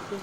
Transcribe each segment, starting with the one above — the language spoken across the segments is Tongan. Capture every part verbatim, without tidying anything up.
Ke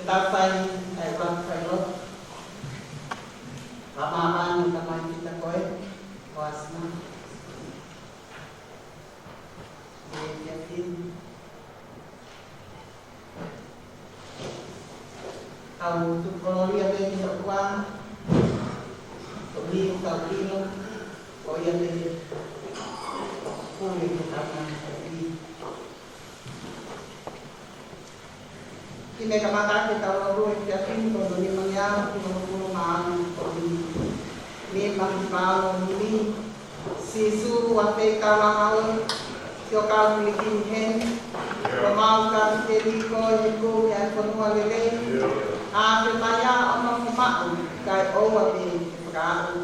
tau fai ʻa e ʻuluaki failotu. Fakamālō atu, Tamai, kiate koe, ʻo ʻasi mai. ʻE, kiate koe. Tau tuku kolōlia pē ki he ʻOtua, koeʻuhi ko e tau ʻilo, ko ia pē ʻoku ne ke tau na koeʻuhi. Kiʻi meʻa ke kamata ke tau lotu he efiafi ni, ko hono nimangeau ki hono hongofulu mā ono ʻo e ʻaho ni. Nima ki palo ni. Sīsū, ʻoku ʻikai ke tau langa ʻoe, siʻi kau fili ki heni. Ko homau kau fili ko e kumi ʻa e fonua lelei. ʻA e meʻa ia ʻoku mau maʻu, kae ʻoua pē ke fakaaʻu.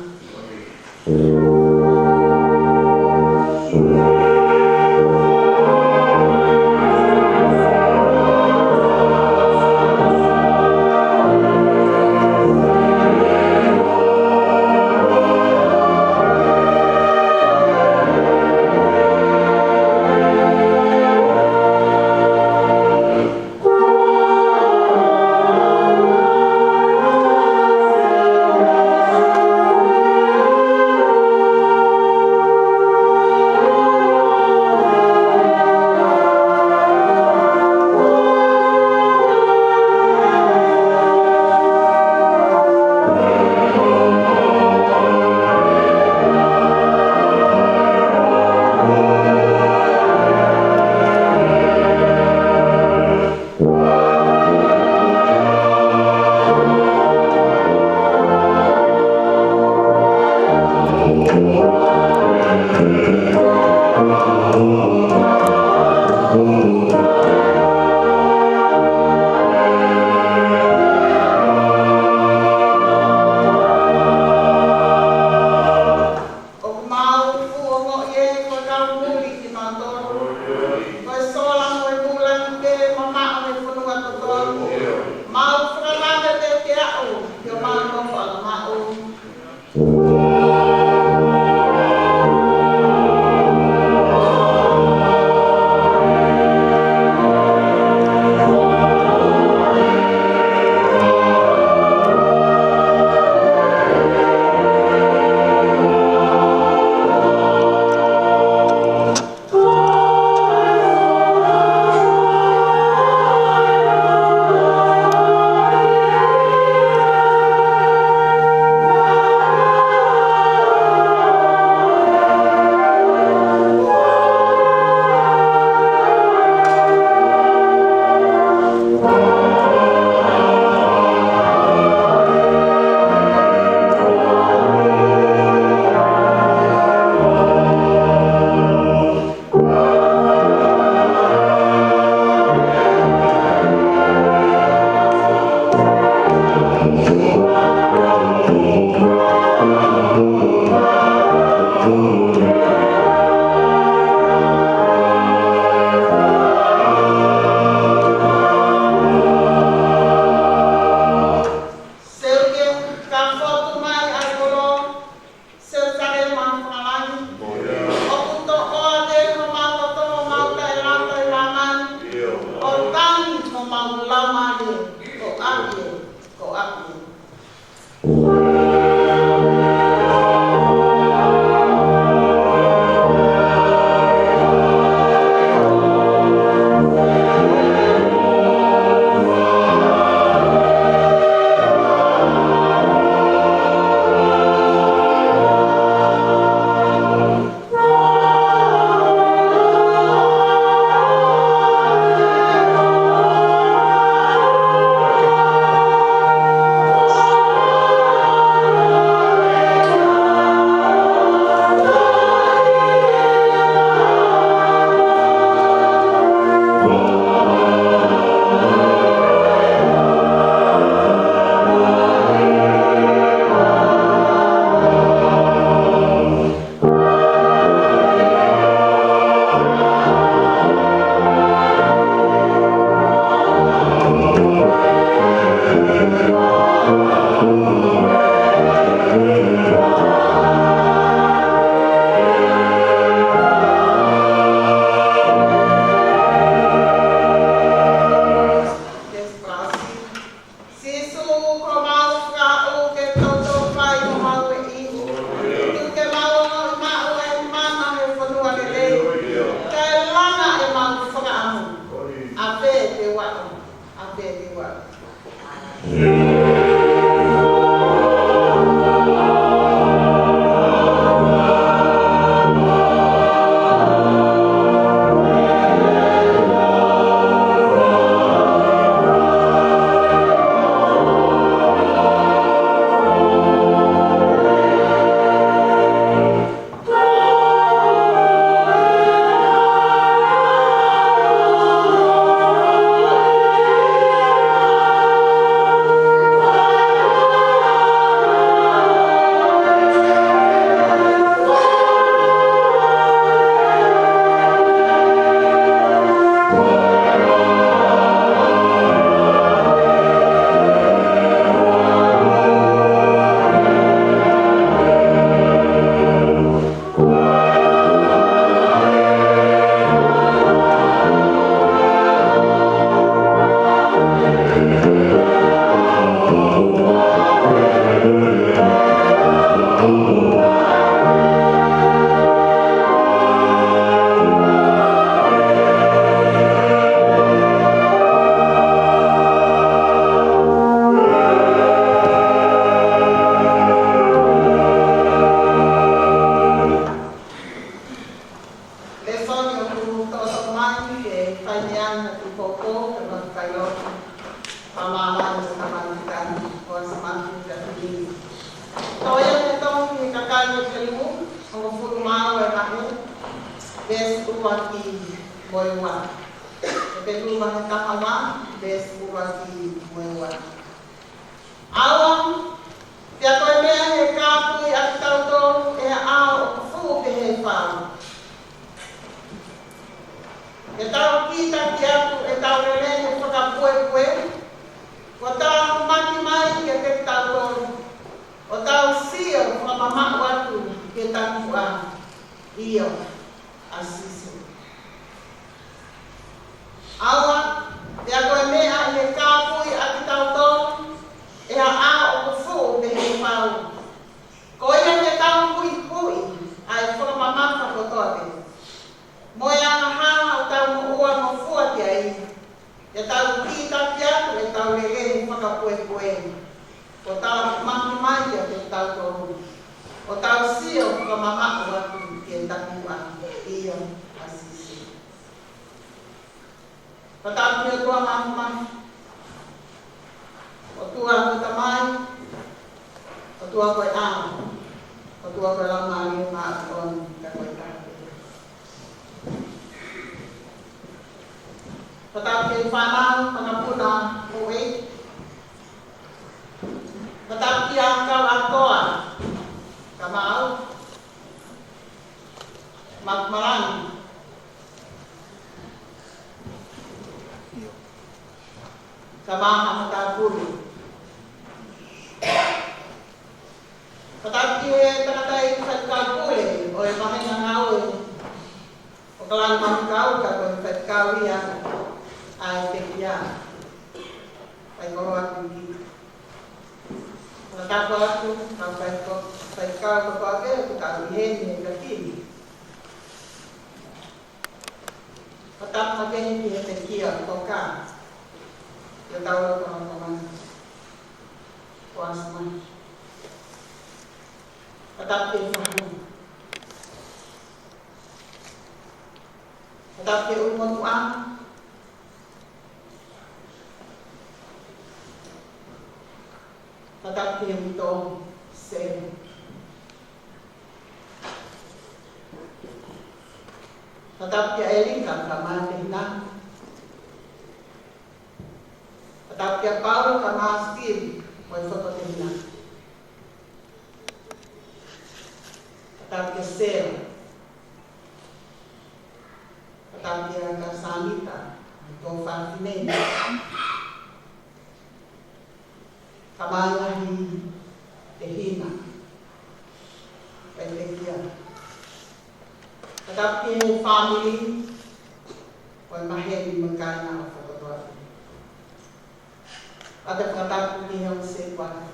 ʻuluaki mo e ua. Hepelū vahe taha ua, veesi ʻuluaki mo e ua. ʻAua, pea ko e meʻa ʻi he kāpui ʻa kitautolu ʻe he ʻao ʻoku fuʻu pehē fau. Ke tau kītaki atu ʻetau lelei he fakapuepue, kuo tau maki mai kiate kitautolu, ʻo tau sio fakamamaʻu atu ki he tapuʻa, ʻio, ʻa Sīsū. ʻAua, pea ko e meʻa ʻi he kāpui ʻa kitautolu ʻe he ʻao ʻoku fuʻu pehē fau. Ko ia ke tau huʻihuʻi ʻa e fakamamafa kotoa pē, mo e angahala ʻoku tau moʻua mo fua ki ai, ke tau kītaki atu ʻetau lelei fakapuepue, kuo tau maki mai kiate kitautolu, ʻo tau sio fakamamaʻu atu ki he tapuʻa, ʻio, ʻa Sīsū. Fakatapu ki he ʻOtua Māfimafi, ʻOtua ko e Tamai, ʻOtua ko e ʻAlo, ʻOtua ko e Laumālie Māʻoniʻoni, ka ko e taha pē. Fakatapu ki he fānau, fanga puna, ʻo e. Fakatapu ki he kau ʻātoa, ka mau, Makumalani, ka mau Haʻa Matāpule. Fakatapu ki he tangataʻeiki faifekau pule ʻo e Vāhenga Ngāue ʻo Kalanga Manukau, ka ko e faifekau ia ʻa e pekia, Faikoloa Kuiki. Fakatapu atu, kau faiko-, faifekau kotoa pē ʻoku tau ʻi heni he efiafi ni. Fakatapu makehe ki he pekia ʻo Tonga, ʻi hotau lotolotonga, Kuasma. Fakatapu ki he fahu. Fakatapu ki he ʻulumotuʻa. Fakatapu ki he uitou, Selu. Fakatapu kia ʻElika, ka mau Tehina. Fakatapu kia Paula, ka mau Steve, mo e fototehina. Fakatapu kia Selu. Fakatapu kia Kasanita, mo e tō fafine. Ka mau ngaahi tehina, ʻa e pekia. Fakatapu ki he fāmili, ʻo e maheni mo e kāinga ʻo fakatoa. ʻA e fakatapu ki he ongo sētuata.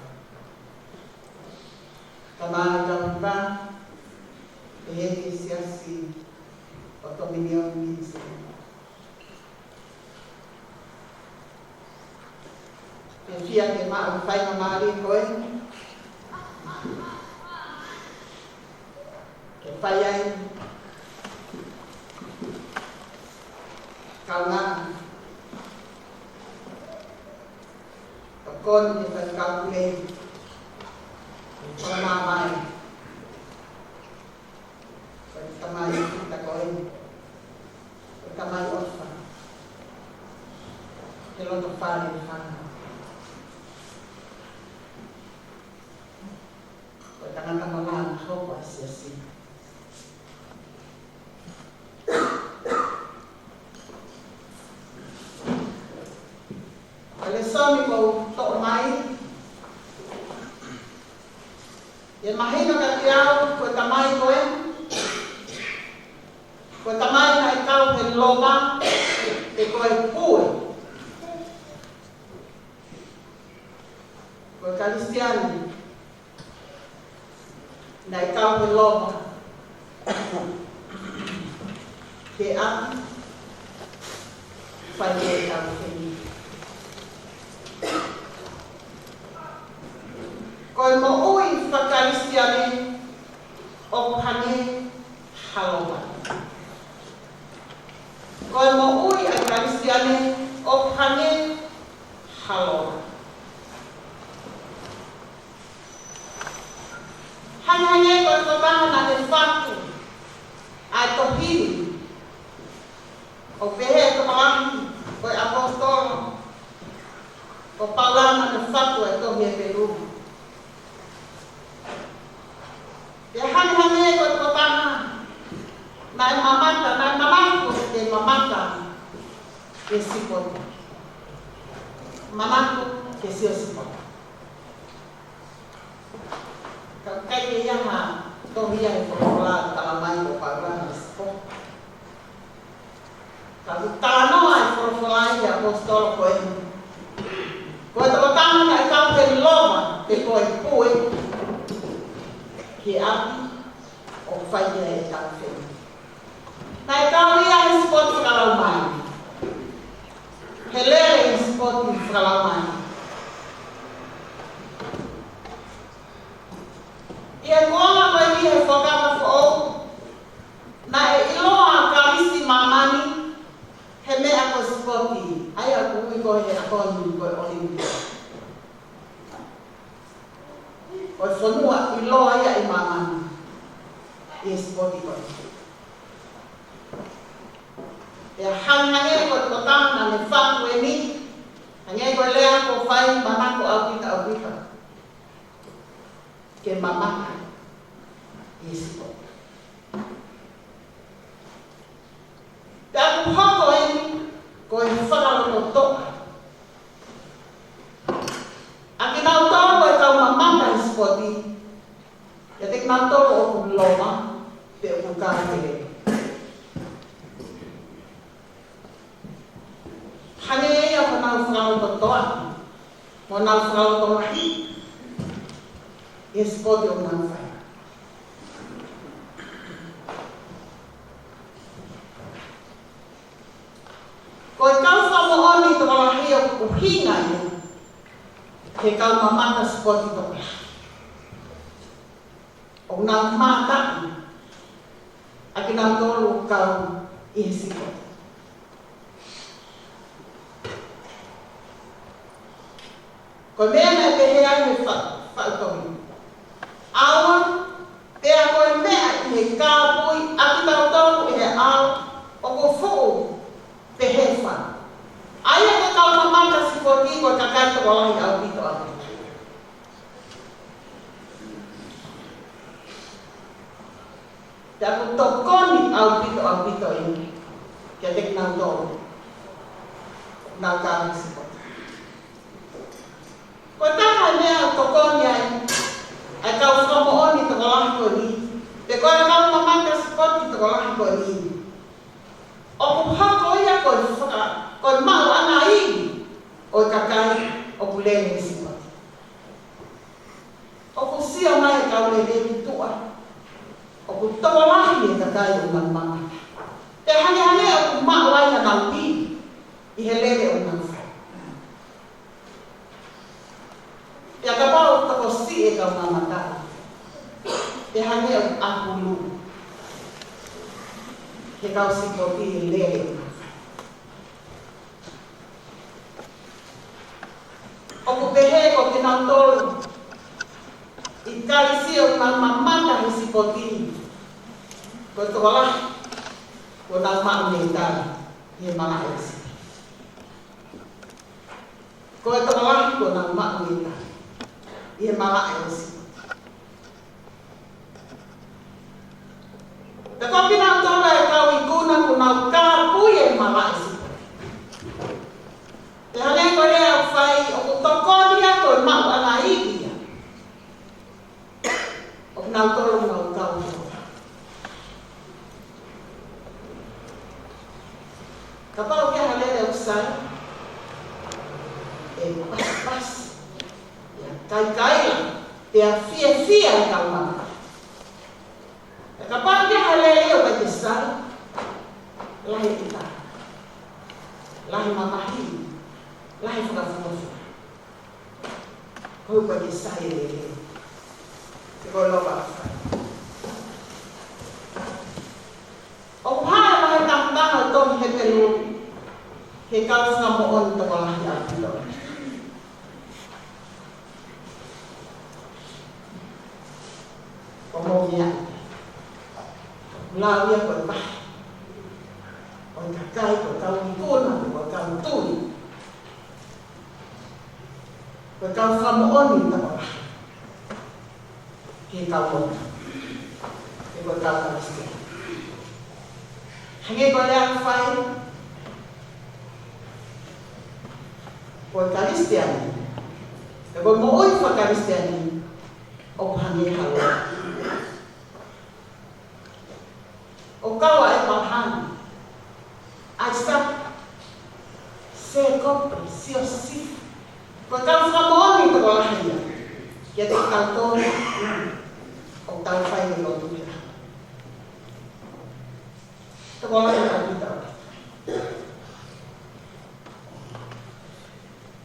Ka mau tauhiva, ʻi he siasi ʻo Dominion Ministry. Ke fie ke maʻu faingamālie ko ē ke fai ai kaungā tokoni ki he faifekau pule, ke fakamāmā mai. Ko e tamai kita ko ē. Ko e tamai ʻofa. Ke loto fale fana. Ko e tangata malanga hopo ʻa e siasi. Ko e lēsoni ʻoku toʻo mai, ʻe mahino kiate au, ko e tamai ko ē, ko e tamai naʻe kau he loma, pe ko e pue. Ko e Kalisitiane naʻe kau he loma, ke ʻapi, fai ke tau feni. Ko e moʻui faka-Kalisitiane ʻoku hangē ha loma. Ko e moʻui ʻa e Kalisitiane ʻoku hangē ha loma. Hangehangē ko e tokotaha naʻe fatu ʻa e tohi ni, ʻOku pehē ʻe he tokolahi ko e ʻaposetolo ko Paula naʻa ne faʻu e tohi Hepelū. Pea hangehangē ko e tokotaha naʻe mamata, naʻe manako ke mamata ki he sipoti. Manako ke sio sipoti. Ka ʻoku ʻikai ke ʻi ai ha tohi ia he folofola ʻoku talamai ko Paula naʻe sipoti. Ka ʻoku talanoa e folofola ʻi he ʻaposetolo ko eni, ko e tokotaha naʻe kau ke lova, pe ko e pue, ki he ʻapi ʻoku fai ai e talafeʻiloaki. Naʻe kau ia he sipoti fakalaumālie. He lele he sipoti fakalaumālie. ʻI he kuonga ko eni he Fuakava Foʻou, naʻe ʻiloa ʻa Kalisi Māmani he meʻa ko e sipoti, ʻa ia ʻoku ui ko e he ʻaho ni ko e ʻOlimipiki. Ko e fonua ʻiloa ia ʻi māmani ʻi he sipoti ko ē. Pea hangehangē ko e tokotaha naʻa ne faʻu eni, hangē ko e lea kuo fai, manako ʻaupito, ʻaupito ke mamata ʻi he sipoti. Pea ʻoku hoko eni ko e fakalototoʻa ʻa kinautolu e kau mamata he sipoti, ʻiate kinautolu ʻoku lova pe ʻoku kau ke lele. Hangē ia ko honau fakalototoʻa, mo honau fakalotolahi ʻi he sipoti ʻoku nau fai. Ko e kau fakamoʻoni tokolahi ʻoku ʻuhinga ia ki he kau mamata sipoti tokolahi. ʻOku nau mamata ʻa kinautolu ʻoku kau ʻi he sipoti. Ko e meʻa naʻe pehē ai ʻe he fa-, faʻu tohi: ʻAua, pea ko e meʻa ʻi he kāpui ʻa kitautolu ʻi he ʻao ʻoku fuʻu pehē fau. ʻA ia ko e kau mamata sipoti ko e kakai tokolahi ʻaupito ʻaupito. Pea ʻoku tokoni ʻaupito, ʻaupito ia kiate kinautolu ʻoku nau kau he sipoti. Ko e taha e meʻa ʻoku tokoni ai ʻa e kau fakamoʻoni tokolahi ko eni, pe ko e kau mamata sipoti tokolahi ko eni, ʻoku hoko ia ko e faka-, ko e maʻuʻanga ivi ʻo e kakai ʻoku lele he sipoti. ʻOku sio mai e kau lele ki tuʻa, ʻoku tokolahi e kakai ʻoku nau mamata. Pea hangehangē ʻoku maʻu ai hanau ivi ʻi he lele ʻoku nau fai. Pea kapau ʻoku tokosiʻi e kau mamata, pea hangē ʻoku ʻapulu he kau sipoti e lele ʻoku nau fai. ʻOku pehē ko kinautolu ʻi Kalisi ʻoku nau mamata he sipoti, ko e tokolahi kuo nau maʻu mei tali ʻi he malaʻe ʻo e sipoti. Ko e tokolahi kuo nau maʻu mei tali ʻi he malaʻe ʻo e sipoti. Pea ko kinautolu e kau ikuna kuo nau kāpui e malaʻe sipoti. Pea hangē ko e lea ʻoku fai, ʻoku tokoni ia ko e maʻuʻanga ivi ia ʻo kinautolu ʻoku nau kau. Kapau ʻoku ʻi ai ha lele ʻoku sai, ʻe pasipasi, ʻe kaikaila, pea fiefia e kau mamata. Ka kapau ʻoku ʻi ai ha lele ʻoku ʻikai ke sai, lahi e ʻita, lahi e mamahi, lahi e fakafuofua. Ko e ʻikai ke sai e lele, he ko e lova ʻoku fai. ʻOku hā e vahetangatanga ʻo e tohi Hepelū ki he kau fakamoʻoni tokolahi ʻaupito. Ko e moʻoni ia, lau ia ko e vahe ʻo kakai, ko e kau ikuna, ko e kau tui, ko e kau fakamoʻoni tokolahi ki he kau lotu, pe ko e kau Kalisitiane. Hangē ko e lea ʻoku fai, ko e Kalisitiane, pe ko e moʻui faka-Kalisitiane, ʻoku hangē ha lotu. ʻOku kau ʻa ʻĒpalahame, ʻAisake, Sēkope, Siosefa, ko e kau fakamoʻoni tokolahi ia kiate kitautolu ʻoku tau fai e lotu he ʻaho. Tokolahi ʻaupito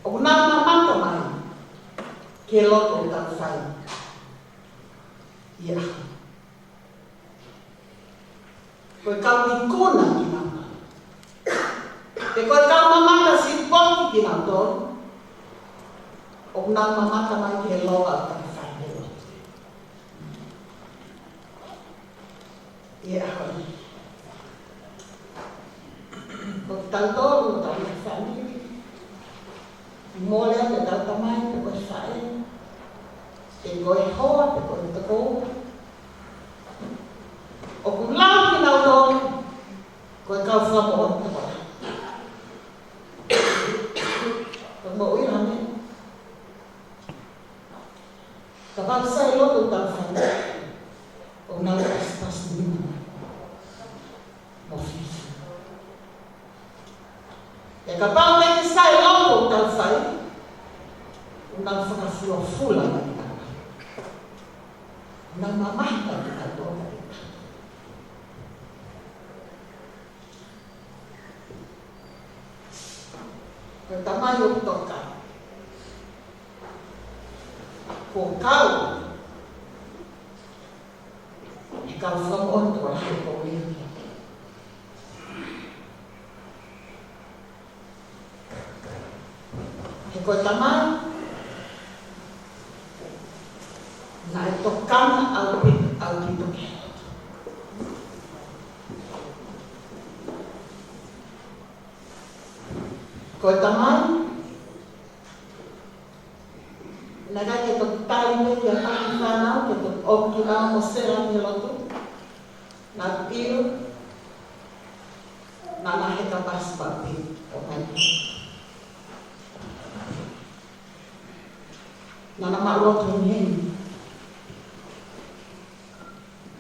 ʻoku nau mamata mai ki he lotu ʻoku tau fai ia. Ko e kau ikuna kinautolu, pe ko e kau mamata sipoki kinautolu, ʻoku nau mamata mai ki he lotu ʻoku tau fai he lotu he ʻaho ni. Ko kitautolu, ko hotau fāmili, mole ʻa ʻetau tamai, pe ko e faʻē, pe ko e hoa, pe ko e tokoua, ʻoku lau kinautolu ko e kau fakamoʻoni tokolahi. Ko e moʻui ʻa e meʻa, kapau ʻe sai e lotu ʻoku tau fai, ʻoku nau pasipasi nima mo fifi. Pea kapau ʻe ʻikai ke sai e lotu ʻoku tau fai, ʻoku nau fakafulafula mai, ʻoku nau mamahi mai kitautolu. Ko e tamai ʻoku tokanga, kuo kau he kau fakamoʻoni tokolahi ʻo e poʻuli. He ko e tamai naʻe tokanga ʻaupito, ʻaupito ki he lotu. Ko e tamai naʻe ʻikai ke toki tali pē ki ha taha fānau ke toki ʻomi kinaua mo sela ki he lotu. Naʻa ku ʻilo naʻa na heka pasipasi ʻo mai. Naʻa na maʻu lotu heni,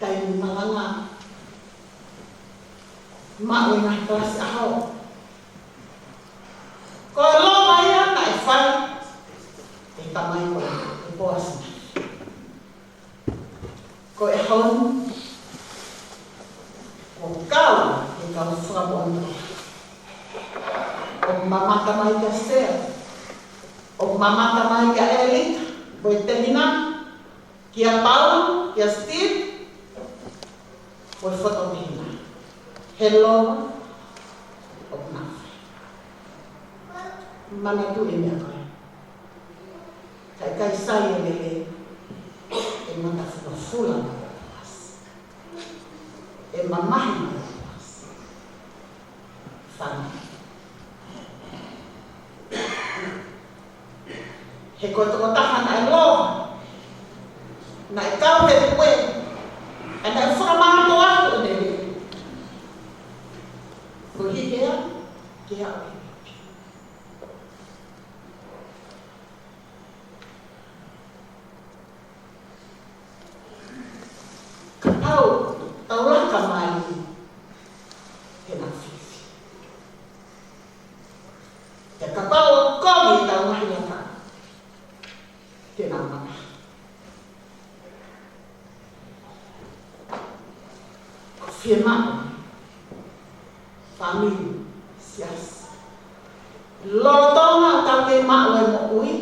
taimi malanga, maʻu e ngaahi kalasi ʻaho. Ko e loma ia naʻe fai ʻe he tamai ko ē, ʻe Poasi. Ko e ʻaho ni, ʻoku kau he kau fakamoʻoni. ʻOku mamata mai kia Sea, ʻoku mamata mai kia ʻElika, ko e tehina, kia Paula, kia Steve, ko e fototehina. He loma ʻoku nau fai. Manatuʻi e meʻa ko ē. Ka ʻikai sai e lelei, ʻe matafulafula mai ʻa Poasi, ʻe mamahi mai ʻa Poasi. Fānau. He ko e tokotaha naʻe lō, naʻe kau he pue, ʻa ia naʻe fakamātoato ʻene lelei. Ko e hiki ia, ke aʻu ki he Kapau ʻoku tau laka mai, te nau fifi. Pea kapau ʻoku kovi ʻetau ngaahi laka, te nau mamahi. Ko e fiemaʻu, fāmili, siasi, lolotonga ʻoku tau kei maʻu e moʻui,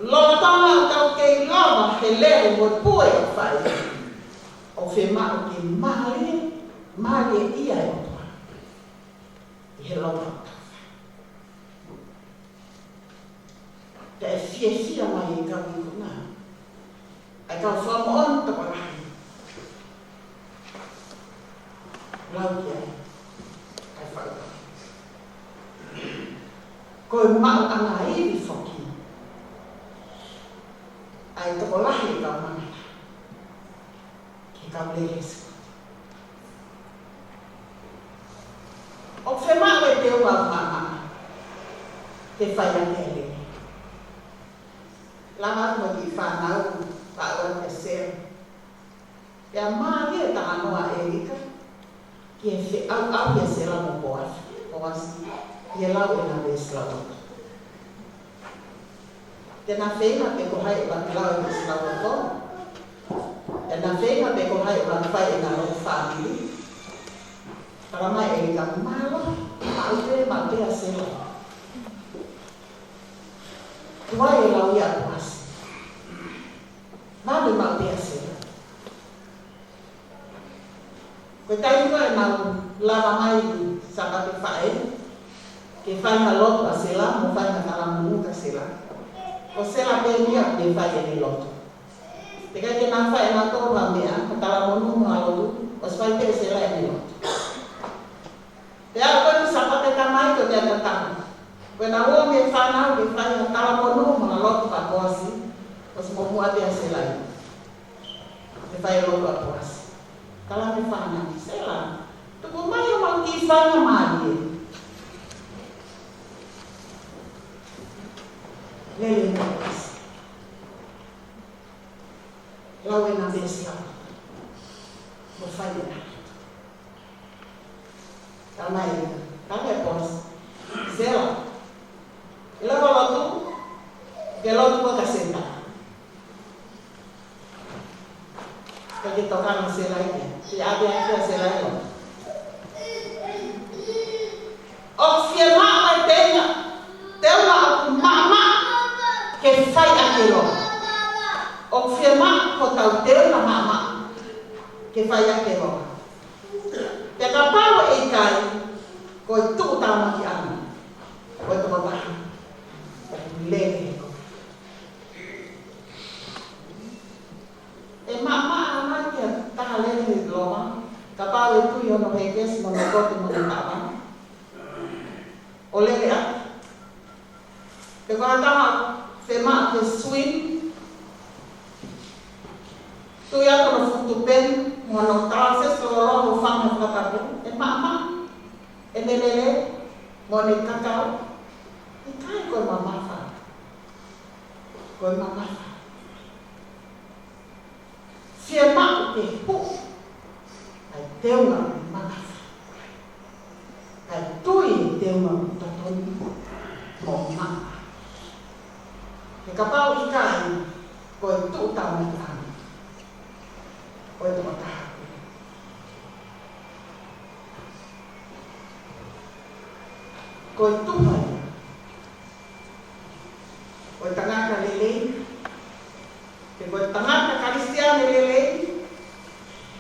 lolotonga ʻoku tau kei lava he lele mo e pue ʻoku fai, ʻoku fiemaʻu ke mālie, mālieʻia e ʻOtua ʻi he lotu ʻoku tau fai. Pea ʻe fiefia mai e kau ikuna, ʻa e kau fakamoʻoni tokolahi. Lau ki ai, ʻa e Ko e maʻuʻanga ivi foki ʻa e tokolahi ʻo e kau mangata ki he kau lele ʻi he sikuti. ʻOku fiemaʻu e teunga ʻoku maʻamaʻa ke fai ʻaki e lele. Lava atu mo e kiʻi fānau ʻo aʻu atu kia Sela. Pea mālie e talanoa ʻa ʻElika ki he feʻauʻauhi ʻa Sela mo Poasi, Poasi, ʻi he lau ʻena veesi lauloto. Te na feinga pe ko hai ʻe ʻuluaki lau e veesi lauloto. Te na feinga pe ko hai ʻe ʻuluaki fai ʻena lotu fāmili. Talamai ʻe ʻElika, mālō, maʻu pē, maʻu pē ʻa Sela. Tuai e lau ia ʻa Poasi. Maʻu pē, maʻu pē ʻa Sela. Ko e taimi ko ē naʻa nau lava mai Sāpate Faʻē ke fai ha lotu ʻa Sela mo fai ha talamonū kia Sela, ko Sela pē ia ʻoku ne fai ʻene lotu. Teʻeki ai ke na fai ʻe nautolu ha meʻa, ko e talamonū mo e lotu, ʻosi fai pē ʻe Sela ʻene lotu. Pea ko e Sāpate taha mai ko e meʻa tatau. Ko ʻena ō mei he fānau ke fai ha talamonū mo ha lotu kia Poasi, ʻosi muʻomuʻa pē ʻa Sela ia ke fai e lotu ʻa Poasi. Tala mei he fānau, Sela, tuku mai haʻamou kiʻi feinga mālie. Lele mai Poasi. Lau ʻena veesi lau. Mo fai ʻena. Talamai, talamai ʻe Poasi, Sela, ʻi he lotu, ke lotu ko ka senta. Ka ke tokanga Sela ia, ke ʻave ʻa Sela ia. ʻOku fiemaʻu e teunga, teunga ʻoku maʻamaʻa ke fai ʻaki e lotu. ʻOku fiemaʻu hotau teunga maʻamaʻa ke fai ʻaki e lotu. Pea kapau ʻe ʻikai, ko e tuʻutāmakiʻanga ʻo e tokotaha ʻoku lele he ko. ʻE maʻamaʻa mai ki ha taha lele he loma, kapau ʻe tui hono hekesi mo hono kotu mo hono tava. ʻO lele ʻaki. Pe ko ha taha fiemaʻu ke swim, tui atu hono fuʻu tupeni, mo hono talasesi lōloa mo fanga fakatapu, ʻe maʻamaʻa ʻene lele mo ʻene kakau. ʻIkai, ko e mamafa. Ko e mamafa. Fiemaʻu ke huʻu ʻa e teunga mamafa, ʻa e tui he teunga totonu mo maʻa. He kapau ʻikai, ko e tuʻutāmakiʻanga ʻo e tokotaha. Ko e tuha ia ʻo e tangata lelei, pe ko e tangata Kalisitiane lelei,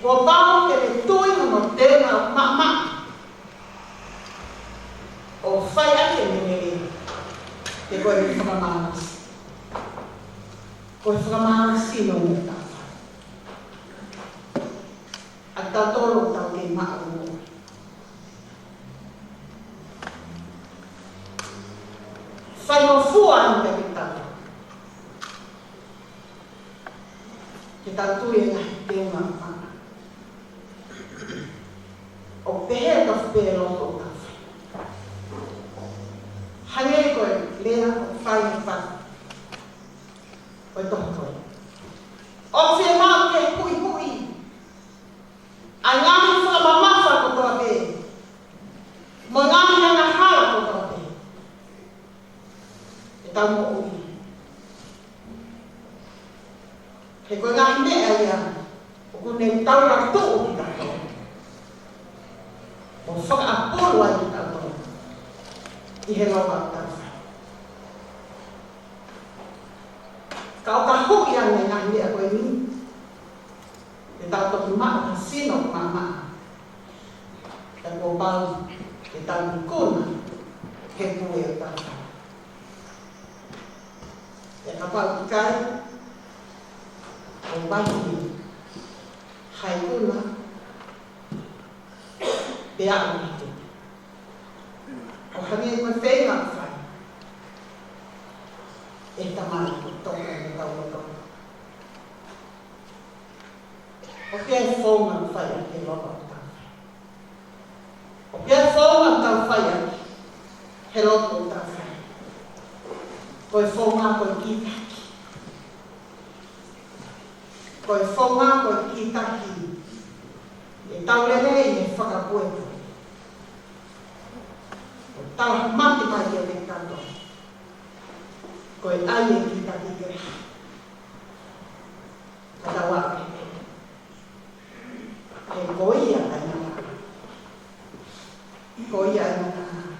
kuo pau ke ne tui hono teunga maʻamaʻa ʻo fai ʻaki e meʻa lelei, pe ko e fakamālohisino. Ko e fakamālohisino mo e tapa. ʻA tautolu tau kei maʻu. Faingofua ʻa e meʻa ke tau. Ke tau tui ʻe ngaahi teunga maʻamaʻa. ʻO pehē ka fupē loto ka fai. Hangē ko e lea ʻoku fai he fai. Ko e tohi ko ē. ʻOku fiemaʻu ke huʻihuʻi ʻa e ngaahi fakamamafa kotoa pē, mo e ngaahi angahala kotoa pē ʻetau moʻui. He ko e ngaahi meʻa ia ʻoku ne taulatuʻu kitautolu, ʻo fakaʻapulu ai kitautolu ʻi he lotu ʻoku tau fai. Ka ʻo ka huʻi ange e ngaahi meʻa ko eni, te tau toki maʻu ha sino maʻamaʻa. Ka kuo pau ke tau ikuna he pule ʻo tau. Pea kapau ʻikai, ʻo vahi ha ikuna, pea ʻo ite. ʻO hangē ko e feinga ʻoku fai. ʻe he Tamai ʻoku tō ʻi hotau loto. ʻOku ʻi ai e founga ʻoku fai ʻaki e loto ʻoku tau fai. ʻOku ʻi ai e founga ʻoku tau fai ʻaki he loto ʻoku tau fai. Ko e founga ko e kītaki. Ko e founga ko e kītaki. ʻE tau lele ʻi he fakapuepueʻi. ʻO tau mate mai ʻiate kitautolu. Ko e ʻai e kītaki ke ka tau ake. He ko ia ʻa e ngataʻanga. Ko ia ʻa e ngataʻanga.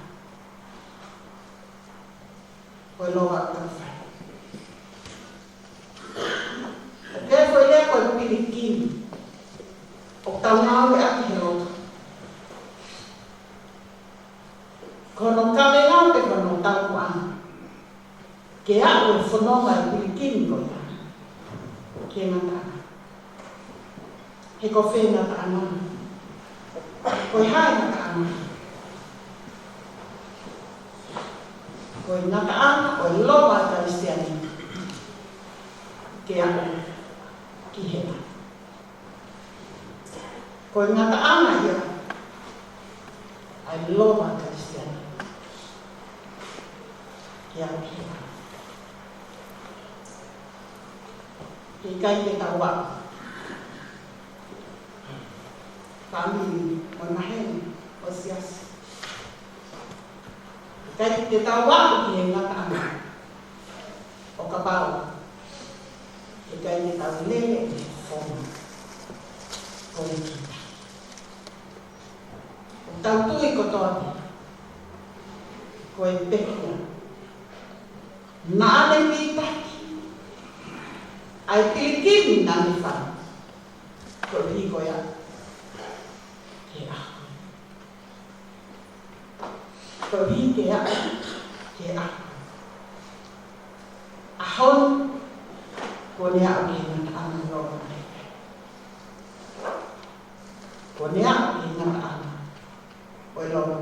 Ko e loto ʻoku tau fai. ʻOku ʻi ai e foʻi lea ko e pilikimi. ʻOku tau ngāueʻaki he loto. Ko hono kavenga pe ko hono tauʻanga. Ke aʻu e fononga e pilikimi ko ia ki he ngataʻanga. He ko fē ngataʻanga? Ko e hā e ngataʻanga? Ko e ngataʻanga ʻo e loto ʻa e Kalisitiane ke aʻu ki hēvani. Ko e ngataʻanga ia ʻa e loto ʻa e Kalisitiane ke aʻu ki hēvani. He ʻikai ke tau aʻu. Fāmili mo e maheni ʻo e siasi. ʻIkai ke tau aʻu ki he ngataʻanga ʻo kapau ʻikai ke tau lele ʻi he founga ko e kītaki. ʻOku tau tui kotoa pē ko e pekia. Naʻa ne kītaki ʻa e pilikimi naʻa ne fai. Koeʻuhi ko ia ke ʻaho. Koeʻuhi ke ʻaho. Ke ʻaho. ʻAho ni, kuo ne aʻu ki he ngataʻanga ʻo e loto. Kuo ne aʻu ki he ngataʻanga ʻo e loto.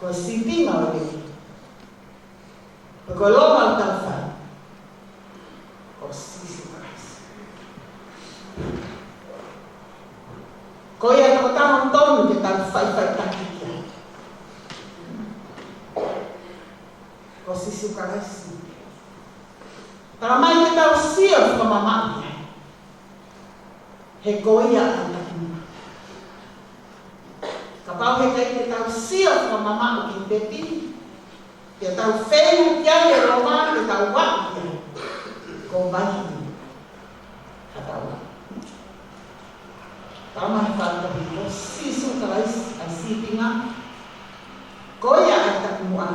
Ko e sīpinga ʻo e lelei. Ko e loto ʻoku tau fai. Ko Sīsū Kalaisi. Ko ia ko e tokotaha totonu ke tau faʻifaʻitaki ki ai. Ko Sīsū Kalaisi. Talamai ke tau sio fakamamaʻu ki ai. He ko ia ʻa e takimuʻa. Kapau he ʻikai ke tau sio fakamamaʻu ki he pekia, ke tau feinga ki ai e Loma ke tau aʻu ki ai. Ko e vaʻi. Ka tau aʻu. Talamai he fakatātā ko Sīsū Kalaisi ʻa e sīpinga. Ko ia ʻa e takimuʻa.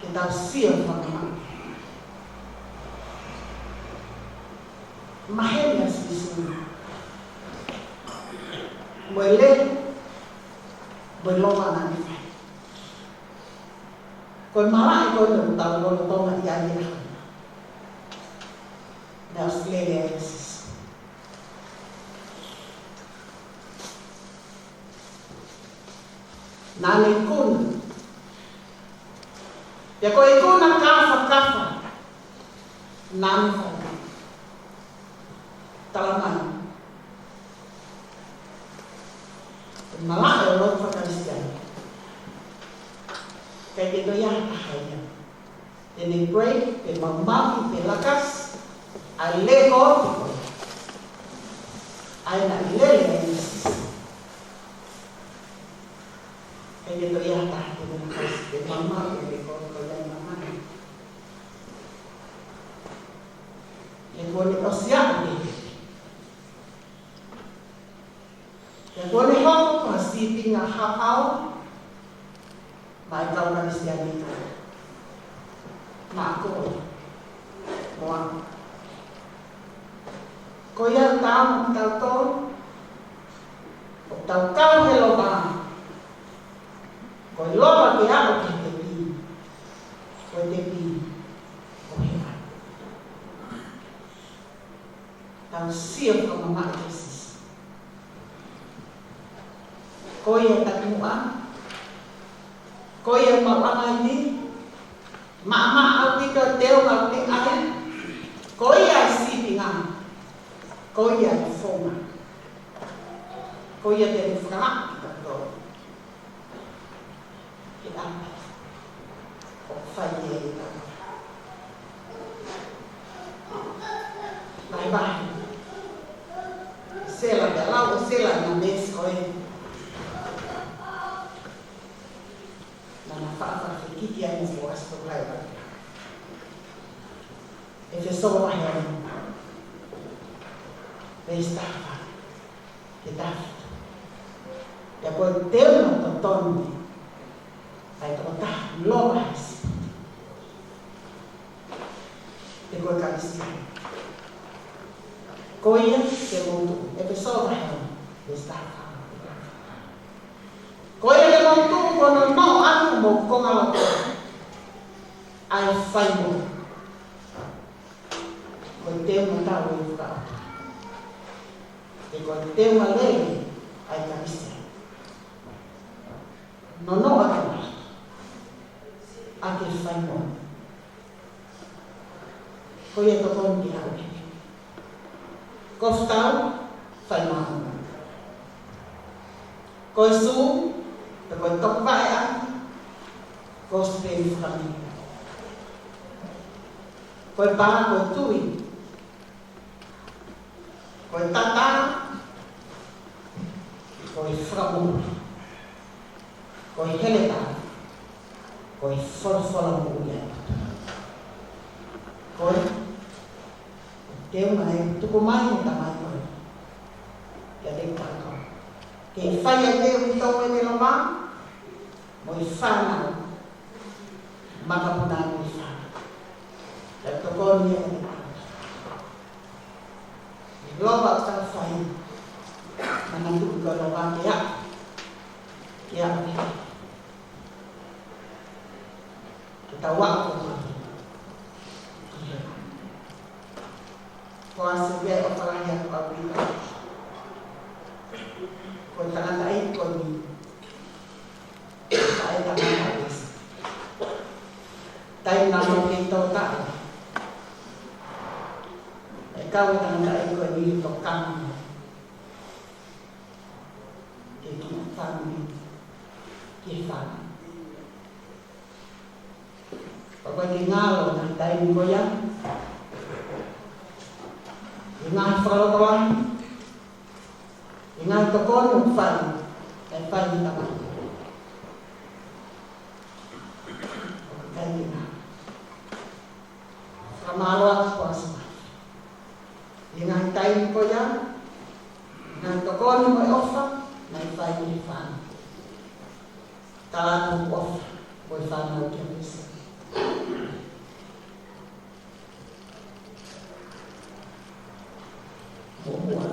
Ke tau sio fakamamaʻu. Maheni ʻa Sīsū. Mo e lele. Mo e loto naʻa ne fai. Ko e malaʻe ko ē ʻoku tau lolotonga ʻi ai ʻi he ʻaho ni. Naʻe ʻosi lele ai ʻa Sīsū. Naʻa ne ikuna. Pea ko e ikuna kāfakafa. Naʻa ne fai. Talamai. Malaʻe ʻo e lotu faka-Kalisitiane. ʻIkai ke toe ʻi ai ha taha ia. Te ne break, pe maumauʻi, pe lakasi ʻa e lēkooti ko ia. ʻA ia naʻe lele ai ʻa Sīsū. ʻIkai ke toe ʻi ai ha taha te ne lakasi, pe maumauʻi e lēkooti ko ia ʻi māmani. He kuo ne ʻosi aʻu ki he He kuo ne hoko ko ha sīpinga haohaoa maʻa e kau Kalisitiane. Maʻa koe mo au. Ko ia ʻoku tau, tautolu, ʻoku tau kau he Loma. Ko e Loma ke aʻu ki he tepi. Ko e tepi. Ko e hēvani. Tau sio fakamamaʻu kia Sīsū. Ko ia takimuʻa, Ko ia maʻuʻanga ni, maʻamaʻa ʻaupito e teunga ʻuhinga ē. Ko ia e sīpinga, ko ia e founga, ko ia te ne fakaaʻu kitautolu ke ʻalu ʻo fai e ʻaho. Vahevahe. Sela, pea lau ʻe Sela ʻena veesi ko ē. Naʻá na faʻa fakafekiki ai mo e ʻasi ko ē. ʻEfesō vahe ono, veesi taha fā ki he taha fitu. Pea ko e teunga totonu ʻa e tokotaha lova he sipoti, pe ko e Kalisitiane, ko ia ke mou tuʻu. ʻEfesō vahe ono, veesi taha fā. Ko ia ke mou tuʻu, ko hono noʻo atu homou kongaloto ʻa e fai moʻui. Ko e teunga tau e fakaʻapaʻapa. He ko e teunga lelei ʻa e Kalisitiane, nonoʻo atu ʻa e fai moʻui. Ko ia tokoni ki he ʻaho. Ko e fitau, fai māʻolunga. Ko e sū, pe ko e topuvaʻe ʻa e kosipeli fakamelino. Ko e pā, ko e tui. Ko e tatā, ko e fakamoʻui. Ko e heletā, ko e folofola moʻui ē. Ko e teunga ē tuku mai ʻe he Tamai ko ē kiate kitautolu ke fai ʻaki e ʻuhinga ʻo e meʻa loma mo e fānau, makapuna mo e fānau. Ke tokoni ʻa e lova ʻoku tau fai, manatuʻi ko e lova ke aʻu, ke aʻu ki he, ke tau aʻu ko ē ki he Ko ase pea ʻo falahi atu au ki ai. Ko e tangataʻeiki ko eni, ʻa e tangataʻeiki. Taimi naʻa mau kei tō taʻu, ʻe kau e tangataʻeiki ko eni ʻo tokanga ki he kiʻi fāmili, ki he fāmili. Pea ko e ngalo ʻi he taimi ko ia, ʻi he ngaahi fakalotolahi, ʻi he ngaahi tokoni ʻoku fai, ʻe fai ʻe he tangata. ʻOku ʻikai ke ngalo. Fakamālō atu ko ase. ʻI he ngaahi taimi ko ia, ʻi he ngaahi tokoni mo e ʻofa naʻe fai ki he fānau. Tala atu ʻofa mo e fānau ki he misi. Muʻomuʻa,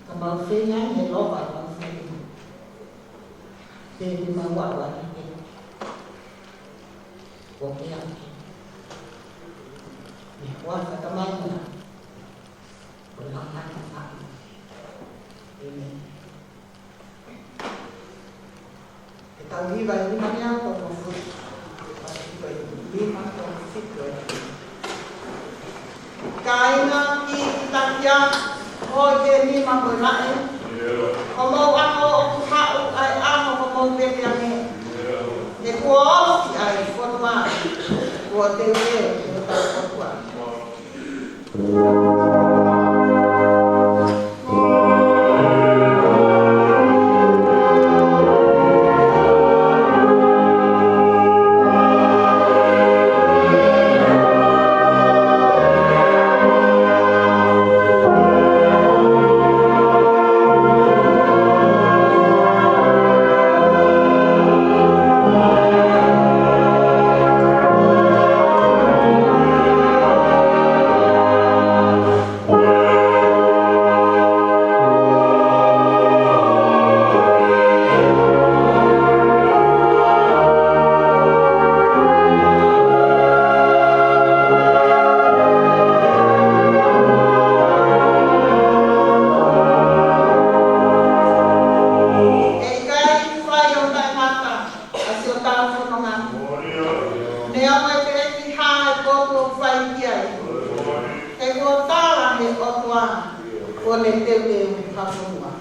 ka mau feinga he lova mau feinga. Pea ke mau aʻu atu ke ko ke ake. ʻI he huafa ʻo e Tamai mo e Laʻā, mo e Laumālie Māʻoniʻoni. ʻĒmeni. Ke tau hiva ʻi he nima mia toko fitu. Veesi nima toko fitu. Kāinga, kiʻi taki ā, hoi ke nima mo e laʻe. Ko homou ʻaho ʻoku haʻu ʻa e ʻaho ʻo homou vete ange. He kuo ofi ʻa e fonua, kuo teuteu ʻe hotau ʻOtua. Ko e teuteu fakafonua.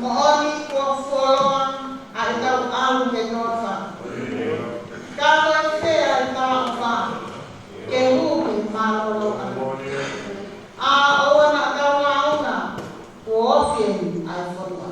Moʻoni kuo fuoloa ʻa ʻetau ʻalu he ʻofa. Ka ko e fē ʻa e talaʻofa ke hū ki he mālōlōʻanga? ʻA ʻoua naʻa tau lāunga, kuo ofi eni ʻa e fonua.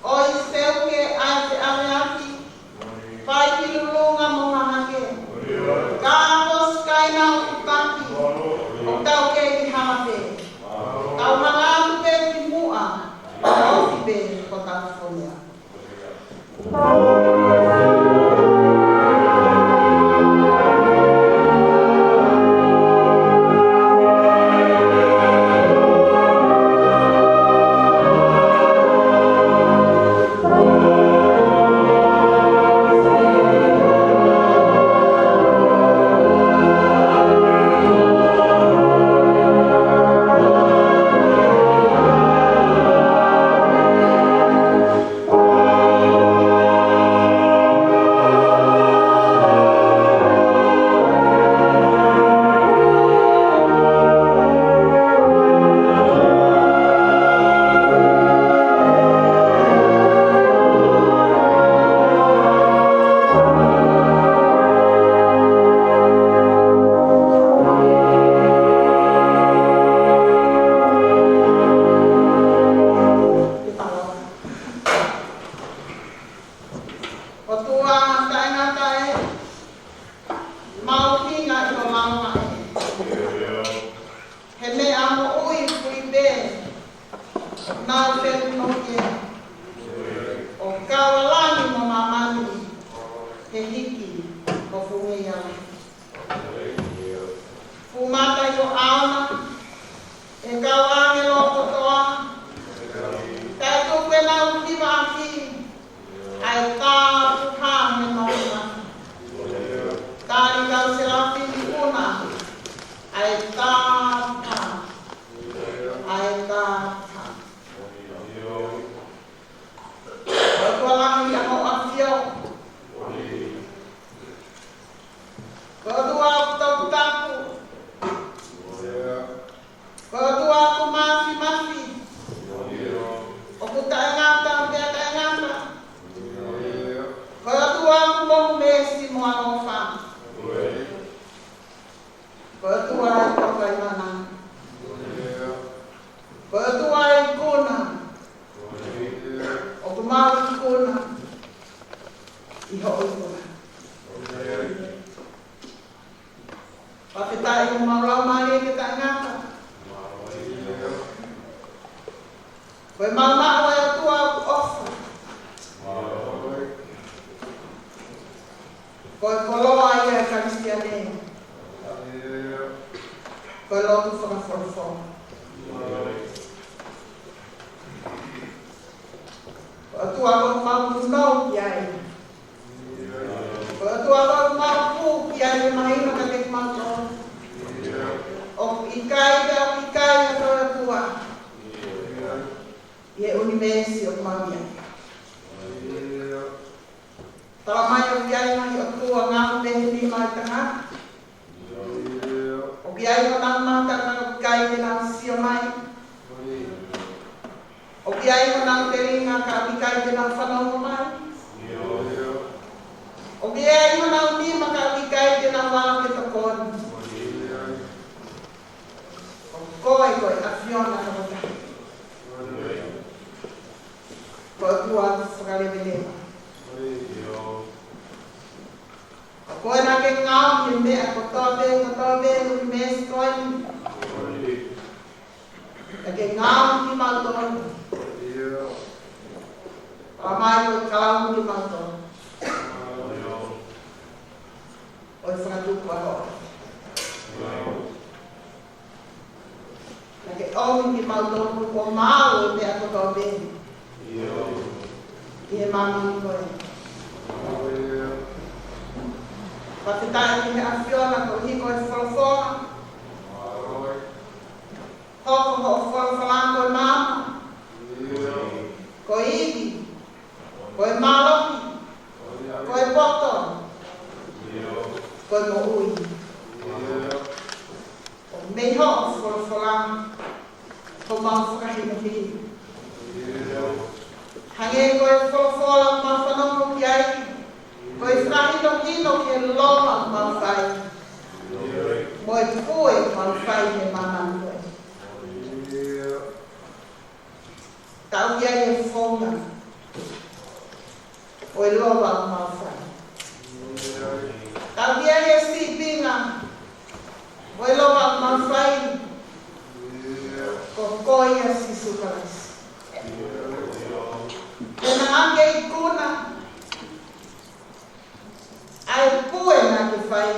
ʻOi, seuke ʻa e feʻaveaki, fai ki lulunga mo hahake. Ka ko e sikaina ʻoku taki, ʻoku tau kei hanga pē. Tau hanga atu pē ki muʻa, tau ofi pē ko tau fonua. ʻOtua taʻengata ē, mahuʻinga ʻi ho lāunga ē. He meʻa moʻui puli pē, nau fenō ia. ʻO kau ʻa langi mo māmani, he hiki ho funga ia. Fuʻu mata ʻi ho ʻao na, ʻe he kau ʻāngelo kotoa, taʻetuku ke nau hivaʻaki ʻa e tāpuhā mei he māmani. Tali kau selafimi ʻuna, ʻa e tāpuhā, ʻa e tāpuhā. Ko e ʻOtua lahi ʻa hoʻo ʻAfio. Ko e ʻOtua ʻoku toputapu. Ko e ʻOtua ʻoku māfimafi. ʻOku taʻengata pea taʻengata. Ko e ʻOtua ʻoku mohu, meesi mo ʻaloʻofa. Ko e ʻOtua ʻoku taukaimana. Ko e ʻOtua ʻoku ikuna. ʻOku mau ikuna ʻi hoʻo ikuna. Fakafetaʻi mo mau laumālie ke taʻengata. Ko e maumau ʻa e ʻOtua ʻoku ʻofa. Ko e koloa ia ʻo e Kalisitiane. Ko e lotu fakafolofola. ʻOtua, ʻoku mau punou ki ai. ʻOtua, ʻoku mau pū ki ai, ʻe mahino kiate kimautolu ʻoku ʻikai pē, ʻoku ʻikai ha toe ʻOtua ʻi he ʻunivēsi ʻoku mau ʻi ai. Talamai ʻoku ʻi ai e ngaahi ʻotua ngaohi pē he nima ʻo e tangata. ʻOku ʻi ai honau mata ka ʻoku ʻikai te nau sio mai. ʻOku ʻi ai honau telinga ka ʻoku ʻikai te nau fanongo mai. ʻOku ʻi ai honau nima ka ʻoku ʻikai te nau ala ke tokoni. Ko koe ko e ʻAfiona Taha. Ko e ʻOtua Fakaleveleva. Ko koe naʻa ke ngaohi e meʻa kotoa pē, kotoa pē, ʻi he ʻunivēsi ko eni. Naʻa ke ngaohi kimautolu. Talamai ʻoku ke kalauni kimautolu ʻo e fakatupu ʻa hoʻo. Naʻa ke ʻomi kimautolu kuo maau e meʻa kotoa pē ʻi he māmani ko eni. Fakafetaʻi ki he ʻAfiona koeʻuhi ko e folofola. Hoko hoʻo folofola ko e maama, ko e ivi, ko e mālohi, ko e poto, ko e moʻui. ʻOku mei hoʻo folofola homau fakahinohino. Hangē ko e folofola ʻoku mau fanongo ki ai, ko e fakahinohino ki he loma ʻoku mau fai, mo e pue ʻoku mau fai he māmani ko eni. Tau ʻi ai e founga ʻo e loma ʻoku mau fai. Tau ʻi ai e sīpinga ʻo e loma ʻoku mau fai. Ko koe ia Sīsū Kalaisi. Pea naʻa ke ikuna ʻa e pue naʻa ke fai.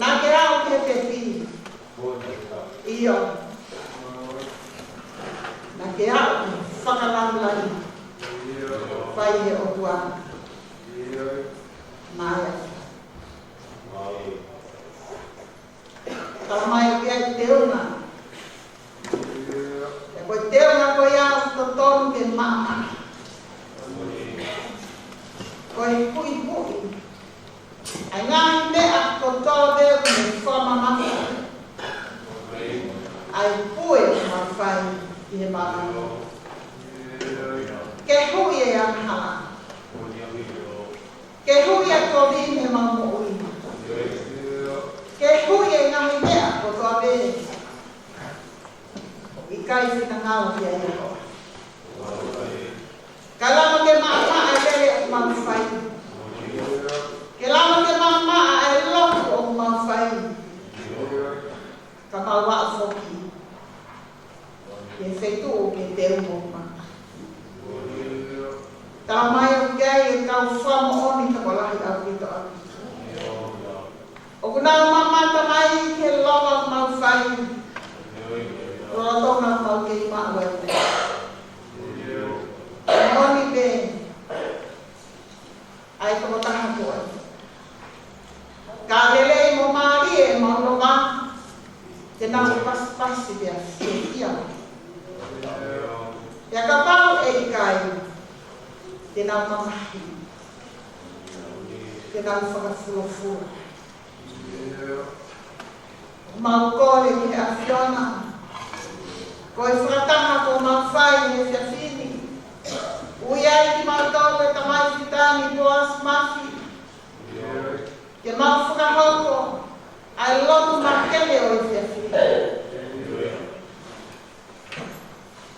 Naʻa ke aʻu ki he pepi. ʻIo. Naʻa ke aʻu ki he fakalaulauloto. Fai he ʻOtua. Mai. Talamai ʻoku ʻi ai e teunga. Pea ko e teunga ko ia ʻoku totonu ke maʻamaʻa. Ko e huʻihuʻi ʻa e ngaahi meʻa kotoa pē ʻoku ne fakamamafa ʻa e pue ʻoku mau fai ʻi he māmani. Ke huʻi e angahala. Ke huʻi e kovi mei heʻemau moʻui. Ke huʻi e ngaahi meʻa kotoa pē ʻoku ʻikai finangalo ki ai ʻa koe. Kae lava ke maʻamaʻa e lele ʻoku mau fai. Ke lava ke maʻamaʻa e lotu ʻoku mau fai. Ka mau aʻu foki ki he feituʻu ke teu mo mata. Talamai ʻoku ʻi ai e kau fakamoʻoni tokolahi ʻaupito ʻaupito ʻoku nau mamata mai ki he loma ʻoku mau fai. Lolotonga ʻoku mau kei maʻu ai. Moʻoni pē ʻa e tokotaha ko ē. Ka lelei mo mālie ʻemau loma, te nau pasipasi pea fiefia. Pea kapau ʻe ʻikai, te nau mamahi. Te nau fakafulofula. Mau kole ki he ʻAfiona, ko e fakataha ʻoku mau fai he efiafi ni, ui ai kimautolu ʻe Tamai Fitani Poasi Mafi, ke mau fakahoko ʻa e lotu makehe ʻo e efiafi ni.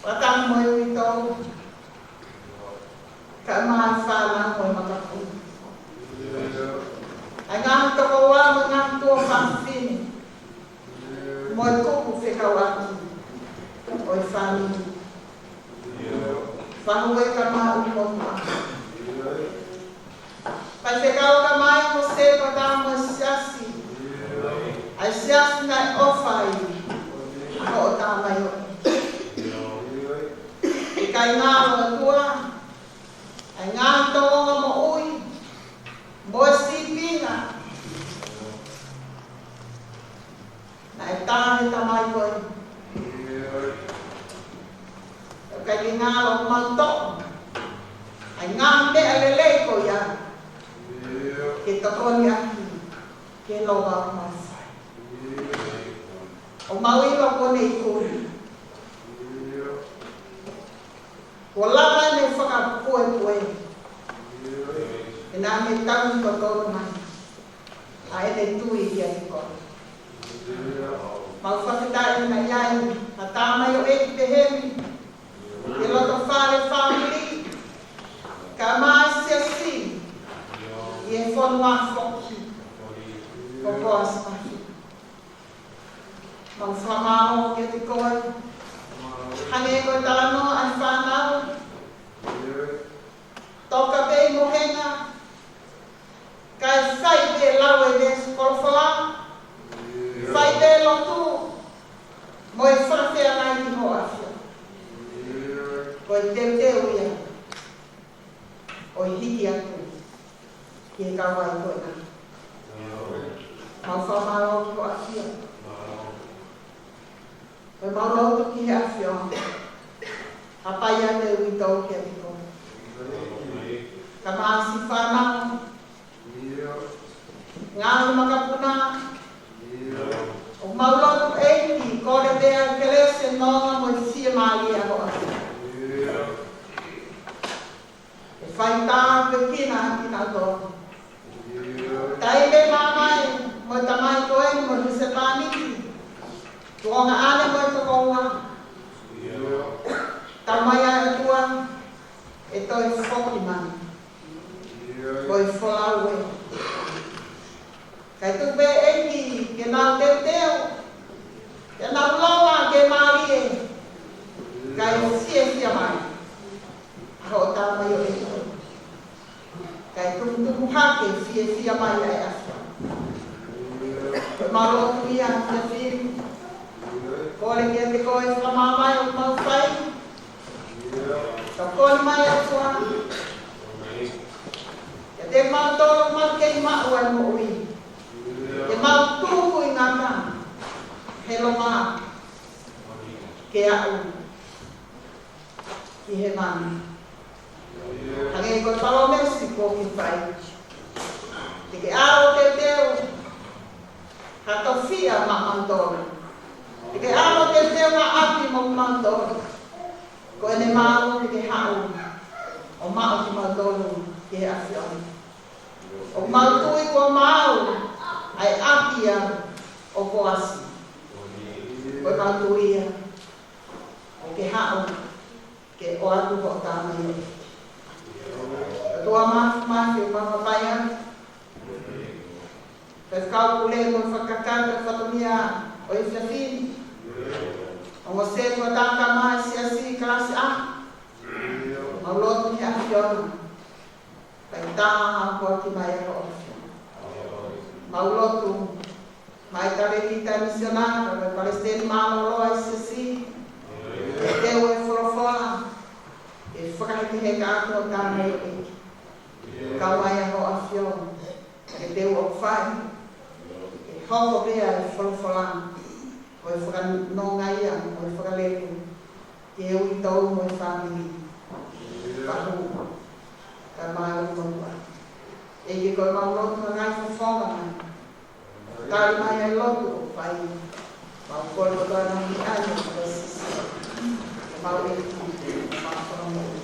Fakataha mo e uitou, kae ʻumaʻā e fānau mo e makapuna, ʻa e ngaahi tokoua mo e ngaahi tuofāfine, mo e kupu fekauʻaki ʻo e fāmili. Fahu e kamau mo mua. Faifekau Tamai mo Sepata mo e siasi. ʻA e siasi naʻe ʻofa ai ʻa hoʻo tamaioʻeiki. ʻIkai Ngalo ʻOtua, ʻa e ngaahi tōʻonga moʻui mo e sīpinga naʻe tā he tamai ko ē. ʻOku ʻikai ke ngalo ʻemau toʻo ʻa e ngaahi meʻa lelei ko ia ke tokoni ʻaki ki he lōua ʻoku mau fai. ʻOku mau ʻilo kuo ne ikuna. Kuo lava ʻene fakapuepue. He naʻa ne tauhi totonu mai ʻa ʻene tui kiate koe. Mau fakafetaʻi naʻe ʻi ai ha tamaioʻeiki pehē ni, ʻi he loto fale fāmili, kae ʻumaʻā e siasi, ʻi he fonua foki ʻo Poasi Mafi. Mau fakamālō kiate koe. Hangē ko e talanoa ʻa e fānau, toka pē ʻi mohenga, kae fai pē lau e veesi folofola, fai pē lotu, mo e fakafeangai ki hoʻo ʻAfio. Ko e teuteu ia ʻo e hiki atu ki he kauvai ko ena. Mau fakamālō ki hoʻo ʻAfio. Ko ʻemau lotu ki he ʻAfio, hapai atu e uitou kiate koe. Kae ʻumaʻā siʻi fānau, ngaahi makapuna, ʻoku mau lotu ʻEiki, kole pē ʻa e kelesi, nonga mo e fiemālie ʻa hoʻo ʻAfio. ʻE fai tāpuekina kinautolu. Taimi mamae mo e tamai ko eni mo e husepāniti, tuongaʻane mo e tokoua. Tau mai ʻa e ʻOtua, ʻe toe foki mai. Ko e folau ē. Kae tuku pē ʻEiki ke nau teuteu, ke nau lava ke mālie, kae fiefia mai ʻa hoʻo tamaioʻeiki. Kae tumutumu hake fiefia mai ʻa e ʻAfio. Ko ʻemau lotu ia he efiafi ni. Kole kiate koe e fakamāvae ʻoku mau fai. Tokoni mai ʻOtua kiate kimautolu ʻoku mau kei maʻu ʻa e moʻui. Ke mau tuku ʻi ngata he loma ke aʻu ki hēvani. Hangē ko e palōmesi kuo ke fai. Te ke ʻalu ʻo teuteu ha tofiʻa maʻamautolu. Te ke ʻalu ʻo teuteu ha ʻapi maʻamautolu. Ko ʻene maau te ke haʻu ʻo maʻu kimautolu ki he ʻAfio. ʻOku mau tui kuo maau ʻa e ʻapi ia ʻo Poasi. Ko ʻemau tui ia ʻoku ke haʻu ke ʻoatu hoʻo tamaioʻeiki. ʻOtua Māfimafi, ʻoku mau hapai atu. Faifekau Pule mo e fakakakato e fatongia ʻo e efiafi ni. Ongo sētuata, kau mai e siasi, kalasi ʻa. Mau lotu ki he ʻAfiona. Kae tā ʻa e poaki mai ʻa hoʻo ʻAfio. Mau lotu maʻa e talēkita misionale, mo e palesiteni mālōlō ʻa e siasi. Ke teu e folofola, ke fakahekeheka atu hoʻo tamaioʻeiki. Kau mai ʻa hoʻo ʻAfio, ke teu ʻoku fai, ke hoko pē ʻa e folofola ko e fakanonga ia mo e fakaleku ki he uitou mo e fāmili. Pahu, kae mālō mo tua. ʻEiki, ko ʻemau lotu hangai fofonga mai. Tali mai ʻa e lotu ʻoku fai. Mau kole kotoa ʻa e ngaahi meʻa ni ʻi he huafa ʻo Sīsū. Mau ʻEiki, mau fakamoʻui.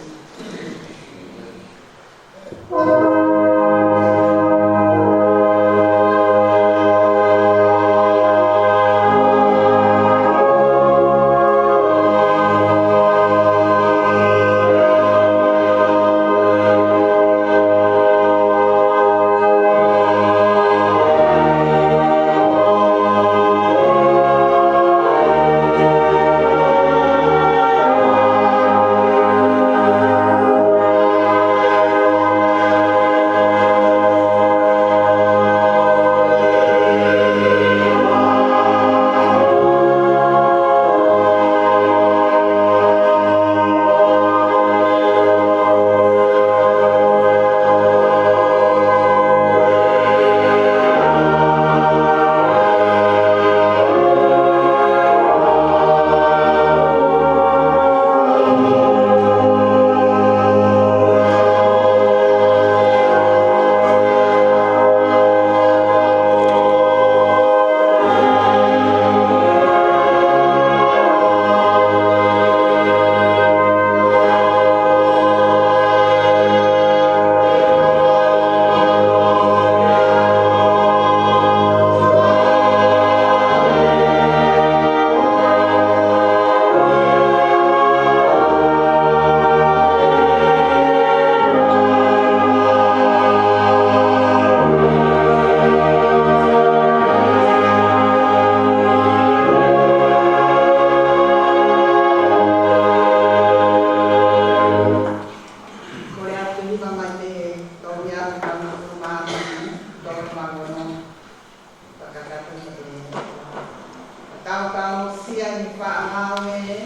Faʻa ngāue,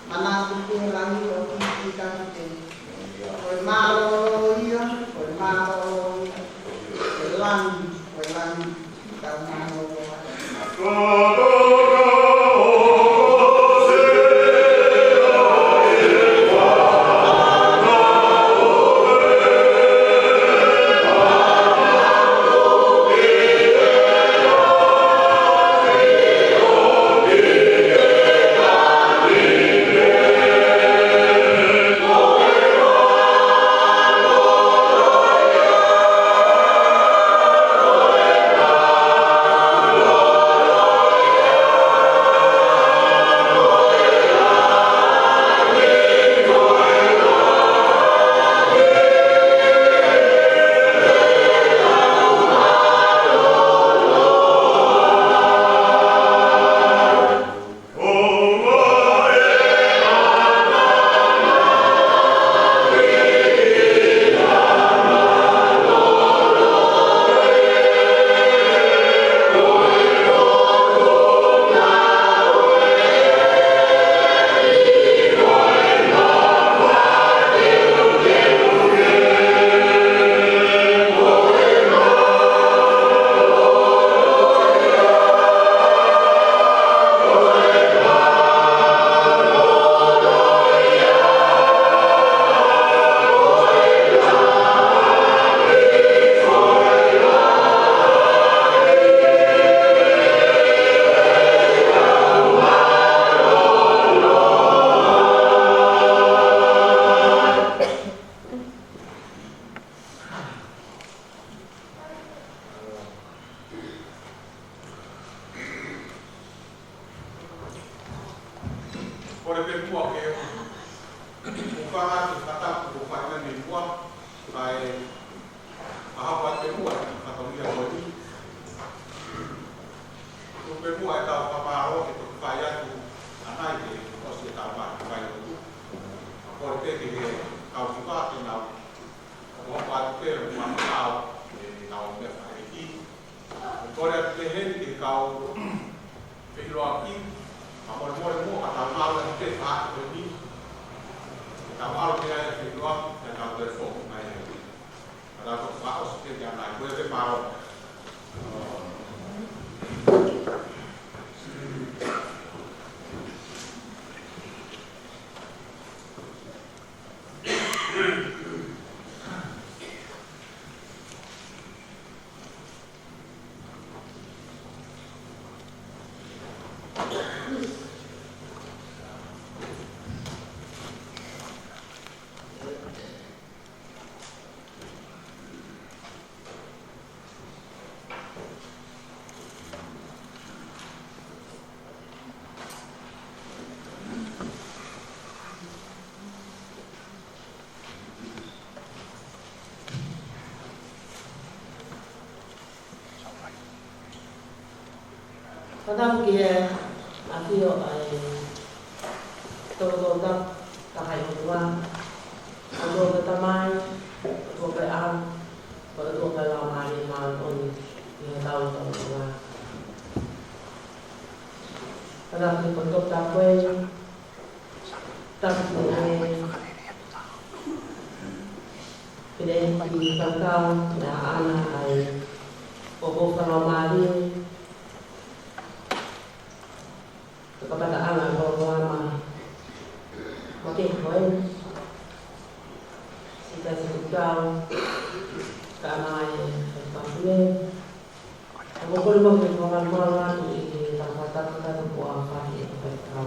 manatu ki he langi ʻo kiki ka kite. Ko e mālōlō ia, ko e mālōlō ia. Ko e langi, ko e langi, tau mālōlō ai. Kole pē muʻa ke u fanga atu e fakatapu kuo fai mai mei muʻa, kae ʻoatu pē muʻa e fatongia ko eni. Tuku pē muʻa ʻetau fakamālō ke toki fai atu ʻanai ke ʻosi ʻetau ngaahi fai atu. Kole pē ki he kau fiefia ke nau ʻoatu pē muʻa ʻetau, ʻetau meʻa fakaʻeiki. Kole atu pē heni ki he kau feʻiloaki, fakamolemole muʻa ka tau maʻu atu pē faʻahi ko eni. Ke tau ʻalu ki ai e feʻiloaki, ke tau toe foki mai ai. Ka tau toki fakaʻosi pē ki ʻanai, ko ia pē, mālō. Fakatapu ki he ʻafio ʻa e Toko Taha ʻo e ʻOtua, ʻOtua ko e Tamai, ʻOtua ko e ʻAlo, ʻOtua ko e Laumālie Māʻoniʻoni, ʻi hotau lotolotonga. Fakatapu ki he Toko Taha ko e Tapu ki he Pilinisi Tautau, naʻa na ai ʻo ko fana mālie, ko kapata anga ko ko ama, ma ke koe, sita sita tau, ka mai, ka pule. Ko e kole mo e fakamolemole atu ʻi he tangata tangata ko ʻAfaki ʻe Pekau.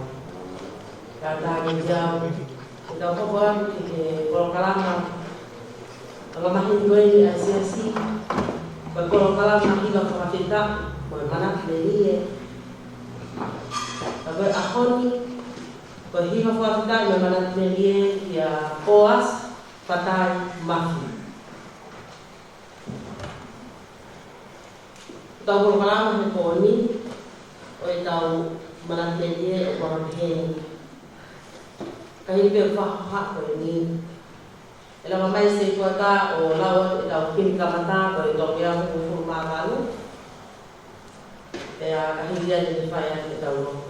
Ka tā ke jau, ke tau hoko atu ki he polokalama ʻa e maheni ko eni ʻa e Siasi, ko e polokalama Hiva Fakafetaʻi mo e Manatu Melie. Ka ko e ʻaho ni, ko e Hiva Fakafetaʻi mo e Manatu Melie kia Poasi Fatai Mafi. Tau polokalama he pō ni, ʻo ʻetau manatu melie ʻoku pehē ni. Ka hili pē ʻoku faʻa hoko eni, ʻe lava mai Setuata ʻo lau ʻetau pini kamata ko e toko ua hongofulu mā valu. Pea ka hili ia te ne fai ʻetau loko.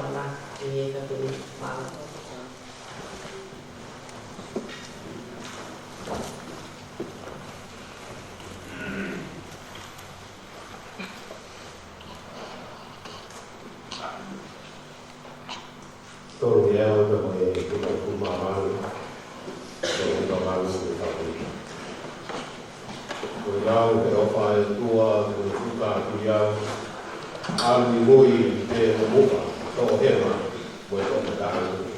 Tēvana, ʻi he ka tuli mālō. Tolu ke au ka mai e kuta kumamalu, tolu kumamalu ke tapu. Ko e lau ke ʻofa e tua, ko e kuta ki au, ʻalu ʻi mui te mo muka, toʻo hema, mo e toʻo mataʻu.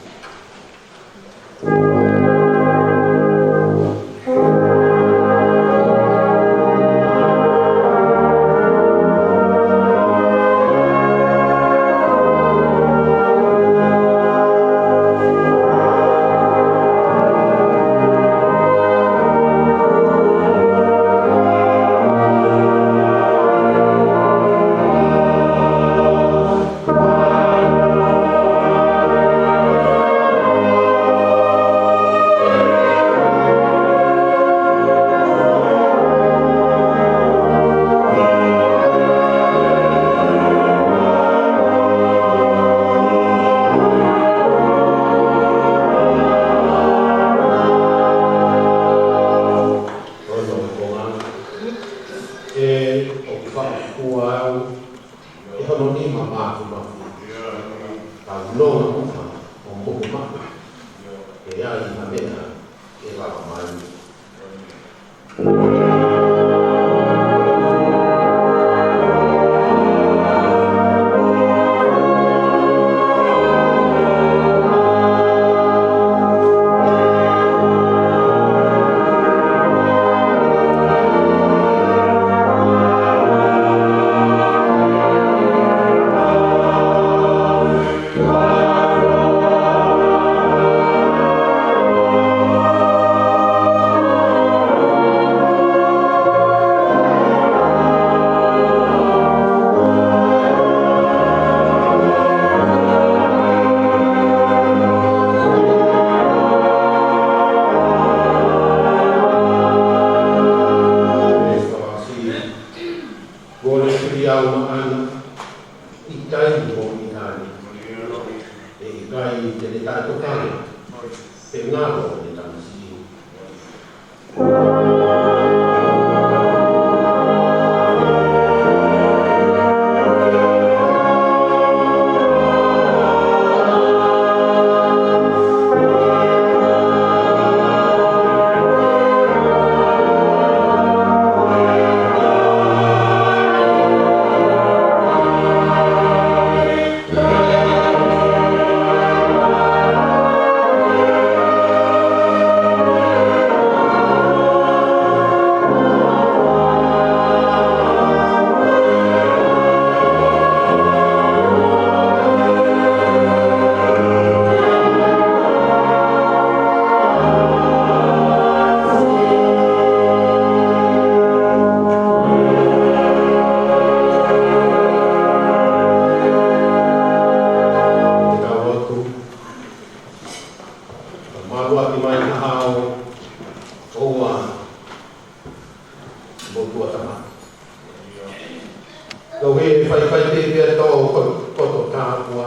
Faifai pē pea tō ko, ko tō tāpua.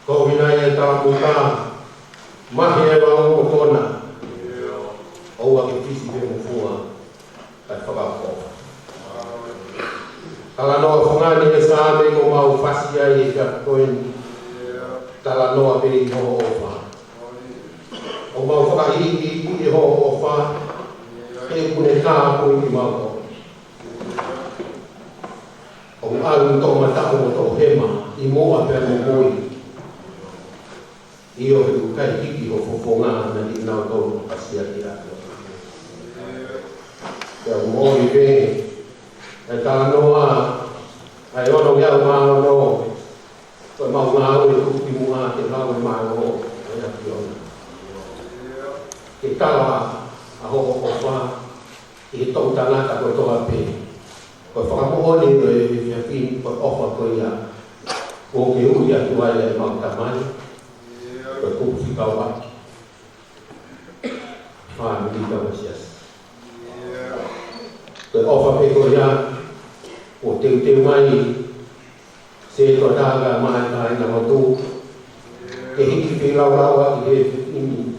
Ko vina ia tāpuka. Mahi e lau mo kona. ʻOua ke fisi pē mo fua. Kae fakaʻofoʻofa. Talanoa fungani e Saame ko mau fasi ai e kia koeni. Talanoa pē ʻi hoʻo ʻofa. ʻOku mau fakaʻihiʻihi ʻi hoʻo ʻofa. He kuo ne tāpuakiʻi mau. ʻOku ʻalu toʻomataʻu mo toʻohema ʻi muʻa pea mo mui. ʻIo, he ʻoku ʻikai hiki ho fofonga naʻa ke nau tau ʻapasia ki ai. Pea ʻoku moʻoni pē, ʻa e talanoa, ʻa e ono ngeau mā ono, ko e mau ngāue ʻoku tuku ki muʻa ke ngāue mālō, ʻa e ʻAfiona. Ke tala ʻa hoʻo ʻofa, ʻi he toʻutangata kotoa pē. Ko e fakamoʻoni ʻo e efiafi ni ko e ʻofa ko ia. ʻOku ke ui atu ai ʻemau Tamai. Ko e kupu fika ua. Fāmili ka mo siasi. Ko e ʻofa pē ko ia. ʻOku teuteu mai. Setuata kae ʻumaʻā e kāinga motu. Ke hiki feilaulau ʻi he efiafi ni.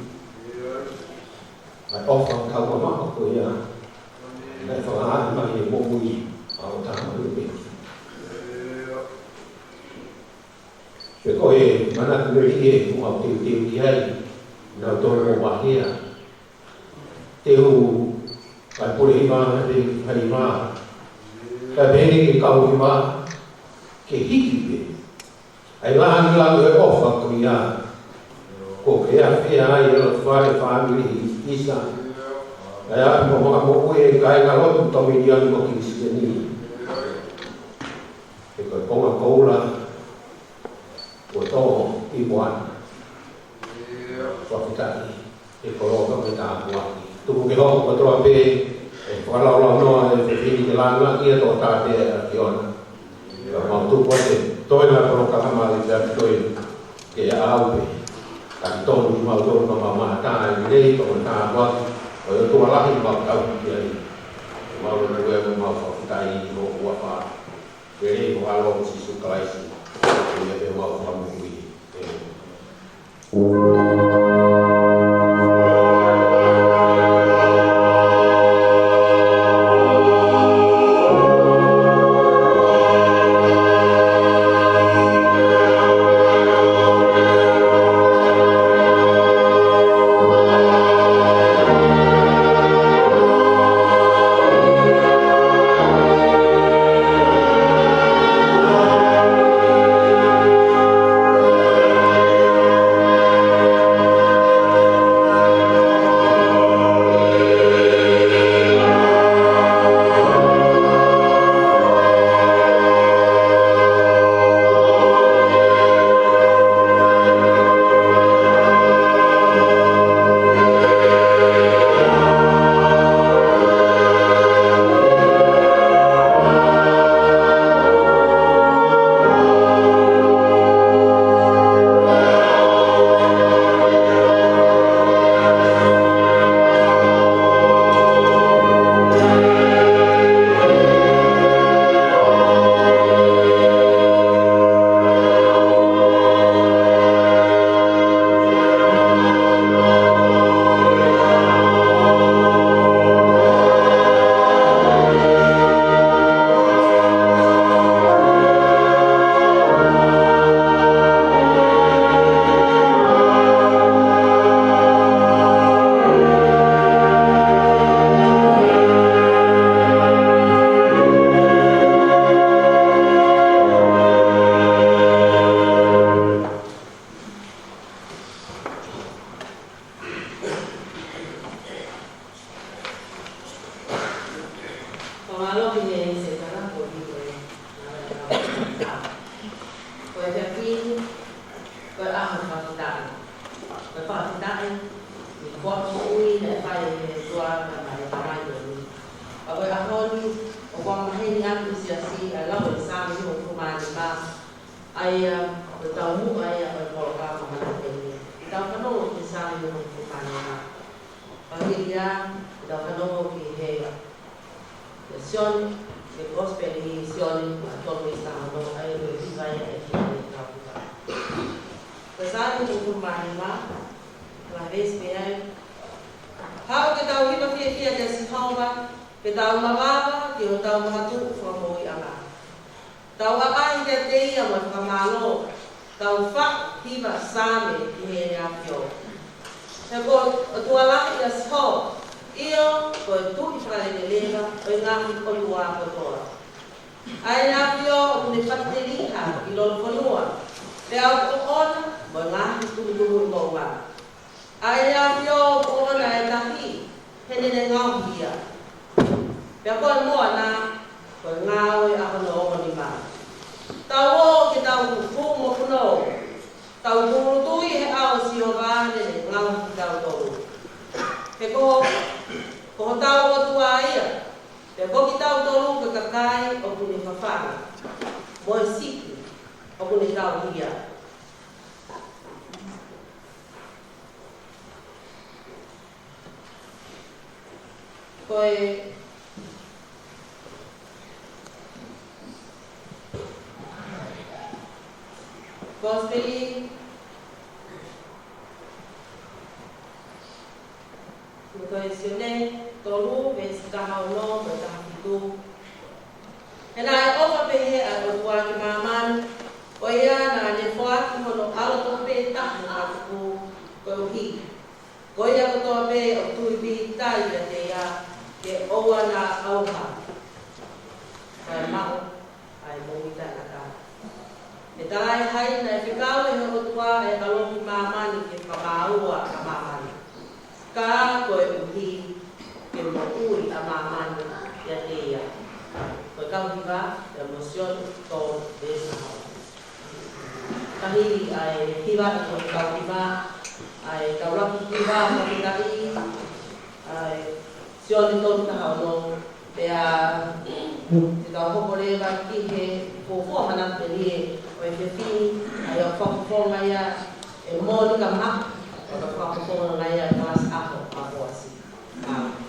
ʻA e ʻofa ka ua maʻa ko ia. Naʻe fakaʻā mai e moʻui ʻa ʻo tāmau pē. Pe ko e manatu meli e mo au teuteu ki ai. Nau tō mo mahea. Te u kai pule hiva, te u kai hiva. Kai peheni ke kau hiva. Ke hiki pē. ʻA e ngaahi langi ʻo e ʻofa ko ia. Ko ke afea ai e loto fale fāmili ʻi ʻIsa. ʻA e ʻapi mo maka moʻui e kāinga lotu Tominiani mo Kilisitiane. He ko e konga koula. Ko tō ʻi muʻa. Fakafetaʻi. ʻE koloa ka me tāpuaki. Tuku ke hoko kotoa pē, ʻe fakalaulaunoa e fefine ke langa ki he tō tāpē ʻa e ʻAfiona. Ka mau tuku atu, toe ngā koloa ka hama i te atu toe. Ke au pē. Ka ki tonu ki mau tonu ka mau mana tā e lei, ka mau tāpuaki. ʻO e ʻOtua lahi mau tau ki ai. Mau lotu e mau fakafetaʻi ʻi ho huafa. Pele ʻi ho ʻAlo ko Sīsū Kalaisi. Ko ia pē mau fakamoʻui. ʻĒmeni. Ko ngalo ki he se kala ko i ko e ngalo ki he kala. Ko e fefine, ko e ʻaho fakafetaʻi. Ko e fakafetaʻi, ʻi he kuo moʻui naʻe fai ʻe he ʻOtua ka mai ka mai ko ni. Ka ko e ʻaho ni, ʻoku maheni atu siasi ʻa e lau ʻo e Saame hongofulu mā nima. ʻA ia, ko e taumuʻa ia ʻo e polokalama ko eni. Tau fanongo ki he Saame hongofulu mā nima. Pangili ia, tau fanongo ki he, he Sione, he Kosipeli Sione, ua tolu veesi taha ono, ʻa ia ko e hiva ia ʻe fiha ʻe he kau hiva. Ko e Saame hongofulu mā nima, ua veesi pē ai. Haʻu ke tau hiva fiefia kia Sihova, ke tau mavava ki hotau makatuʻu fakamoʻuiʻanga. Tau ʻaʻahi kiate ia mo e fakamālō, tau faʻu hiva saame ki heʻene ʻafio. He ko e ʻOtua lahi ʻa Sihova, ʻio, ko e Tuʻi fakaleveleva ʻo e ngaahi ʻotua kotoa. ʻA ʻene ʻafio ʻoku ne fakateliha ʻi lolofonua, pea ʻoku ʻoʻona mo e ngaahi tumutumu ʻi moʻunga. ʻA ʻene ʻafio ʻoku ʻoʻona e tahi, he naʻa ne ngaohi ia. Pea ko e moana, ko e ngāue ʻa hono ongo nima. Tau ō ke tau hū mo punou, tau tūʻulutui he ʻao ʻo Sihova naʻa ne ngaohi kitautolu. He ko, ko hotau ʻOtua ia, pea ko kitautolu ko e kakai ʻoku ne fafanga, mo e sipi ʻoku ne tauhi ia. Ko e Kosipeli, ko e Sione tolu, veesi taha ono mo e taha fitu. He naʻe ʻofa pehē ʻa e ʻOtua ki māmani, ko ia naʻa ne foaki hono ʻAlo tofu pē taha ʻo mātuku, koeʻuhi ko ia kotoa pē ʻoku tui pīkitai ʻiate ia, ke ʻoua naʻa ʻauha, kae maʻu ʻa e moʻui taʻengata. He talaʻehai naʻe fekau ʻe he ʻOtua ʻa e ʻAlo ki māmani ke fakamāua ʻa māmani, ka koeʻuhi ke moʻui ʻa māmani ʻiate ia. Ko e kau hiva, ʻa ia mo Sione tolu veesi taha ono. Ka hili ʻa e hiva ʻa e kau hiva, ʻa e kau laki hiva, fakafetaʻi, ʻa e Sione tolu taha ono, pea te tau hoko leva ki he fuofua manatu melie ʻo e fefine, ʻa ia ʻoku fakafofonga ia ʻe Monika Maʻu, ʻo ka fakafofonga ia ʻe Kalasi ʻAho ʻa Poasi. ʻĀmeni.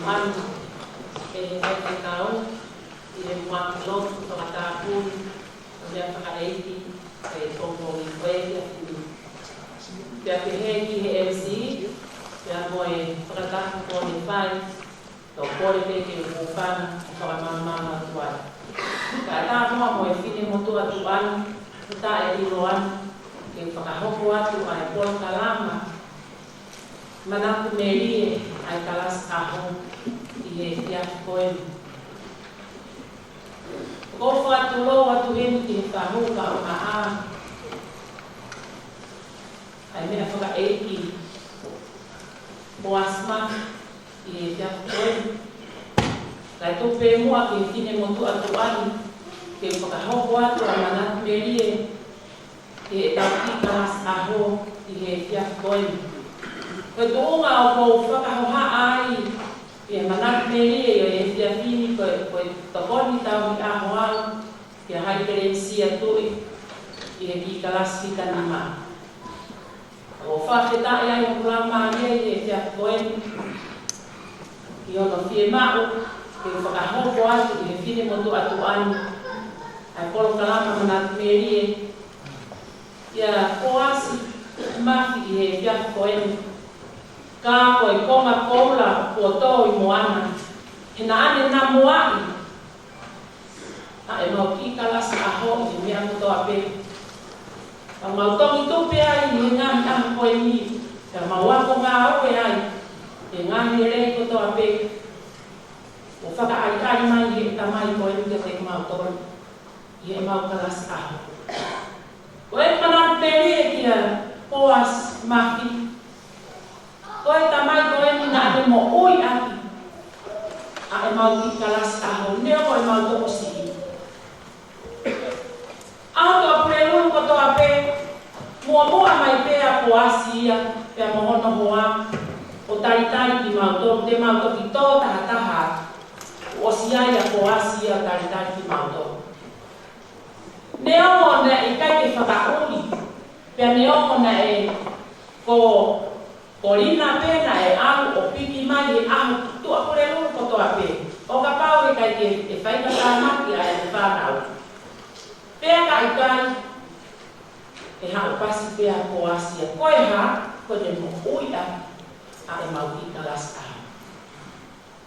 Manu, ʻe he faifekau, ʻi he muʻaki lotu fakatapui ʻo e meʻafakaʻeiki ʻi he pongipongi ko eni. Pea pehē ki he M C, pea mo e fakataha kuo ne fai, ʻo kole pē ke u hūfanga ʻo fakamaama atu ai. Kae ʻatā muʻa mo e finemotuʻa tuʻa ni, ʻo taʻeʻiloa ni, ke fakahoko atu ʻa e polokalama Manatu Melie ʻa e kalasi ʻaho ʻi he efiafi ko eni. Ko e fakatulou atu heni ki he fahu ka o ka a ʻa e meʻafakaʻeiki Poasi Mafi ʻi he efiafi ko eni. Kae tuku pē muʻa ki he finemotuʻa tuʻa ni ke fakahoko atu ʻa Manatu Melie ʻi heʻetau kiʻi kalasi ʻaho ʻi he efiafi ko eni. Ko e tuʻunga ʻoku ou fakahohaʻa ai ʻa e Manatu Melie ʻi he efiafi ni ko e, ko e tokoni tauhi ʻaho au kia Haipeleisia Tuʻi ʻi he kiʻi kalasi fika nima. ʻOku fakafetaʻi ai hoku laumālie ʻi he efiafi ko eni ʻi hono fiemaʻu ke fakahoko atu ʻe he finemotuʻa tuʻa ni ʻa e polokalama Manatu Melie kia Poasi Mafi ʻi he efiafi ko eni. Ka ko e konga koula kuo tō ʻi moana, he naʻa ne namuaʻi ʻa ʻemau kiʻi kalasi ʻaho ʻi he meʻa kotoa pē. Ka mau toki tupe ai ʻi he ngaahi ʻaho ko eni, ka mau ako ngāue ai ʻi he ngaahi lelei kotoa pē kuo fakaʻaliʻali mai ʻe he tamai ko eni kiate kimautolu ʻi heʻemau kalasi ʻaho. Ko e Manatu Melie kia Poasi Mafi, ko e tamai ko eni naʻa ne moʻui ʻaki ʻa ʻemau kiʻi kalasi ʻaho, neongo ʻemau tokosiʻi. ʻAho Tuʻapulelulu kotoa pē, muʻomuʻa mai pē ʻa Poasi ia pea mo hono hoa ʻo talitali kimautolu, te mau toki tō tahataha atu, kuo ʻosi ai ʻa Poasi ia ʻo talitali kimautolu. Neongo naʻe ʻikai ke fakaʻuli, pea neongo naʻe ko Kolina pē naʻe ʻalu ʻo piki mai he ʻaho Tuʻapulelulu kotoa pē, ʻo kapau ʻe ʻikai ke, ke faitāmaki ʻa e fānau. Pea ka ʻikai, ʻe haʻu pasi pē ʻa Poasi ia, ko e hā, ko ʻene moʻui ʻaki ʻa ʻemau kiʻi kalasi ʻaho.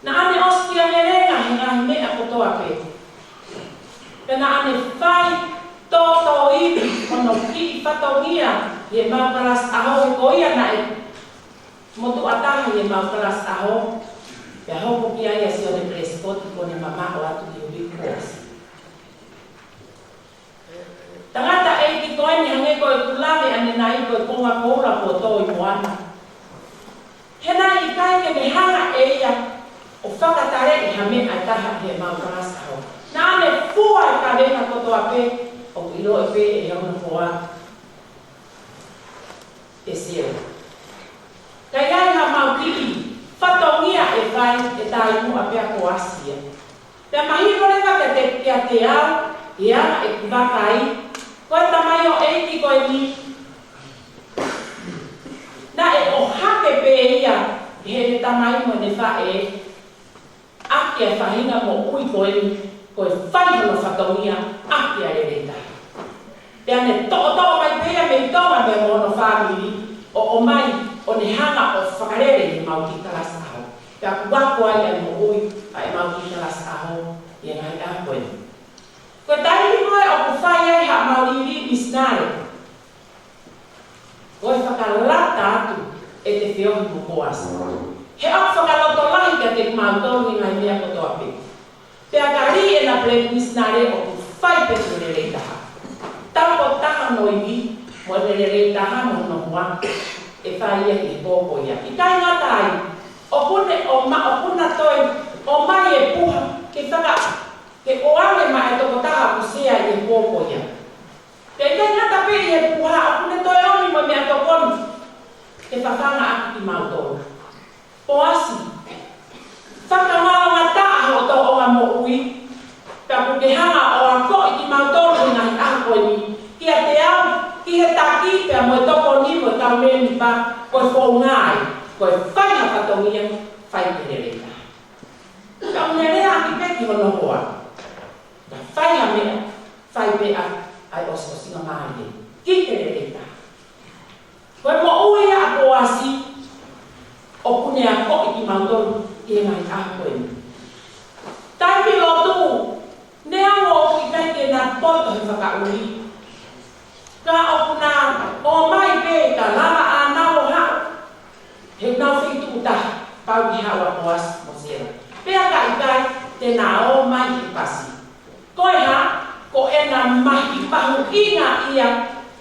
Naʻa ne ʻosi kia lelei he ngaahi meʻa kotoa pē. Pea naʻa ne fai tōtōivi hono kiʻi fatongia ʻi heʻemau kalasi ʻaho, he ko ia naʻe motuʻa taha ʻi heʻemau kalasi ʻaho. Pea hoko ki ai ʻa Sione Pelesikoti kuo ne mamaʻo atu ki he uike kuo ʻosi. Tangataʻeiki ko eni, hangē ko ʻeku lave ʻanenai, ko e konga koula kuo tō ʻi moana. He naʻe ʻikai ke ne hanga ʻe ia ʻo fakataleʻi ha meʻa ʻe taha ʻi heʻemau kalasi ʻaho. Naʻa ne fua e kavenga kotoa pē, ʻoku ʻiloʻi pē ʻe hono hoa ʻe Sela. Ka ʻi ai haʻamau kiʻi fatongia ʻe fai, ʻe taimi muʻa pea Poasi ia. Pea mahino leva kiate, kiate au, ʻi he anga ʻeku vakai, ko e tamaioʻeiki ko eni naʻe ʻohake pē ia ʻe heʻene tamai mo ʻene faʻē ʻaki ʻa e faʻahinga moʻui ko eni, ko e fai hono fatongia ʻaki ʻa e lelei taha. Pea ne toʻotoʻo mai pē ia mei Tonga pea mo hono fāmili ʻo ʻomai ʻo ne hanga ʻo fakalele ʻi heʻemau kiʻi kalasi ʻaho. Pea kuo ako ai ʻa e moʻui ʻa ʻemau kiʻi kalasi ʻaho ʻi he ngaahi ʻaho ko eni. Ko e taimi ko ē ʻoku fai ai haʻamau liliu misinale, ko e fakalata atu ʻete feohi mo Poasi. He ʻoku fakalotolahi kiate kimautolu ʻi he ngaahi meʻa kotoa pē. Pea ka lī ʻena peleti misinale ʻoku fai pē ʻi he lelei taha. Taupotu taha hono ivi, mo e lelei taha mo hono hoa, ʻe fai ia ʻi he pō ko ia. ʻIkai ngata ai, ʻoku ne ʻomai, ʻoku na toe ʻomai e puha ke faka, ke ʻoange maʻa e tokotaha ʻoku sea ʻi he pō ko ia. Pea ʻikai ngata pē ʻi he puha, ʻoku ne toe ʻomi mo e meʻatokoni ke fafanga ʻaki kimautolu. Poasi, fakangalongataʻa hoʻo tōʻonga moʻui, pea kuo ke hanga ʻo akoʻi kimautolu ʻi he ngaahi ʻaho ko eni, kiate au, ki he taki, pea mo e tokoni mo e kau mēmipa, ko e founga ia, ko e fai ha fatongia, fai ki he lelei taha. Naʻá ne lea ʻaki pē ki hono hoa. Ka fai ha meʻa, fai pē ʻa, ʻa e ʻosiʻosingamālie. Ki he lelei taha. Ko e moʻui ʻa Poasi, ʻoku ne akoʻi kimautolu ʻi he ngaahi ʻaho ko eni. Taimi lotu, neongo ʻoku ʻikai ke na poto he fakaʻuli. Ka ʻoku na ō mai pē ka lava ʻa nau ʻo haʻu. He nau feituʻu taha, pau ke haʻu ʻa Poasi mo Sela. Pea ka ʻikai, te na ō mai he pasi. Ko e hā, ko ʻena mahi mahuʻinga ia,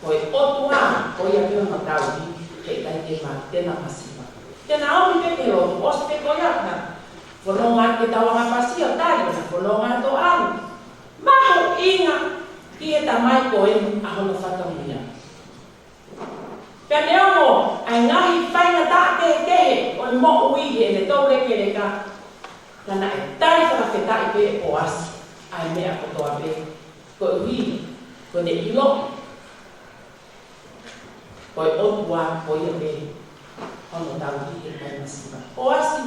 ko e ʻOtua, ko ia pē hono tauhi, he ʻikai te ma, te na masiva. Te na ō mai pē ke lotu, ʻosi pē ko ia na fononga ke tau anga pasi ʻo tali, na fononga to alu. Mahuʻinga ki he tamai ko eni ʻa hono fatongia. Pea neongo ʻa e ngaahi faingataʻa kehekehe ʻo e moʻui heʻene toulekeleka, ka naʻe tali fakafetaʻi pē ʻe Poasi ʻa e meʻa kotoa pē, koeʻuhi ko ʻene ʻiloʻi ko e ʻOtua ko ia pē hono tauhi, he ʻikai masiva. Poasi,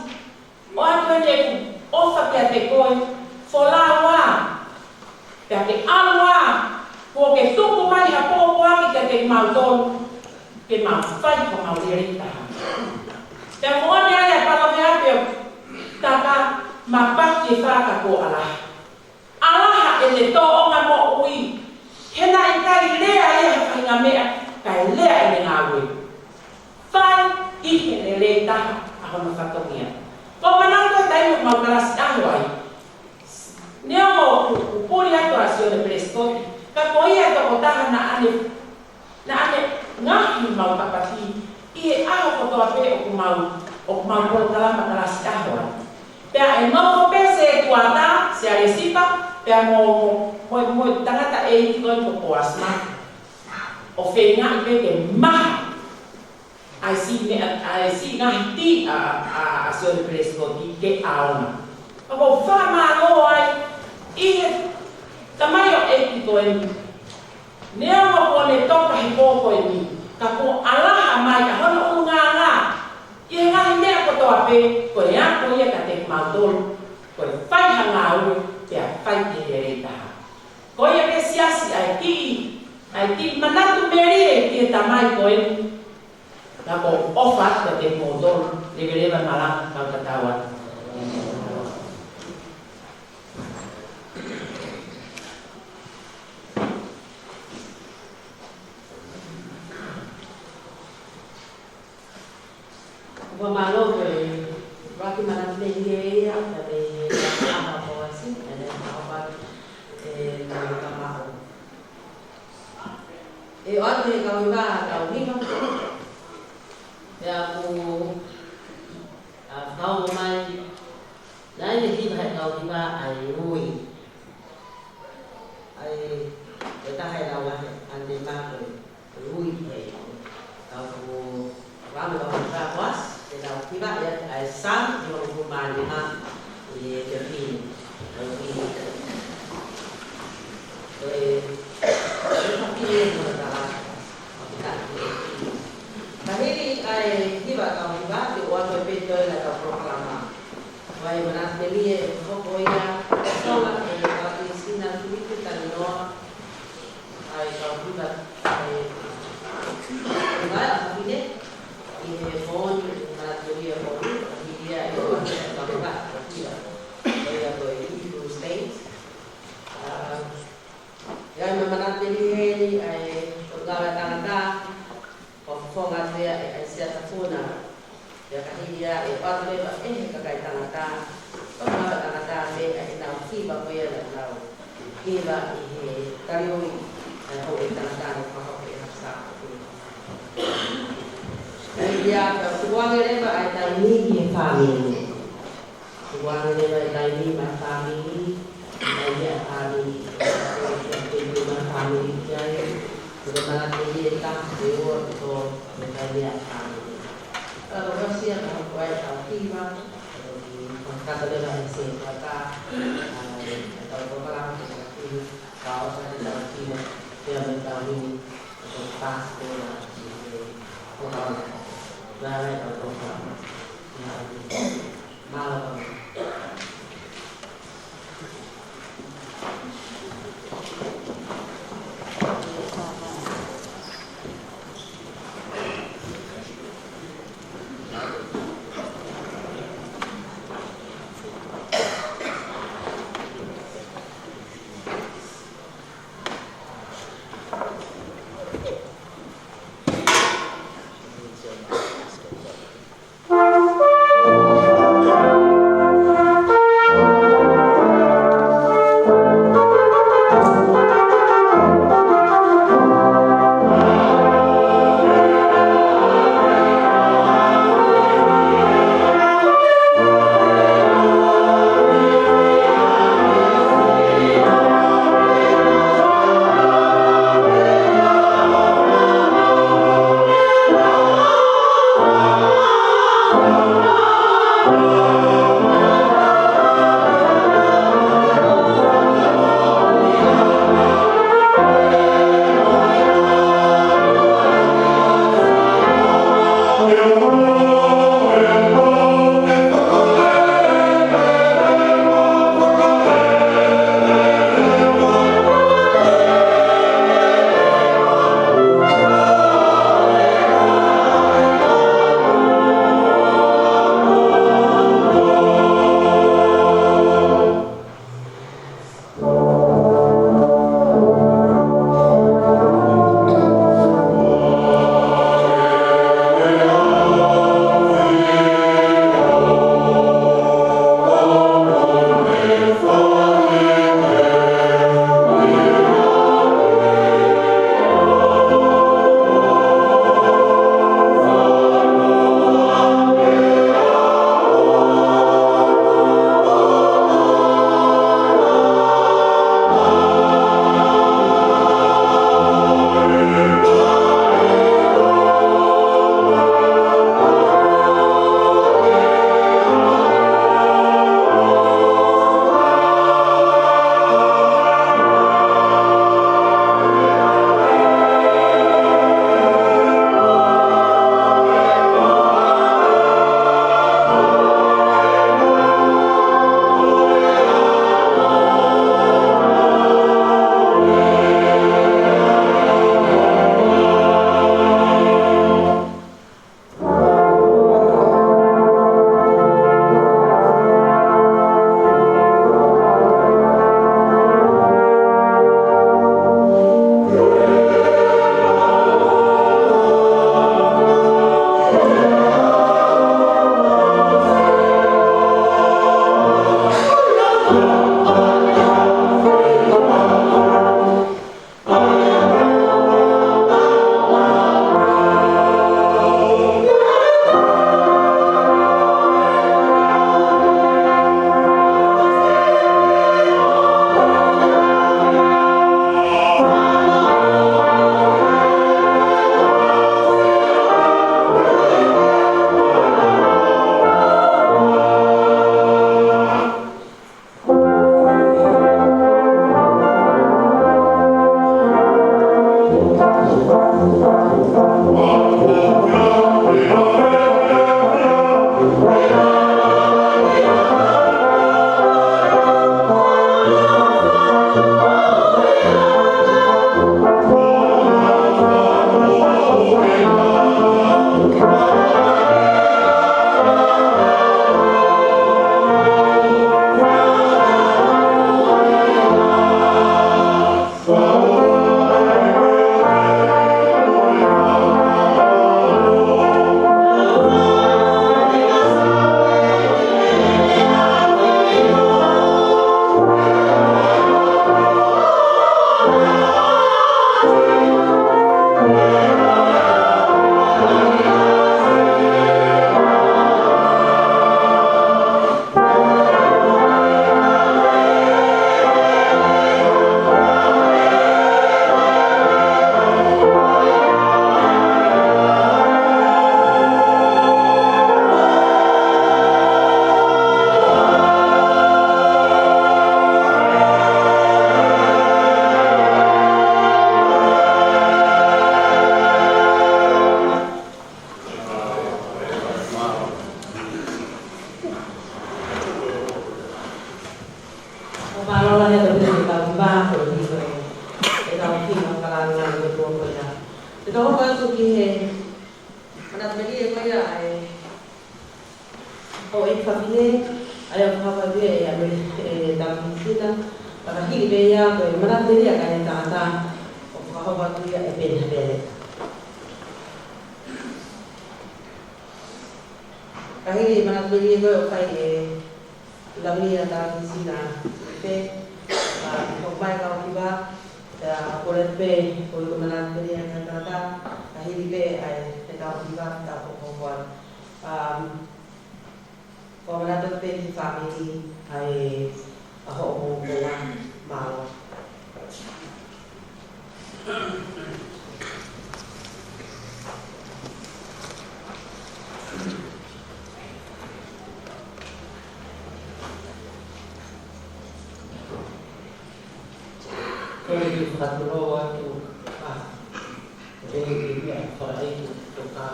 ʻoatu eni ʻeku ʻofa kiate koe, folau ā, pea ke ʻalu ā, kuo ke tuku mai ha pōpoaki kiate kimautolu, ke mau fai homau lelei taha. Pea moʻoni ai ʻa e palōveape ʻoku taka, mapaki e fā ka kuo ʻalaha. ʻAlaha ʻene tōʻonga moʻui, he naʻe ʻikai lea ia ha faʻahinga meʻa, kae lea ʻene ngāue. Fai ʻi he lelei taha ʻa hono fatongia. Ko e manatu he taimi ʻoku mau kalasi ʻaho ai. Neongo ʻoku, ʻoku puli atu ʻa Sione Pelesikoti, ka ko ia e tokotaha naʻá ne, naʻá ne ngaohi homau kapati ʻi he ʻaho kotoa pē ʻoku mau, ʻoku mau polokalama kalasi ʻaho ai. Pea ʻe maumau pē Setuata, Sealesipa, pea mo, mo, mo, mo e tangata ʻeiki ko eni ko Poasi mā, ʻo feingaʻi pē ke maha ʻa e siʻi meʻa, ʻa e siʻi ngaahi tī ʻa, ʻa, ʻa Sione Pelesikoti ke ʻaonga. Ka ʻoku ou fakamālō ai ʻi he tamaioʻeiki ko eni. Neongo kuo ne toka he pō ko eni, ka kuo ʻalaha mai ʻa hono ʻulungaanga ʻi he ngaahi meʻa kotoa pē, ko e ako ia kiate kimautolu, ko e fai ha ngāue, pea fai ki he lelei taha. Ko ia pē siasi ʻa e kiʻi, ʻa e kiʻi manatu melie ki he tamai ko eni. Ka ʻoku ou ʻofa atu kiate kimoutolu, leveleva e malanga, kau tatau atu. Fakamālō ko e ʻuluaki manatu melie ia, ka te ia ʻa Poasi, ʻene ʻofa, ʻe, mo e kamau. ʻE ʻoatu ʻe he kau hiva, kau hiva. Pea ʻoku, ʻa, kau mai, naʻe hiva ʻe he kau hiva ʻa e ui. ʻA e, e taha e lau ʻa e, ʻa e mako, ui ʻe. Ka ʻoku, ʻoku ʻamu kau hiva Poasi, ʻe kau hiva ia, ʻa e Saame ʻi hono hongofulu mā nima, ʻi he pepini, ʻa e pepini. ʻE, ʻe pepini ʻe hono tala, ʻa e pepini. Ka hili ʻa e hiva kau hiva, te u ʻoatu pē toe ʻa e kau polokalama. Ko e manatu melie ʻe hoko ia, Tonga ʻe ʻa e Sina Tuitu Talinoa, ʻa e kau hiva, ʻa e, ʻa e ʻa Fafine, ʻi he moʻoni, ʻi he manatu melie ʻo e moʻoni, ʻa hili ia ʻe ʻoatu ʻa e kau hiva, ʻa e hiva. Ko ia ko e Hebrew State. ʻA, ʻi ai mo e manatu melie heni, ʻa e, ʻo e ngāue ʻa e tangata, ʻo fofonga atu ia ʻe ʻAisea Tafuna. Pea ka hili ia ʻe ʻoatu leva ʻe he kakai tangata, ʻo e ngāue ʻa e tangata mei ai ʻenau hiva ko ia naʻa nau hiva ʻi he taliui, ʻa e houʻeiki tangata naʻe fakahoko ʻe he Haʻa Sāpate. Ka hili ia pea tukuange leva ʻa e taimi ki he fāmili. Tukuange leva e taimi maʻa e fāmili, e taimi ʻa e fāmili, e taimi maʻa e fāmili ki ai, ko e manatu melie ʻe taha, ʻe ua, ʻe tolu, e taimi ʻa e fāmili. Ka ko e ʻosi ia ka hoko ai ʻetau hiva, ʻo fakakakato leva ʻe he Setuata ʻa ʻetau polokalama, ʻa ʻetau hiva, ka ʻosi ʻetau hiva, pea mo ʻetau hiva, ʻo paasi leva ʻi he polokalama. Lava ʻetau polokalama. Mālō. Te tau hoko atu ki he manatu melie ko ia ʻa e houʻeiki fafine, ʻa ia ʻoku fakahoko atu ia ʻe ʻAmelika, ʻe Tāviti Sina, ka hili pē ia ko e manatu melie ʻa e tangata ʻoku fakahoko atu ia ʻe Peni Haveleka. Ka hili manatu melie ko ē ʻoku fai ʻe Lavinia Tāviti Sina pē, ʻa, ʻoku mai kau ki vā, ʻa, ko e pē, ko e manatu melie ʻa e tangata, ka hili pē ʻa e, ʻe kau ki vā, ʻa, ko, ko, ko, um, ko e manatu pē ki he fāmili, ʻa e, ʻa hoʻo mou ko ā, mālō. Ko e kiʻi fakatulou atu, ʻa, ʻe he meʻa fakaʻeiki ko ka.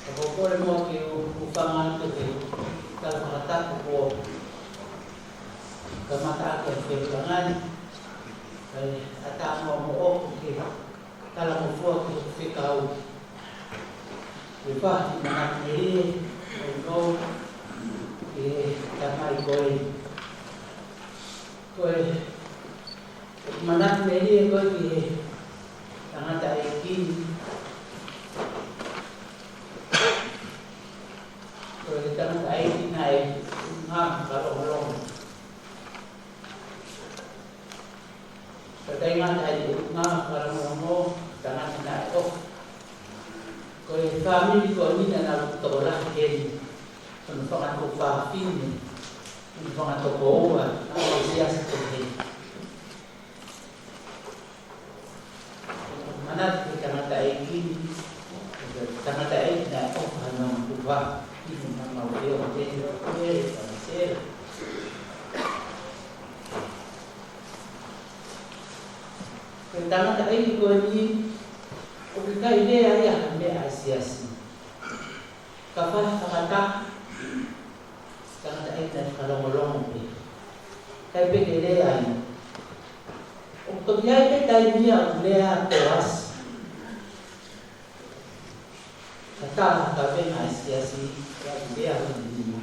Ka ko e kole muʻa ke u, u hūfanga atu he tala fakatapu kuo kamata ʻaki ʻa e fepulangani. Kae ʻatā muʻa moʻoku ke talangofua ki he fekau. Ke fai e manatu melie, ʻo, ʻo, ki he tamai ko ē. Ko e manatu melie ko ē ki he tangataʻeiki ni. Ko e tangataʻeiki naʻe ngāue fakalongolongo. Ko e tangataʻeiki naʻe ngāue fakalongolongo, tangata naʻe ʻofa. Ko e fāmili ko eni naʻa nau tokolahi heni. Ko hono fanga tuofāfine, ko hono fanga tokoua, naʻa nau siasi ko ē. Manatu ki he tangataʻeiki ni, ko e tangataʻeiki naʻe ʻofa hono tuofāfine, naʻa mau ʻio te te te te. Ko e tangataʻeiki ko eni, ʻoku ʻikai lea ia ha meʻa ʻa e siasi. Ka fai fakataha, tangataʻeiki naʻe fakalongolongo pē. ʻIkai pē ke lea ia. ʻOku toki ʻi ai pē taimi ia ʻoku lea ʻa Poasi. Ka tā ka venga ʻa e siasi, ʻe ʻalu lea hono nima.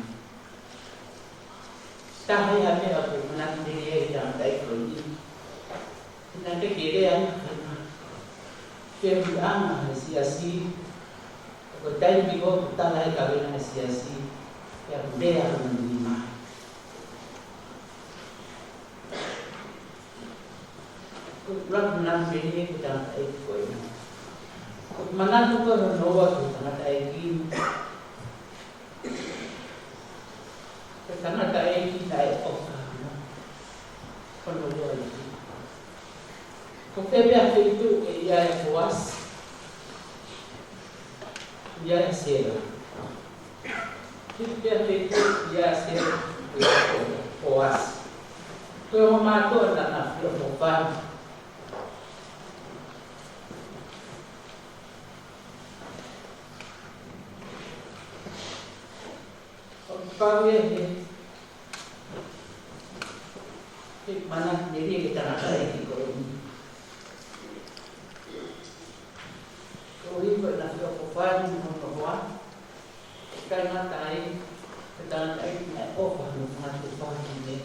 Taha ia e meʻa ʻoku manatu melie ai e tangataʻeiki ko eni. Naʻe ʻikai ke lea ia ha meʻa. Ke ʻalu ʻa e siasi, ko e taimi ko ē ʻoku tala ai e kaveinga ʻa e siasi, ʻe ʻalu lea hono nima. Ko e ʻuluaki manatu melie ki he tangataʻeiki ko eni. Ko e manatu ko ē hono ua ki he tangataʻeiki ni. Ko e tangataʻeiki naʻe ʻofa hono, hono uaifi. Ko fē pē ha feituʻu ʻe ʻi ai ʻa Poasi, ʻi ai ʻa Sela. Ko fē pē ha feituʻu ʻe ʻi ai ʻa Sela, ʻe ʻi ai ʻa Poasi. Ko e ongo mātuʻa naʻa nau feʻofoʻofani. ʻOku pau ia he, he manatu melie ki he tangataʻeiki ko eni. Ko e ʻuhi ko ʻena feʻofoʻofani mo hono hoa, ʻikai ngata ai, ko e tangataʻeiki naʻe ʻofa hono fanga tuofāfine,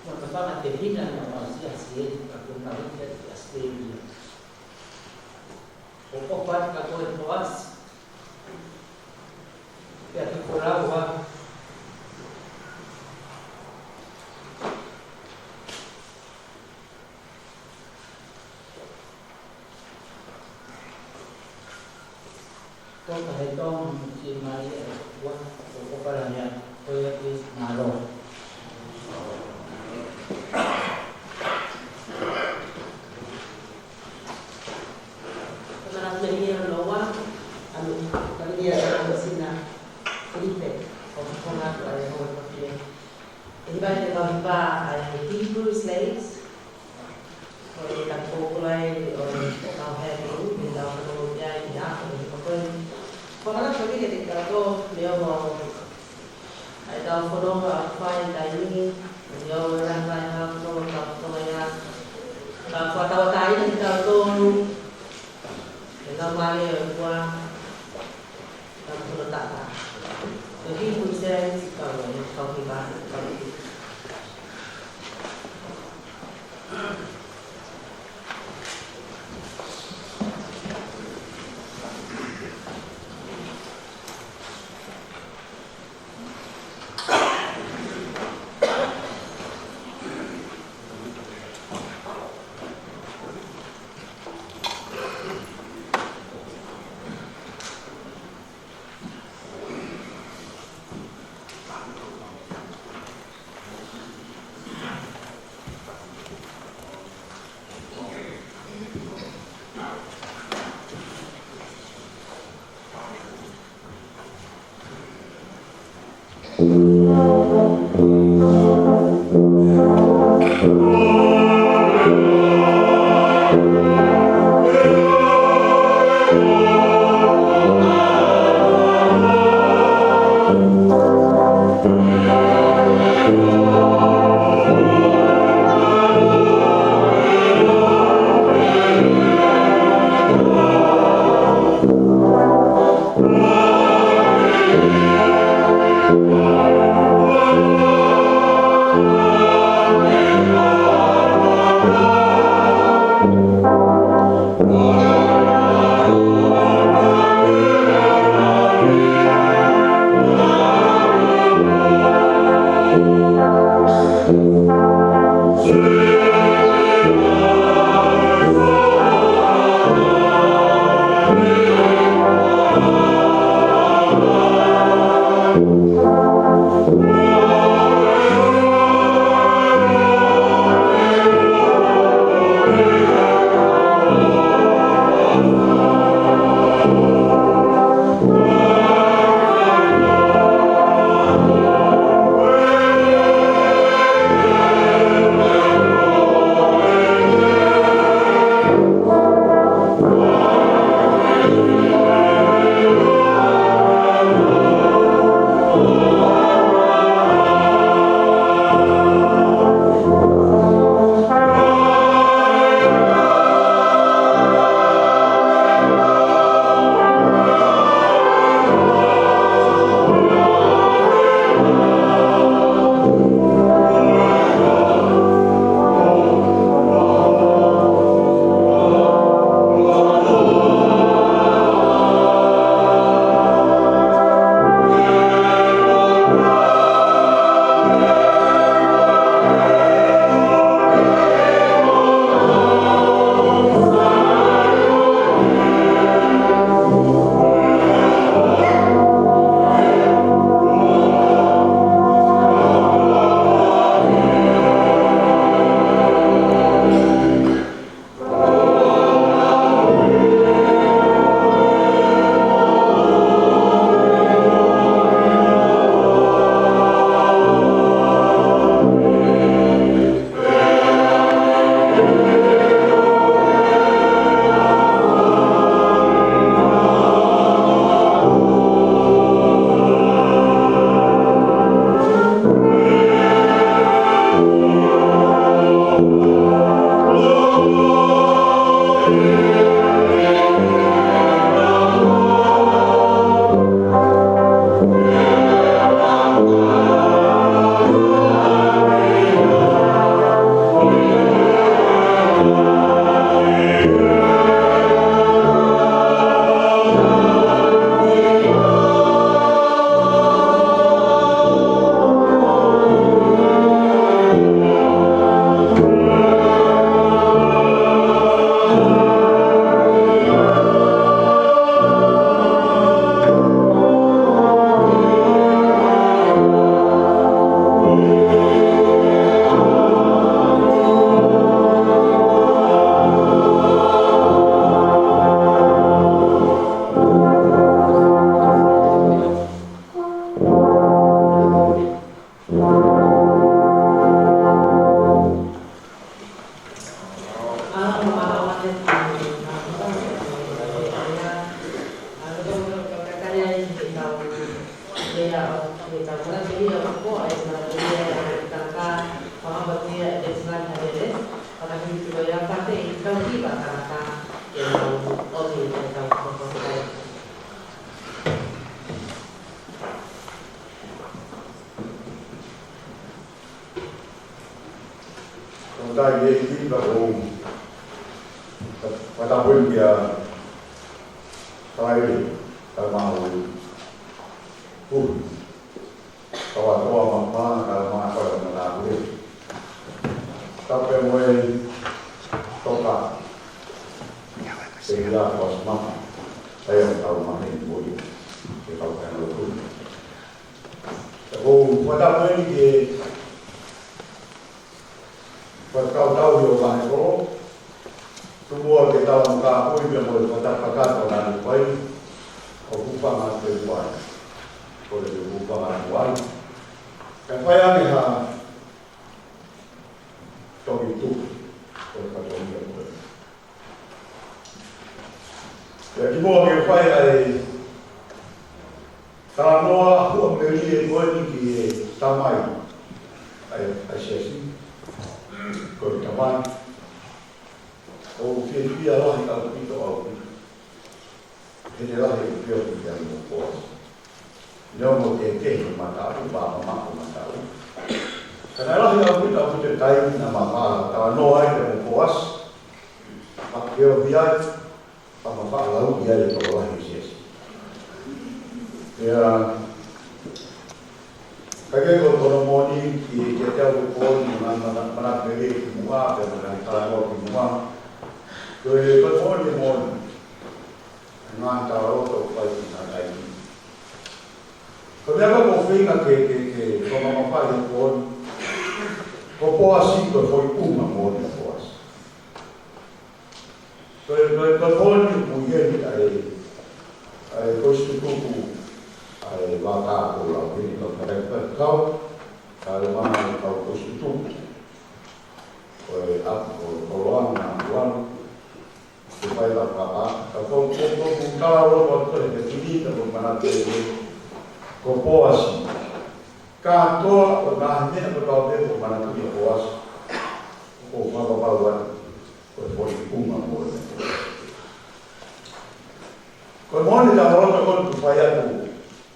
mo hono fanga tehina naʻa nau siasi heni, ka kuo nau hiki atu ki ʻAositelēlia. ʻOku ʻofa atu kia koe Poasi. Pea ke folau ā. Toka he tonga mo e fiemālie ʻa e ʻOtua, ʻoku ou fakalea atu, ko ia pē, mālō. Ko e manatu melie hono ua, ʻa Lavinia Tāviti Sina Filipe, ʻoku hoko atu ʻa e houʻeiki fafine. ʻE hiva ʻe he kau hiva ʻa e Hebrew slaves, ko e taki pōpula ʻo e kau Hepelū, ʻi heʻenau fanongo ki ai ʻi he ʻaho ʻo e hiva ko eni. Ko e manatu melie kiate kitautolu, mei he ʻaho ʻa e tau fononga ʻoku fai he taimi ni, mei he ʻaho ʻa e tau fononga ʻoku tau fononga ia, Ka fakatauʻatāina kitautolu ʻe he Laumālie ʻo e ʻOtua, ka puno tata. Ko e himi kuo ʻosi ʻi he kau ʻe kau hiva, kau hiva. Fakahīkilo ia pate i kau hiva tangata ke mau ʻomi ʻetau kokotai. Kokotai e hiva ko. Fakatapu kia Falaile, ka mau ui. Ui. Kau atoa ma pā, ka ma kau ma nā ui. Tapu mo e toka. Seila ko asma. Ai au tau ma he ui. Ke kau kai no ui. Ko fakatapu ke Fakakautau ʻi ʻo vahe ko. Tuku ā ke tau maka pui pea mo e fakatapu kakato na ni pai. ʻO hūfanga atu pē ʻi ʻai. Ko e hūfanga atu ʻai. Kae fai ange ha toki tuku. Ko e katoa ia ko e. Pea kimuʻa ke fai ai. Talanoa huʻamelie ko eni ki he tamai. ʻAi, ʻai siasi. Ko e tamai. ʻOku fiefia lahi ʻaupito ʻaupito. He te lahi ʻaupito ki he mo Poasi. Neongo ke ke he mataʻu, pā mamaʻo mataʻu. Ka naʻe lahi ʻaupito ʻaupito e taimi naʻa ma talanoa ai pea mo Poasi. Ma ke o hiai. Pea ma faʻa lau ia e tokolahi siasi. Pea, ka ke ko kono moni ki, ki te au ko ni ma, ma, ma, ma na pele ki mua, pea ma na talanoa ki mua. Ko e ko moni moni. Ngā talanoa tau fai ki na kai. Ko te aka ko feinga ke, ke, ke, ko ma ma fai ko ni. Ko Poasi ko fo i uma moni Poasi. Ko e, ko e, ko e pōni ʻoku ʻi heni ʻa e, ʻa e kositutuku, ʻa e vaka ko lau heni kau kakai kau, ka le mana kau kositutuku. Ko e ʻapi ko, ko Loana, Loana, ke fai lau kapa, ka ko, ko, ko, ko, ka lau ko, ko, ko, ke fili, ka ko mana te, ko Poasi. Kātoa ʻo nā he meʻa ko tau pē ko mana te ko Poasi. Ko fai pau atu. Ko e fo i uma mo e. Ko e moni ka holo ko tu fai atu.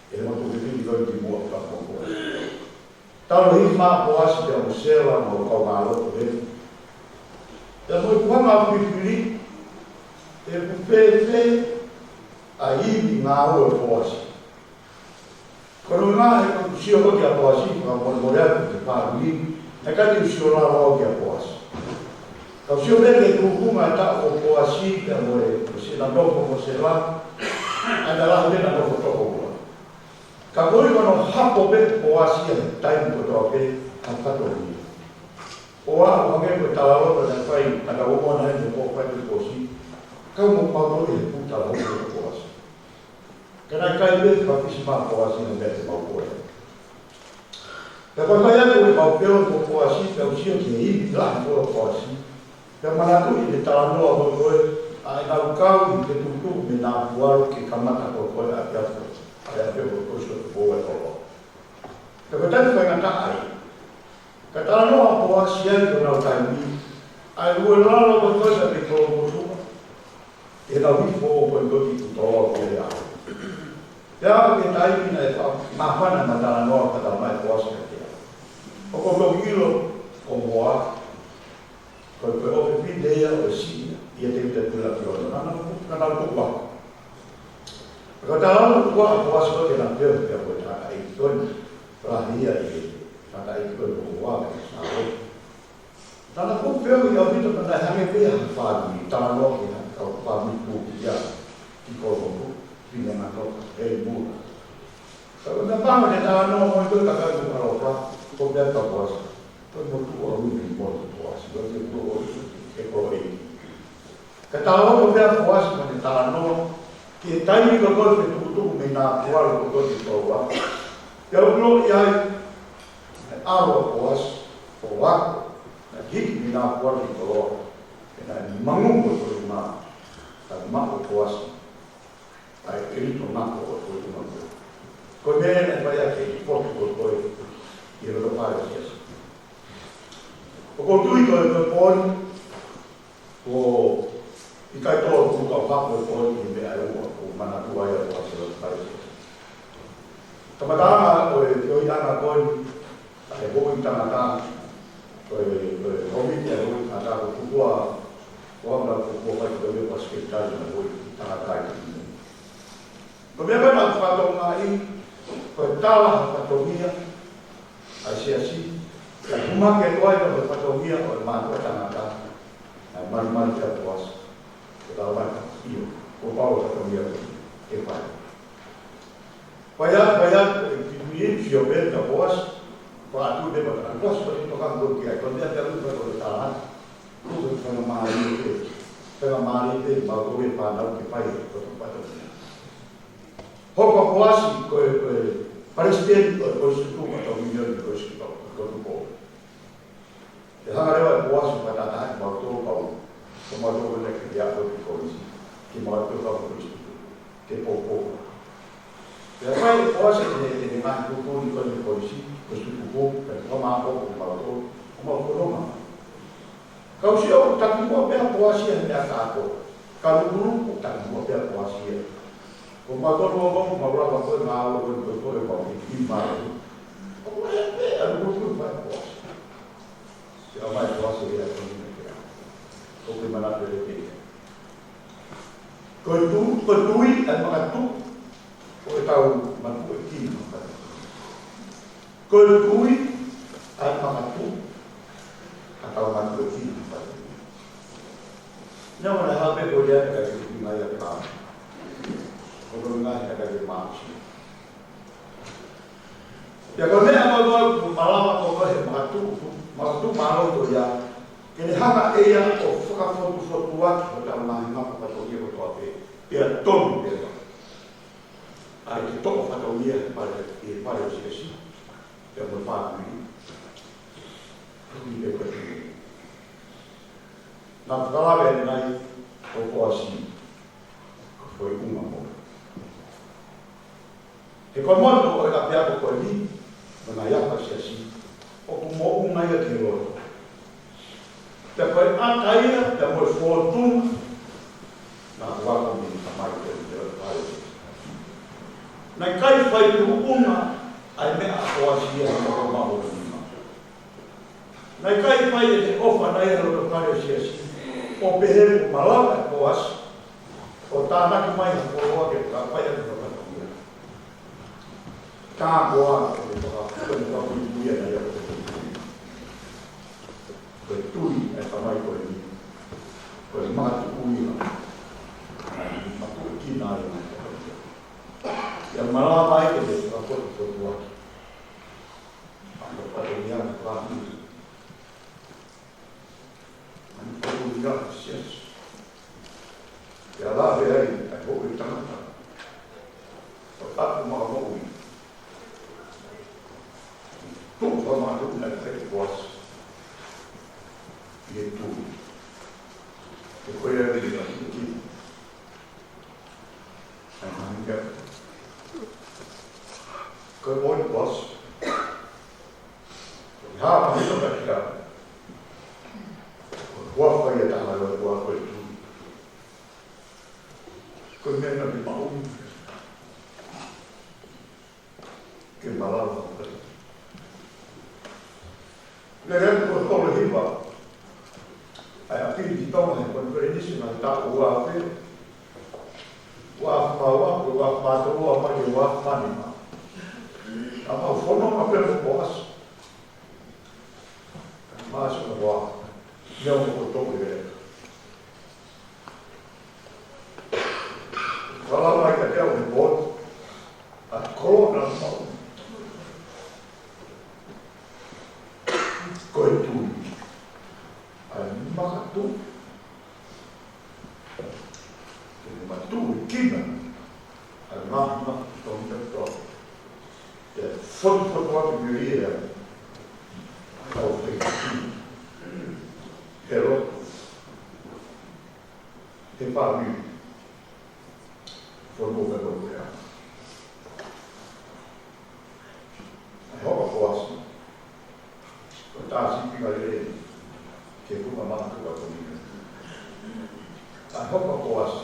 E mo tu ke pini ko ki mua ka mo ko. Tau hi ma Poasi pea mo Sela mo kau mālō ko he. Pea mo i kuhanga fifili. E ku fēfē ʻa i ni ngā ue Poasi. Ko hono ʻuhinga he ko ʻeku sio ko kia Poasi, ka ko hono mole atu ke pālui, he ka te u sio lalo au kia Poasi. Ka u sio pē ke tukunga e taʻu ko Poasi, pea mo e, ko Sela nofo ko Sela, ʻa e tala pē na nofo toko ua. Ka ko i kono hapo pē Poasi ʻa e taimi ko toa pē, ka kato ni. ʻO aʻu hangē ko e talaloto na fai, ka tau ʻomona he ko fai ko Poasi, ka mo pau ko e puta mo ko Poasi. Ka naʻe ʻikai pē fakisi ma Poasi na mea te mau koe. Pea ko e fai atu e mau peo ko Poasi, pea u sio ki he ivi lahi ko Poasi. Pea manatuʻi e talanoa ko koe, ʻa e nau kau ʻi he tukutuku mei Nafualu ke kamata ko koe ʻa e afiafi. ʻA e afiafi ko Kosi ko Tupou e Kolo. Pea ko e taimi faingataʻa ai. Ka talanoa Poasi ai ko nau taimi. ʻA e ue lalo ko koe sa pe kolo ko suma. Ke nau hifo ko e toki kutoa ko e au. Pea ko e taimi naʻe fa-, māfana ma talanoa ka tau mai Poasi ka te au. ʻOku ou ʻilo ʻo moa. Ko e, ko e ʻofefine ia ʻo e siʻi ia. Ia te u te pula ki ono. Nana, nana kukua. Ka talanoa kukua Poasi ko ke na peo pea ko e taʻa i toni. Lahi ia e taʻa i toni ko moa ka sa o. Tana ko pē ʻi ʻaupito ka naʻe hangē pē ha fāmili, talanoa ki ha kau fāmili ko ia ki Kolomotuʻa, Finemangoka, Helimula. Ka ko na pāma ne talanoa mo i ko e kakai ko Kaloka, ko pē ka Poasi. Ko e motuʻa ui ni mo Poasi, ko e ko e ko e. Ka talanoa ko pē Poasi mo ne talanoa, ki he taimi ko koe ke tukutuku mei Nafualu ko koe ki Koloa. Pea u ʻilo ʻi ai, ʻa e ʻalo ʻo Poasi, ʻo ako, naʻe hiki mei Nafualu ki Koloa, pea naʻe mangungu ko e uma, ka maʻu ʻo Poasi, ʻa e ʻelito ngako ʻo e uma ko. Ko e meʻa naʻe fai ʻaki e potu ko koe, ʻi he loto fale siasi. ʻOku ou tui ko e, ko e pōni, Ko e meʻa ʻe ua ʻoku manatua ai ʻa Poasi ʻi loto fale. Kamataʻanga ʻo e feohiʻanga ko eni, ʻa e houʻeiki tangata, ko e, ko e houʻeiki, ʻa e houʻeiki tangata ko Kukua, ko Ana Kukua, ko e ko e ko e sekelitali ʻa e houʻeiki tangata ʻi he. Ko e meʻa ko ē naʻe fakatokangaʻi, ko e tala ha fatongia ʻa e siasi, kae hū mai ke toe ʻai ko e fatongia ʻo e mātuʻa tangata, naʻe malimali pē ʻa Poasi. Ko e tala mai, ʻio, kuo pau e fatongia ke fai. Fai atu, fai atu, e kiʻi sio pē kia Poasi, ko e ʻatu pē ʻa Poasi, Poasi ko e tokanga ko ē ki ai, ko e meʻa pē ʻoku fai ko e tala atu. Ko e faingamālie pē, faingamālie pē, maʻu ko e fānau ke fai, ko e fatongia. Hoko ʻa Poasi ko e, ko e palesiteni ʻo e kolisi tutuku ʻa e Tau Minioni Kolisi Tutuku, ko Tupou. ʻE hanga leva ʻe Poasi ʻo fakataha ʻaki mautolu pau, ko mautolu ko ē naʻe kei ako ʻi he kolisi, ke mautolu pau kolisi tutuku, ke poupou. Pea fai ʻe Poasi ʻene, ʻene ngaahi tuʻutuʻuni ko ē ʻi he kolisi, kolisi tutuku, pea ko mautolu ko mautolu, ko mautolu ko mautolu. Kau sio ʻoku takimuʻa pē ʻa Poasi he meʻa kātoa. Ka lukuluku ʻoku takimuʻa pē ʻa Poasi ia. Ko mautolu ʻoku mau lava ko ē ngāue ko ē ko e mau ki, ki mālō. ʻOku ʻi ai pē ʻa lukuluku fai ʻa Poasi. Ke ʻomai ʻa Poasi ia ko eni ke ʻa. ʻOku ke manatu ʻe te. Ko e tu, ko e tui ʻa e makatuʻu ʻo ʻetau matuʻuekina. Ko e tui ʻa e makatuʻu ʻa ʻetau matuʻuekina. Neongo naʻe haʻu pē ko ia ka ke tuki mai ʻa e pā. Ko e ngaahi ka ke māsi. Pea ko e meʻa ko ē ʻoku malava ko ē he makatuʻu, makatuʻu mālō ko ia. Ke ne hanga ʻe ia ʻo fakafotufotuaki hotau ngaahi maka fatongia kotoa pē. Pea tonu pē ʻa e toʻo fatongia he fale, he fale ʻo e siasi. Pea mo e fāmili. Tui pē ko e tui. Naʻa fakalave ʻanenai ʻo Poasi. Ko e foʻi ʻuhinga mo. He ko e motu ʻo e ʻapiako ko eni, mo e ngaahi ako ʻa e siasi, ʻoku moʻunga ia ki he loto. Pea ko e ʻata ia, pea mo e fōtunga, naʻa ku ako mei he tamai ko eni ʻi he loto fale. Naʻe ʻikai fai tuʻunga ʻa e meʻa ʻa Poasi ia he motu maʻu o nima. Naʻe ʻikai fai ʻene ʻofa naʻe ʻi he loto fale ʻo e siasi, ʻo pehē kuo malava ʻe Poasi ʻo tānaki mai ha koloa ke fakafai ʻaki ha fatongia. Ka ko e ʻofa, ko e ʻofa, ko e ʻofa ko ia naʻe ʻi ai. Ko e tui ʻa e tamai ko eni. Ko e makatuʻu ia. Naʻe matuʻuekina ai ʻa e fatongia. Pea malava ai ke ne fakafotufotuaki. ʻA e fatongia ʻa e fāmili. ʻA e fatongia ʻa e siasi. Pea lave ai ʻa e houʻeiki tangata. ʻO tapu makamoʻui. Tuʻu fakamakatuʻu naʻe fai ʻe Poasi. ʻI he tui. He ko ia ʻa e tui. ʻAi mai kia. Ko e moʻoni Poasi. Ko e hā mahino ka kia. Ko e huafa ia taha ʻo e huafa ko e tui. Ko e meʻa naʻa ke maʻu. Ke malava. Lele atu ko e kolo hiva. ʻA e ʻapili ki Tonga he konifelenisi naʻe taʻu ua afe, ua afe mā ua, ua afe mā tolu, ʻo aʻu mai ki he ua afe mā nima. Naʻa mau fononga pē mo Poasi. Māsi ko ua. Neongo ko e tolu e lele. Kalama i ka teo he board, ʻa e kolo naʻa mau. Ko e tui. ʻA e makatuʻu. Ke ne matuʻuekina. ʻA e ngaahi maka tonu te toa. Ke fotufotuaki melie. ʻA e kau fekaki. He lotu. He fāmili. Fonua pē ko ia. ʻA e hoko ʻa Poasi. Ko e tā sipi ka lele. Ke kuka maka tuka ko ia. ʻA e hoko ʻa Poasi.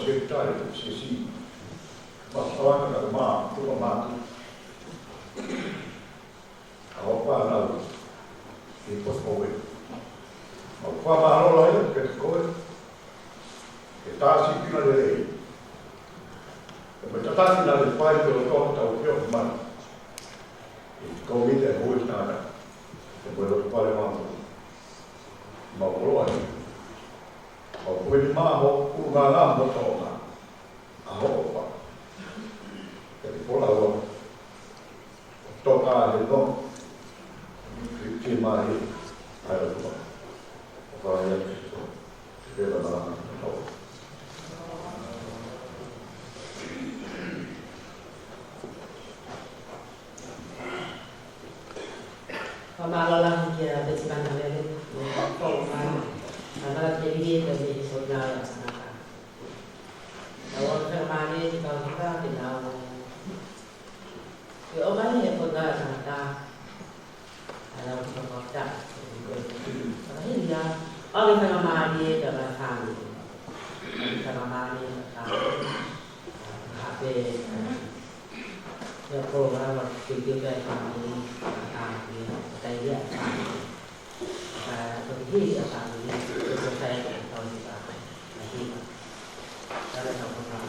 Sekelitali, Siasi, Masiwai, Kakai Mā, Tuʻa Mātuʻa. ʻA hoʻo fānau ʻi he potu ko ē. ʻOku ou fakamālō lahi atu kiate koe, he tā sīpinga lelei. He mo e tataki naʻe fai pē ʻo tau pio mai. ʻI he komiti ʻa e houʻeiki tangata. He mo e loto pale māmā. Mau koloa ni. Mau kumi ni mā ho, ʻulungaanga mo Tonga. ʻA hoʻo ʻofa. Ke te pola ua. Toka he no. Ki, ki mai. Ai, ʻofa. ʻOfa ia. Ke te la mala. Fakamālō lahi kia Peti Manavele, mo e kau mai. Ka nala ke lie ka me i sona e tangata. Ka ua fakamālō ki he kau hika ke nau. Ke ʻomai e kau tangata. ʻA e lau ki he kau tangata. Ka hili ia, ʻoku fakamālō kia e fāmili. ʻOku fakamālō kia e fāmili. Hape, ia ko ua ua ke ke pea ka ni, ka ni, ka ia ka ni. Ka ko hili a ka ni, ko ko kai ka ni ka ni ka ni. Ka ni ka ko ka ni.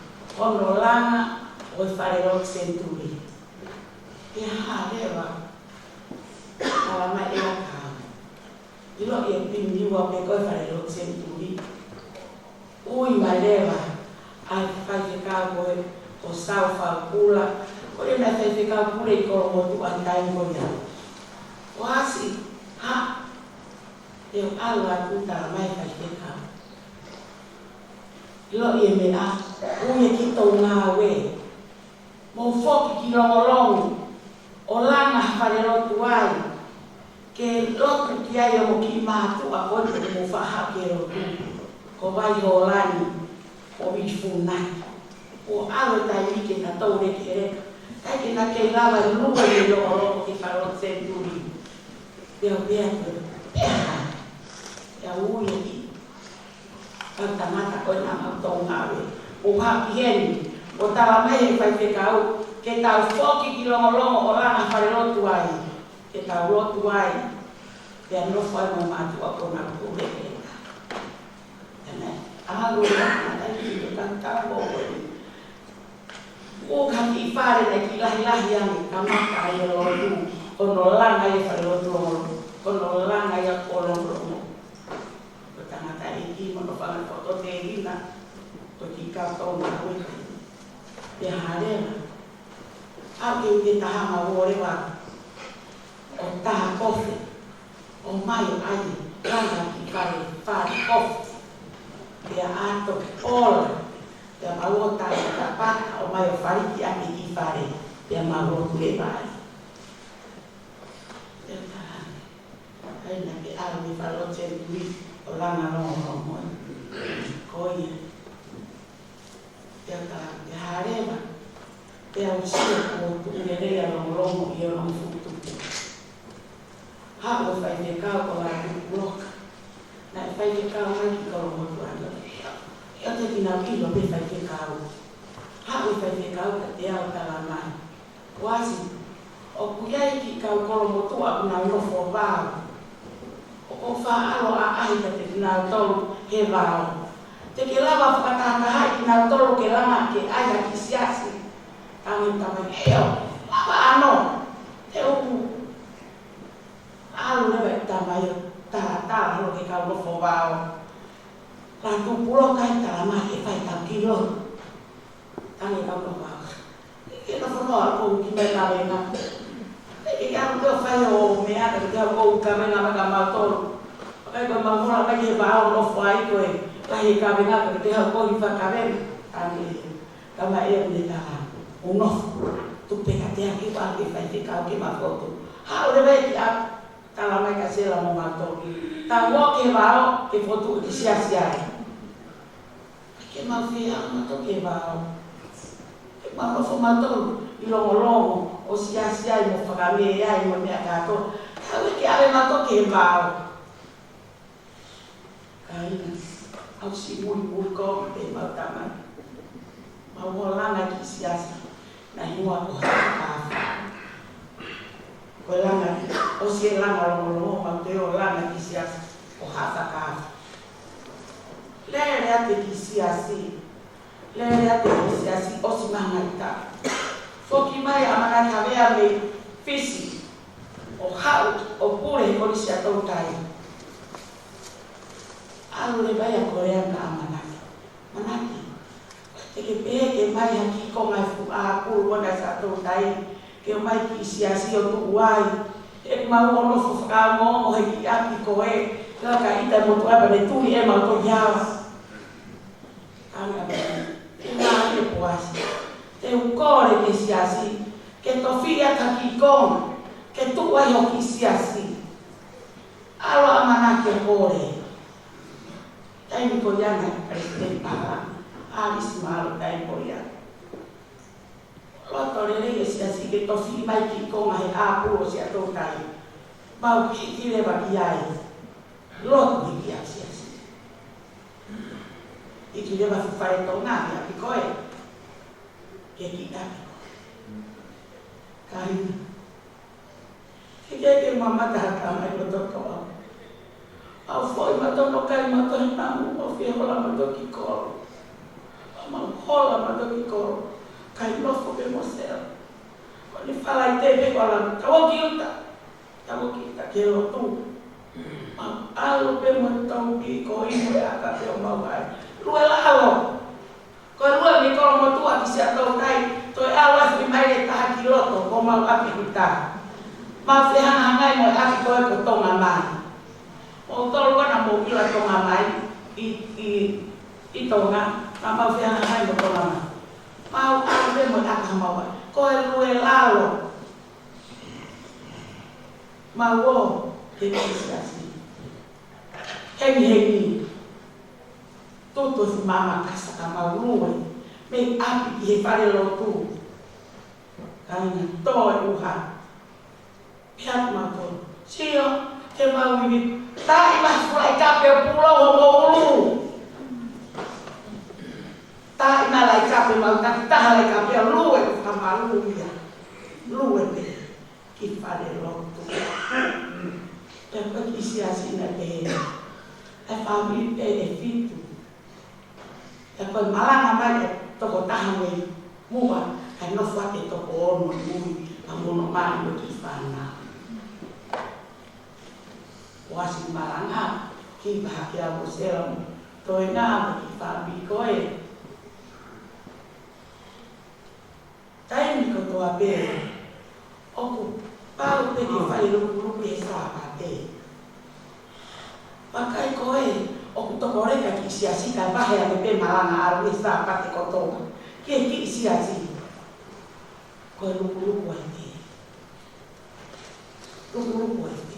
hono langa ʻo e falelotu senituli. Pea hā leva, talamai ʻe he ʻakau, ʻiloʻi ʻe Pini Niua pē ko e falelotu senituli. Ui mai leva ʻa e faifekau ko ē, ko Sau Fakula, ko ia naʻe faifekau pule ʻi Kolomotuʻa he taimi ko ia. ʻOsi, hā, ʻe ʻalu atu, talamai ʻe he faifekau, ʻiloʻi e meʻa, ui e kiʻi toʻu ngāue, mou foki ki Longolongo ʻo langa ha falelotu ai, ke lotu ki ai hoʻomo kiʻi mātuʻa ko eni ʻoku mou faʻa haʻu ke lotu, ko Vaihōlani, ko Vilifunaki. Kuo ʻalu e taimi ke na tau lekeleka, ʻikai ke na kei lava lue mei Longolongo ki he falelotu senituli. Pea, pea, pea, pea, pea ui e kiʻi kau tangata ko ē naʻa mau toʻu ngāue. ʻO haʻu ki heni, ʻo talamai ʻe he faifekau ke tau foki ki Longolongo ʻo langa falelotu ai, ke tau lotu ai, pea nofo ai mo e mātuʻa ko ena ʻoku lekeleka. Pea naʻe ʻalu e tangata ki he kau tau ko ē. ʻO ka kiʻi fale naʻe kiʻi lahilahi ange, kamata ai e lotu, ko hono langa ai e falelotu Longolongo, ko hono langa ai ʻa Longolongo. Ko e tangataʻeiki mo hono fanga fototehina, ko e kiʻi kau toʻu ngāue. Pea hā leva, ʻa e ʻuhinga ke taha ma ō leva ʻo tā kofe, ʻomai ʻo ʻai, langa ki fale, fale kofe. Pea ʻato ola, pea mau ō tā tapata, ʻomai ʻo faliki ʻaki ki fale, pea mau ō ki leva ai. Pea tā, ʻai naʻa ke ʻalu ki he falelotu senituli ʻo langa Longolongo. Ko ia. Ia ka te hāleva, pea u sio kuo tuʻu lelei ʻa Longolongo ʻi hono fuʻu tupu. Haʻu e faifekau ko Lātū Puloka. Naʻe faifekau mai ki Kolomotuʻa. ʻIo, te kinautolu pē faifekau. Haʻu e faifekau ka te u talamai, Kuasi, ʻoku ʻi ai e kiʻi kau Kolomotuʻa ʻoku nau nofo vao. ʻOku ou faʻa ʻalu ʻo ʻaʻahi kiate kinautolu he vao. Te ke lava fakatahatahaʻi kinautolu ke langa ke ʻai ha kiʻi siasi? Tau e tamai, ʻio, lava ʻānoa. Te u ʻalu leva e tamai ʻo talatala holo ki he kau nofo vao. Lātū Puloka, ʻai talamai ke fai ʻetau kiʻi lotu. Tau e kau nofo vao. Ke nofo noa ʻo ʻoku ou kiʻi kavenga. Ke ke ʻalu ʻo fai hoʻo meʻa, ka te u ʻoku ou kavenga mai kia mautolu. Pea ko ʻemau hola mai ki he vao ʻo nofo ai ko e lahi e kavenga, ka te u ʻoku ou kiʻi fakakavenga. Tau e tamai ʻo ne tala, ʻo nofo. Tuku pē kiate au ke u ʻalu ki he faifekau ke ma fotu. Haʻu leva e kiʻi ʻalu, talamai kia Sela mo mautolu, tau ō ki he vao ke fotu e kiʻi siasi ai. Ke mau fie ʻalu mautolu ki he vao. Ke mau nofo mautolu ʻi Longolongo ʻo siasi ai mo fakamē ai mo e meʻa kātoa. Kae ʻoua ke ʻave mautolu ki he vao. Kāinga, ʻosi muimui kovi pē ʻemau tamai. Mau ō ʻo langa e kiʻi siasi, naʻe hingoa ko Haʻa Fakaafe. Ko e langa, ʻosi e langa Longolongo, mau toe ō ʻo langa e kiʻi siasi ko Haʻa Fakaafe. Lele atu e kiʻi siasi. Lele atu e kiʻi siasi, ʻosi māhina ʻe taha. Foki mai ʻa ʻAmanaki Havea mei Fisi ʻo haʻu ʻo pule he Kolisi ʻa Toutai. ʻAlu leva ia ʻo kole ange kia ʻAmanaki. ʻAmanaki, te ke pehē ke ʻomai ha kiʻi konga ʻe fuʻu ʻāpulu ʻo ʻai kia Toutai, ke ʻomai e kiʻi siasi ʻo tuʻu ai. He ʻoku mau ō ʻo nofo fakaongoongo he kiʻi ʻapi ko ē, laka ʻita e motuʻa pea ne tuli ʻemau tohi hala. Kāinga, ʻe mai e Kuasi, te u kole ki he siasi ke tofiʻi atu ha kiʻi konga ke tuʻu ai ho kiʻi siasi. ʻAlu ʻa ʻAmanaki ʻo kole. Taimi ko ia naʻe palesiteni Palani, ʻAlisi Malo taimi ko ia. Loto lelei e siasi ke tofiʻi mai e kiʻi konga he ʻāpulu ʻo Siaʻatoutai. Mau hiki leva ki ai. Lotu hiki ʻa e siasi. Hiki leva e fuʻu fale Tonga ki he ʻapi ko ē. Ki he kiʻi ʻapi ko ē. Kāinga, ke ke ke mamata ha taha mai ko Totoʻa. Mau foʻi mautolu ʻo kai mautolu he namu, mau fie hola mautolu ki kolo. Mau hola mautolu ki kolo. Kai nofo pē mo Sela. Ko ʻene falaite pē ko ʻAlana, tau ō ki ʻuta. Tau ō ki ʻuta ki he lotu. Mau ʻalu pē mo e tau pī ko inu e ʻaka pē ʻo mau ʻai. Lue lalo. Ko e lue mei Kolomotuʻa ki Siaʻatoutai, toe ʻalu ʻa e fuʻu maile ʻe taha ki loto, ko homau ʻapi ʻuta. Mau fehangahangai mo e ʻapi ko ē ko Tongamai. Moutolu ko ē naʻa mou ʻilo Tongamai ʻi, ʻi, ʻi Tonga, naʻa mau fehangahangai mo Tongamai. Mau ʻalu pē mo e ʻaka homau ʻai. Ko e lue lalo. Mau ō ki he kiʻi siasi. Hengihengi. Tutu e fuʻu maama kasa ka mau lue mei ʻapi ki he fale lotu. Kāinga, tō e ʻuha. Pea ʻoku mau tō. Sio, ke mau ivi. Taaʻi mai e fuʻu laʻi kape ʻo pulou homou ʻulu. Taaʻi mai e laʻi kape, mau takitaha laʻi kape ʻo lue, ka mau lue ia. Lue pē ki fale lotu. Pea ko e kiʻi siasi naʻe pehē ni, ʻa e fāmili pē ʻe fitu. Pea ko e malanga mai e toko taha mei muʻa, kae nofo atu e toko ono ʻi mui, ka mono mai mo e kiʻi fānau. Kuasi malanga, kiʻi vaha ke au mo Sela mo Toenga mo e kiʻi fāmili ko ē. Taimi kotoa pē, ʻoku pau pē ke fai e lukuluku he Sāpate. Vakai ko ē, ʻoku toko leka e kiʻi siasi kae vahe ange pē malanga ʻalu he Sāpate kotoa ki he kiʻi siasi. Ko e lukuluku ai pē. Lukuluku ai pē.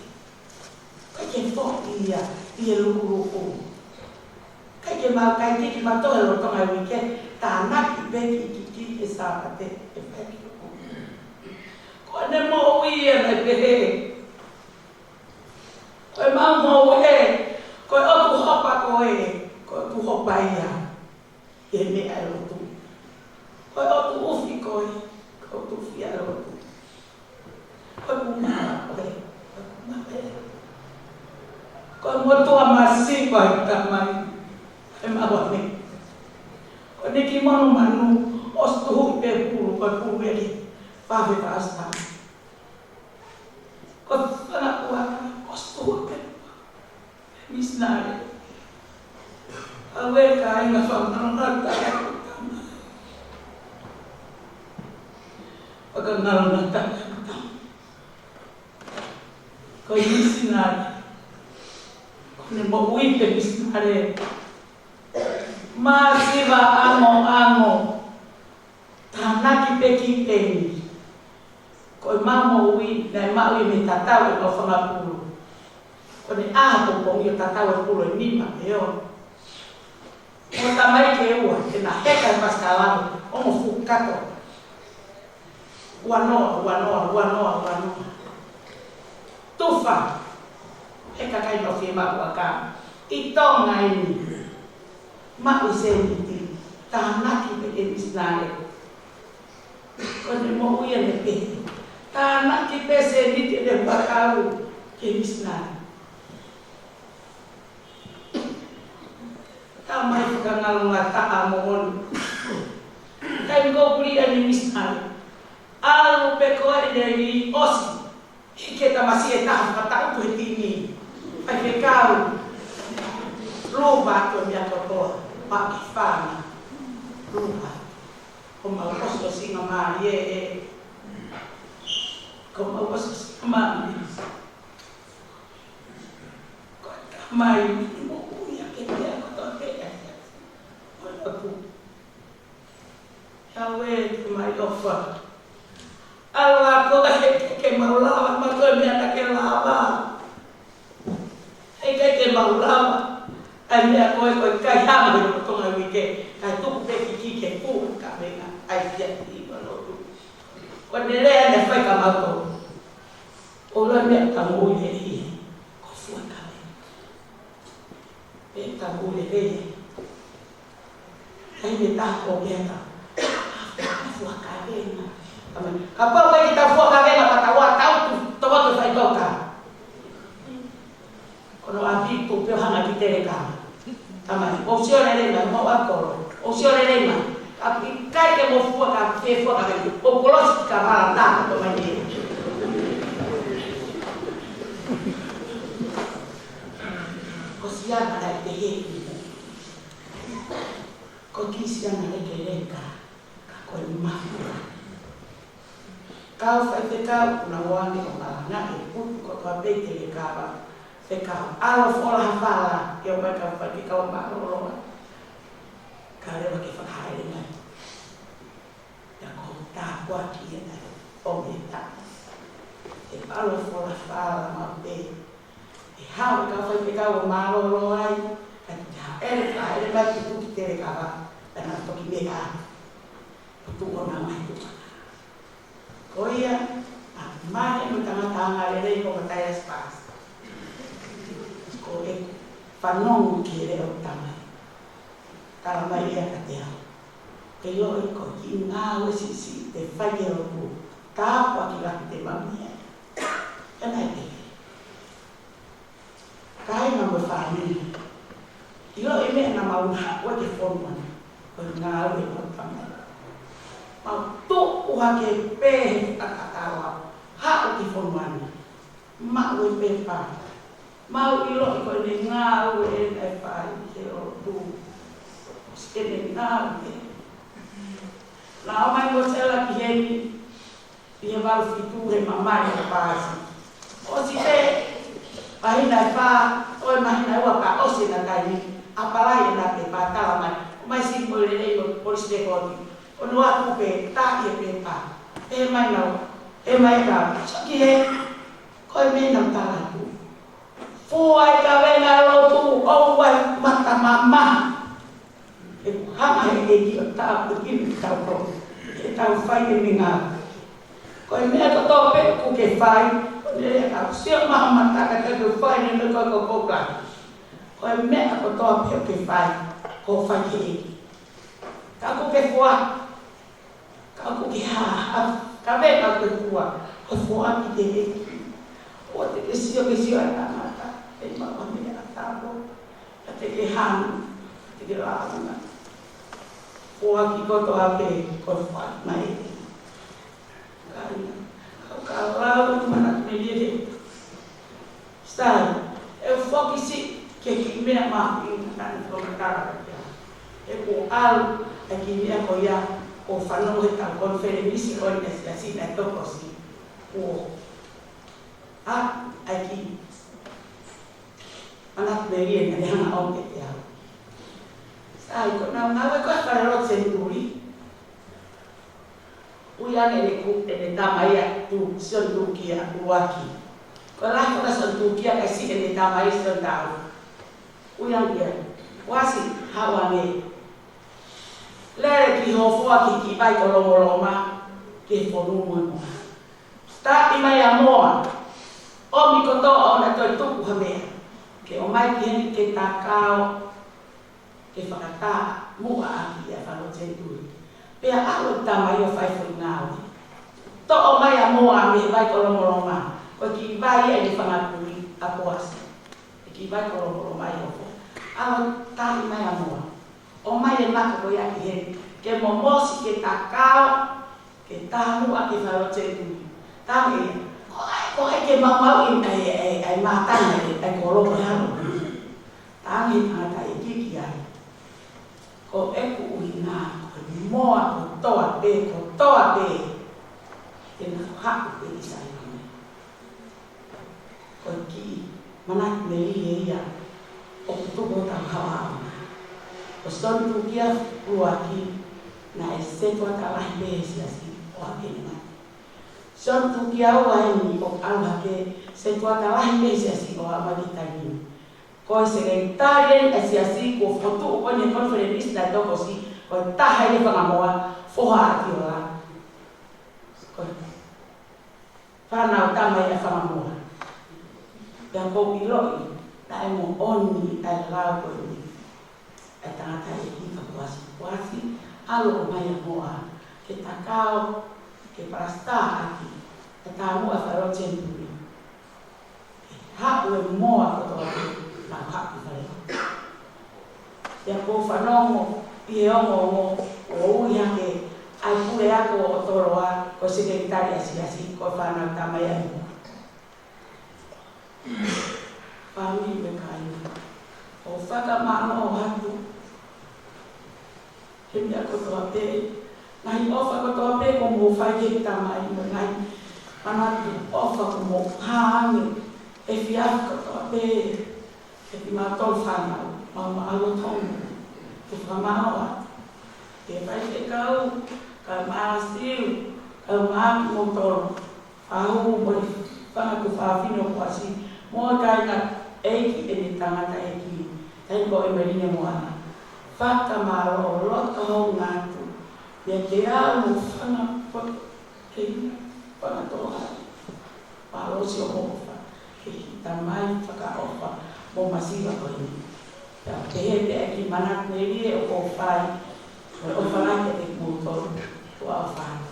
ʻIkai ke foʻi ia ʻi he lukuluku. ʻIkai ke mau kai tiki mautolu he lolotonga e uike, tānaki ki, ki, ki he Sāpate, ʻe fai ki ʻoku. Ko ʻene moʻui ia naʻe pehē. Ko ʻemau moʻui ē, ko e ʻotu hopa koe, ko e ʻotu hopa ia. Ke meʻa e lotu. Ko e ʻotu ʻufi koe, ko e ʻotu ʻufi ʻa e lotu. Ko e ʻotu māla koe, ko e ʻotu māla koe. Ko e motuʻa masiva ʻa e Tamai, ʻe maua me. Ko ʻene kiʻi monumanu, ʻosi tuhuʻi pē pulu, ko e pulu ʻe ki fā afe fā star. Ko e fanga puaka, ʻosi tuhuʻi pē pulu. Misinale. ʻAuē kāinga, fakangalongataʻa ʻeku tamai. Fakangalongataʻa ʻeku tamai. Ko e misinale. Ko ʻene moʻui pē misinale. Masiva ʻamoʻamo. Tānaki pē ki peni. Ko ʻemau moʻui, naʻe maʻu ia mei he tatau ʻemau fanga pulu. Ko ʻene ʻā pongipongi ʻo tatau e pulu ʻe nima pe ono. Ko e tamai ke ua, ke na heka he pasikala, ʻo mo fukato. Ua noa, ua noa, ua noa, ua noa. Tufa, he kakai no fie maʻu aka. ʻI Tonga eni. Maʻu seniti, tānaki pē ke misinale. Ko ʻene moʻui ʻene pē. Tānaki pē seniti ʻene fakau ke misinale. Tamai fakangalongataʻa moʻoni. Taimi ko ē ʻoku lī ai ʻene misinale. ʻAlu pē ko ē ʻene lī ʻosi. ʻIkai ke tamasiʻi ʻe taha fakataʻutu he timi. Faifekau. Luva ko e meʻa kotoa. Paki fana. Luva. Ko mau ʻosiʻosinga mālie ē. Ko mau ʻosiʻosinga mālie. Ko e tamai moʻui ʻa e meʻa kotoa pē ʻa ia. Ko e lotu. ʻAuē, Tamai ʻofa. ʻAlu ā koe ke, ke, ke mau lava, mau toe meʻa naʻa ke lava. ʻIkai ke mau lava. ʻAi meʻa ko ē, ko e kai hama he Tonga uike. Kae tuku pē ki, ki ke fuʻu kavenga. ʻAi fia ki ma lotu. Ko ʻene lea ʻene fai ka mau tō. ʻO la meʻa ka mo i he i. Ko fuʻu kavenga. Pea ka mule lele. Ai me ta ko pea ka. Fuʻu kavenga. Tamai. Kapau ʻe ʻikai ke ta fuʻu kavenga, ka ta ua tau tu, toko tu fai toka. Ko hono ʻapi tu pea hanga ki telekava. Tamai. ʻOsi ʻo lele mai, mau ʻa kolo. ʻOsi ʻo lele mai. ʻIkai ke mo fuʻu ka, ke fuʻu kavenga. ʻO kolosi ka mala ta, ko mai ni. Ko siana ʻa e pehē. Ko e kiʻi siana lekeleka, ka ko e mahuʻinga. Kau faifekau, ʻoku na ō ange ʻo malanga ʻe putu kotoa pē telekava, fekau ʻAlo Fola ha Fala, ʻio mai kau faifekau mālōlō. Ka leva ke fakahā ʻe mai. Ia ko e tāpuaki ia ʻo e tā. ʻE ʻAlo Fola ha Fala maʻu pē. ʻE haʻu e kau faifekau ʻo mālōlō ai, ka te haʻele, haʻele mai ki tuki telekava, ka na toki meʻa. Ko tuʻu ʻo na mai tuʻu. Ko ia, ʻa mane mo tangata anga lelei ko Mataiasi Paasi. Ko e fanongo ki he leʻo Tamai. Tala mai ia ka te au. Ke ʻilo ʻi ko e kiʻi ngāue siʻisiʻi te fai ke lotu. Tāpuaki lahi te maʻu ia. Ena e te. Kāinga mo e fāmili. ʻIlo e meʻa naʻa mau haʻu ai ki he fonua ni. Ko e ngāue ʻa e Tamai. Mau tuʻu hake pē he takatawa. Haʻu ki he fonua ni. Maʻu e pepa. Mau ʻiloʻi ko ʻene ngāue ʻene fai ke lotu. ʻOsi ʻene ngāue. Naʻa ʻomai mo Sela ki heni ʻi he valu fitu he mamae ʻo Paasi. ʻOsi pē, māhina ʻe fā, ʻo e māhina ʻe ua ka ʻosi ʻena taimi, ʻapalai ʻena pepa, tala mai. ʻOmai sini mo lelei mo polisi te koti. ʻO nau ʻatu pē, tā ʻi he pepa. Pehē mai nau, pehē mai ka, saki he, ko e meʻa naʻa ku tala atu. Fua e kavenga lotu, ʻoua ʻe mata mamahi. ʻE hanga he ʻEiki ʻo Tāpuekina kitautolu ke tau fai e meʻangāue. Ko e meʻa kotoa pē ʻoku ke fai, ko e meʻa ia ka sio mai ho mata ka ke fai ne me ko ko ko ka. Ko e meʻa kotoa pē ʻoku ke fai, ko e fai ki he ʻEiki. Ka ʻoku ke fua, ka ʻoku ke hā, ka vē ka ke fua, ko e fua ki he ʻEiki. ʻOua te ke sio ke sio ai tangata, ʻe maʻu ha meʻa ʻa tapo. Ka te ke hanu, ka te ke lāunga. Foaki kotoa pē, ko e foaki mai. Kāinga, kau ka lau manatu melie. Sai, ʻe foki siʻi ke kiʻi meʻa mahuʻinga naʻa ne fakamatala kia. ʻE kuo ʻalu, ʻa e kiʻi meʻa ko ia, ʻo fanongo he tau konifelenisi ko eni ʻa e siasi naʻe toko siʻi. Kuo ʻa, ʻa e kiʻi manatu melie naʻa ne hanga ʻo ʻomai kiate au. Sai, ko ʻenau ngāue ko ē falelotu Senituli. ʻUi ange ʻene ku, ʻene tamai ʻa Tu, Sione Tukia ʻuluaki. Ko e lahi ko ē Sione Tukia kae siʻi ʻene tamai Sione Tau. ʻUi ange ia. Kuo ʻasi, haʻu ange. Lele ki Hōfoa ki he kiʻi vai ko Lomoloma, ki he fonu mo e moa. Taʻi mai ʻa Moa, ʻomi kotoa ʻo na toe tuku ha meʻa. Ke ʻomai ki heni ke takao, ke fakataha muʻa ʻaki ʻa e falelotu Senituli. Pea ʻalu e tamai ʻo fai foʻi ngāue. Toʻo mai ʻa Moa mei he vai ko Lomoloma, ko e kiʻi vai ʻa e fanga kui ʻa Poasi. E kiʻi vai ko Lomoloma ʻi Hōfoa. ʻAlu taʻi mai ʻa Moa. ʻOmai e maka ko ia ki heni. Ke momosi ke takao, ke taha muʻa ke falelotu Senituli. Tane ia. Ko hai, ko hai ke maumauʻi ʻa e, ʻa e, ʻa e mātanga ʻa e, ʻa e koloa ko e hano. Tane tangataʻeiki ki ai. Ko ʻeku ʻuhinga, ko e Moa kotoa pē, kotoa pē. Ke na haʻu pē ʻi Saione. Ko e kiʻi manatu melie ia ʻoku tuku ʻo tau haʻu ʻo ʻaonga. Ko Sione Tukia ʻuluaki naʻe setuata lahi pē he siasi ʻo aʻu ki heʻene mate. Sione Tukia ua eni ʻoku ʻalu hake setuata lahi pē he siasi ʻo aʻu mai ki he taimi ni. Ko e sekelitali ʻa e siasi kuo fokotuʻu ko eni he konifelenisi naʻe toko siʻi, ko e taha ia he fanga moa, foha ʻa Tiola. Ko e fānau tama ia ʻa e fanga moa. Pea ʻoku ou ʻiloʻi, naʻe moʻoni ʻa e lau ko eni ʻa e tangataʻeiki kia Poasi, Poasi, ʻalu ʻo ʻomai ʻa Moa, ke takao, ke palasitā ʻaki, ʻa e taumuʻa falelotu Senituli. Haʻu e moa kotoa pē, nau haʻu ki fale. Pea ʻoku ou fanongo ʻi he ongoongo, ʻo ui hake ʻa e puleako ʻo Toloa, ko e sekelitali ʻa e siasi, ko e fānau tama ia ʻa Moa. Fāmili mo e kāinga, ʻoku ou fakamālō atu he meʻa kotoa pē, ngaahi ʻofa kotoa pē kuo mou fai ki he tamai mo e ngaahi manatu ʻofa kuo mou hā ange he efiafi kotoa pē, he kimautolu fānau, mau mālō tonu. ʻOku ou fakamālō atu. Ke fai ke kau, kau māsiu, kau māki mo tolu. Ahu mo e fanga tuofāfine ʻo Poasi, mo e kāinga ʻeiki ʻene tangataʻeiki, taimi ko ē ʻEmeline mo ʻAna. Fakamālō loto hounga atu. Pea ke au mo fanga po-, ke fanga toa. Mālō siʻomo ʻofa. Ke hita mai fakaʻofa mo masiva ko eni. Pea pehē pē ʻa e kiʻi manatu melie ʻoku ou fai, mo e ʻofa lahi kiate kimoutolu, ʻoku ou ʻofa atu.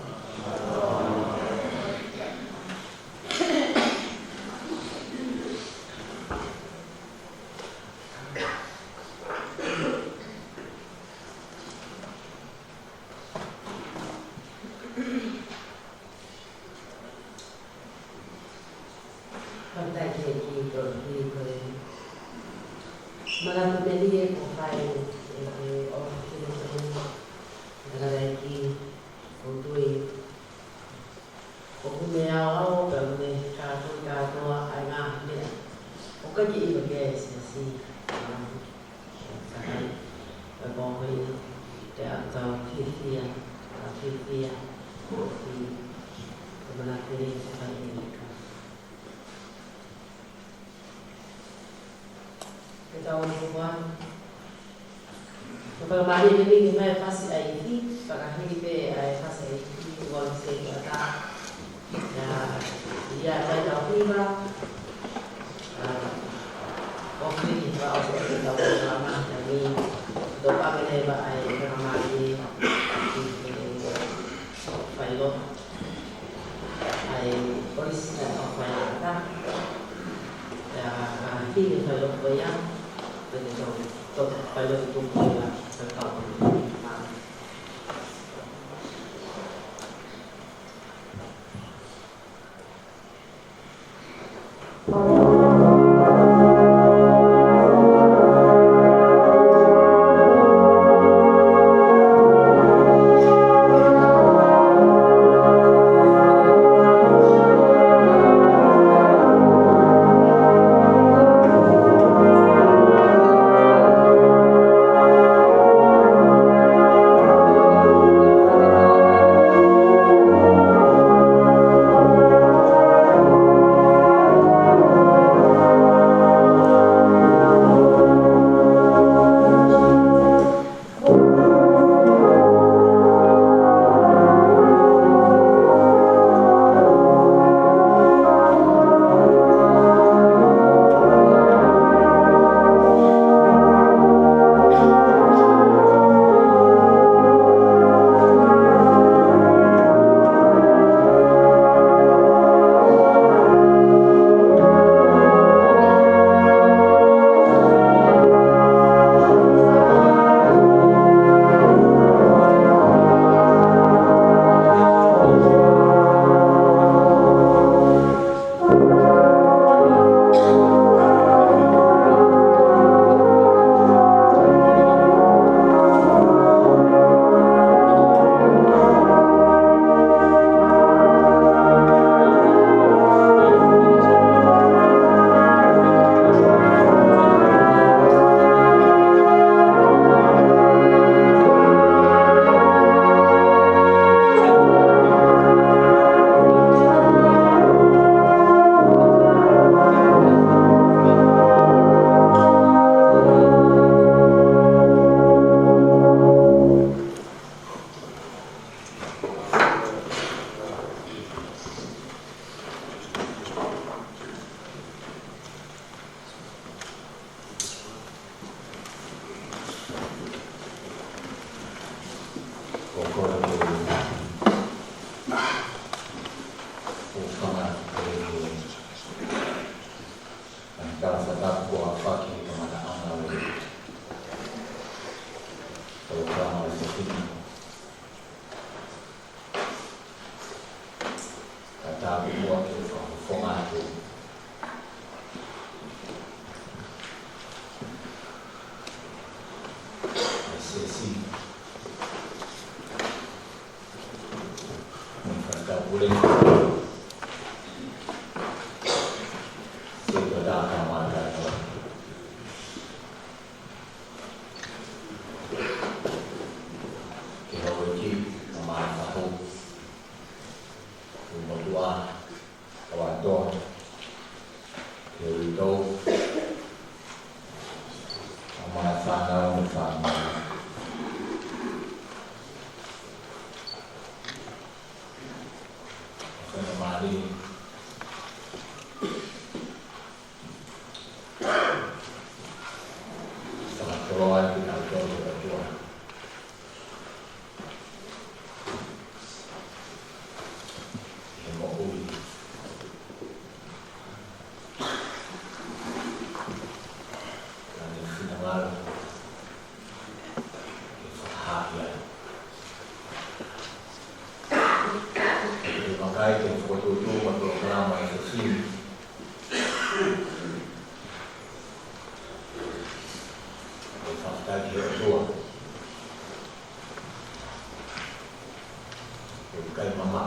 Fakafetaʻi ki he ʻEiki koeʻuhi ko e manatu melie kuo fai ʻe he ʻofefine ko eni, tangataʻeiki, ʻoku ou tui ʻoku ne aʻu pē ʻo ne kātoi kātoa ʻa e ngaahi meʻa ʻoku ʻikai ke ʻilo ki ai e siasi. Sai, ko e pō ko eni, te u tau fiefia, tau fiefia, ʻoku ou tui ko e manatu melie kuo fai ʻe he ʻEiki. Ke tau hoko atu. Fakamālō ʻEiki, ʻi he fasi ʻa e ifi, fakahili pē ʻa e fasi ʻa e ifi, ʻoku ʻalu se kuata. ʻIa, ʻia, ʻia, tau hiva. ʻA, ʻoku ʻi he fakaʻosi ʻo e tau kuata mā, ʻa e ni, tau pāpele ʻa e fakamālō ʻi he failotu. ʻA e polisi ʻa e failota. ʻIa, ʻa, hili failota ko ia, ko e tau, ko e failota tuku ko ia, ko e kau. Ka tāpuaki ʻo e fakafofonga atu. ʻA e siasi. Mo e fakataupule. Siasi ʻo e Tama Māʻoniʻoni. Ki he houʻeiki, Mama Fahu. Ki he motuʻa, ʻOtua. Ki he uitou, ʻa e fānau mo e fānau. ʻO fai ha mālie. Fakatoloa ai kitautolu ki he ʻOtua. He moʻui. Ka ne finangalo ke fakahā ai. Ke vakai ki he fokotuʻutuʻu mo e polokalama ʻa e fefine. Ke fakafetaʻi ki he ʻOtua. Ke kai mama.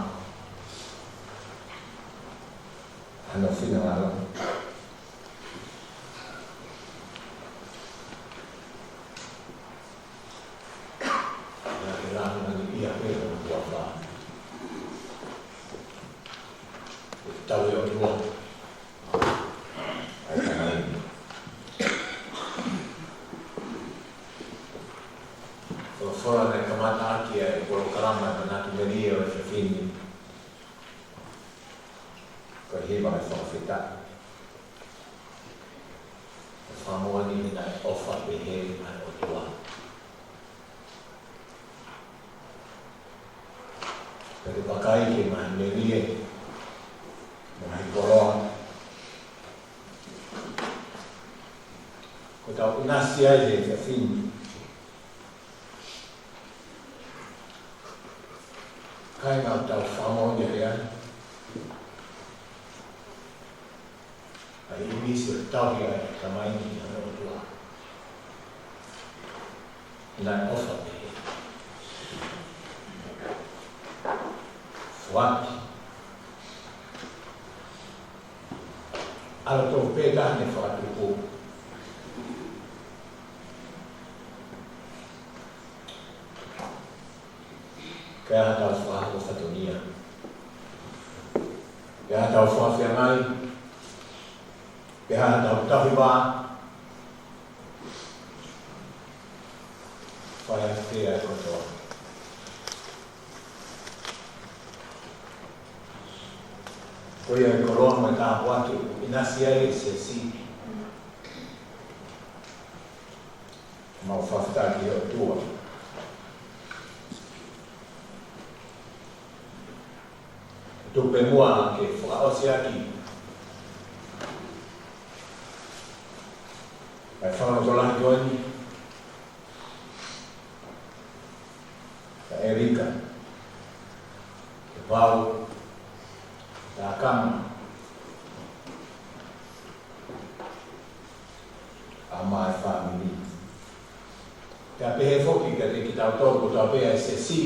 Hano finangalo. Ia ke langa ni ia ke langa kuafa. Tau ʻi ʻOtua. ʻAi ka nai. ʻEfesō, ko e hiva ʻo e fakafetaʻi. Fakamoʻoni naʻe ʻofa pehē ʻa e ʻOtua. Pea te u vakai ki he ngaahi melie, mo e ngaahi koloa kuo tau ʻinasi ai he efiafi ni. Kāinga, ʻoku tau fakamoʻoni ʻa e ʻaho ni, ʻa e ʻīmisi ʻo e tauhi ʻa e Tamai ni ʻi hono ʻOtua. Naʻe ʻofa pehē. Foaki ʻa e ʻAlo tofu pē taha ne fakatupu. Ke ʻi ai haʻatau fakahoko fatongia. Ke ʻi ai haʻatau fakafeangai. Ke ʻi ai haʻatau tauhi vā. Fai atu pē ʻa e kotoa. Ko ia e koloa mo e tāpuaki ʻoku ʻinasi ai e siasi. Mau fakafetaʻi ki he ʻOtua. Tuku pē muʻa ke fakaʻosi ʻaki ʻa e fakalotolahi ko eni kia ʻElika, kia Pau, kia Kama, ʻa e fāmili. Pea pehē foki kiate kitautolu kotoa pē ʻa e siasi,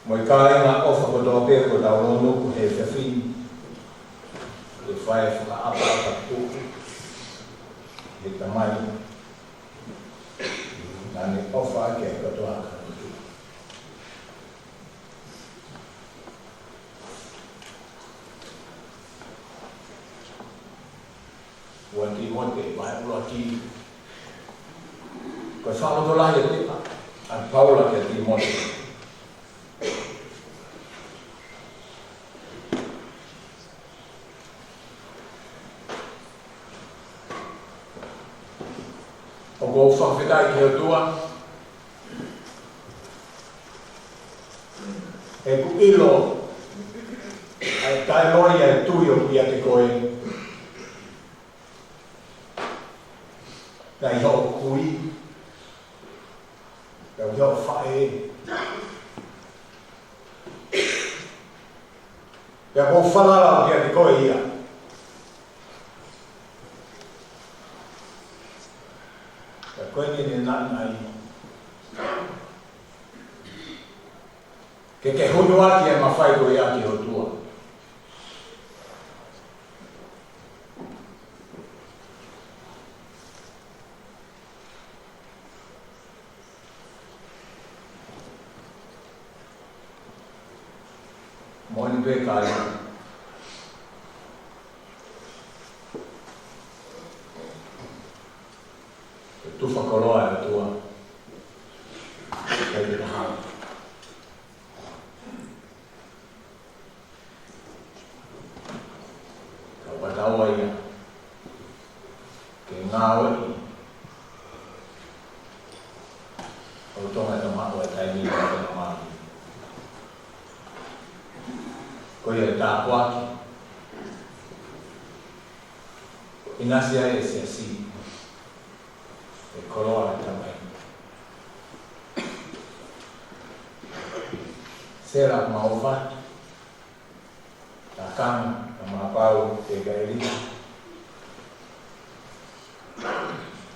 mo e kāinga ʻofa kotoa pē kuo tau lōnuku he efiafi ni. Ke fai e fakaʻapaʻapa tuku ki he Tamai, naʻa ne ʻofa ki he kotoa ka motu. Ua Tīmote, vahe ʻuluaki. Ko e fakalotolahi ʻa, ʻa Paula kia Tīmote. ʻOku ou fakafetaʻi ki he ʻOtua, he ʻoku ou ʻilo ʻa e taʻeloi ʻa e tui ʻoku ʻiate koe, naʻe ʻi hoʻo kui, naʻe ʻi hoʻo faʻē. Pea ʻoku ou falala atu kiate koe ia. Pea ko eni ne naʻinaʻi ke ke hunuaki e mafai ko ia ki he ʻOtua. Moʻoni pē kāinga. Ke tufa koloa e ʻOtua. Ke te taha. Ka ʻoku ʻatā ia ke ngāueʻi ʻo Tonga e tamaʻo e taimi ʻo e tamaʻo. Ko ia e tāpuaki ʻinasi ai e siasi, e koloa e Tamai. Sela mau fatu. Takana, ka mapau, ke ka ʻElika.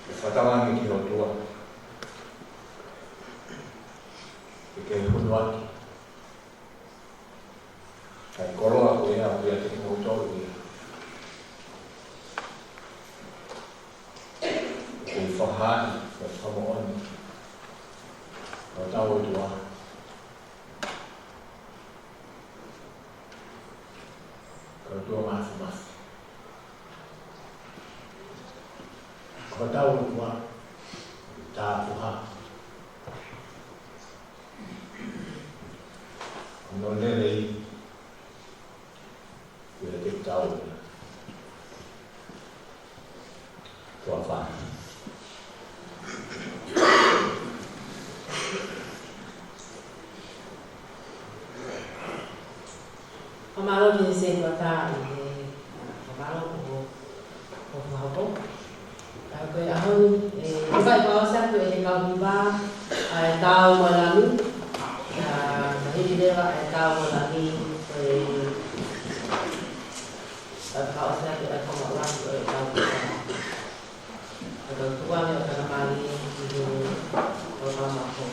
Ke fakamanatu ki he ʻOtua. Ke ke hunuaki. Kae koloa ko ia ʻoku ʻiate kimoutolu ia. Ke fakahā, ke fakamoʻoni. Ko hotau ʻOtua. Ko hotau ʻOtua Māfimafi. Ko hotau ʻOtua Tāpuhā. Ko Nō lelei, ʻio te tau. Tuafā. Fakamālō ki he Sētuata ʻi he, ʻa, fakamālō ko, ko fakahoko. ʻA, ko e ʻaho ni, ʻe, ʻe fai fakaʻosi atu ʻe he kau hiva, ʻa e Tau mo e Lami, ʻa, mahili leva ʻa e Tau mo e Lami, ko e, ʻa, fakaʻosi atu ʻa e kau maʻu atu ʻa e kau hiva. ʻA, kau tukuange ʻo takamālie ʻi he kau maʻu.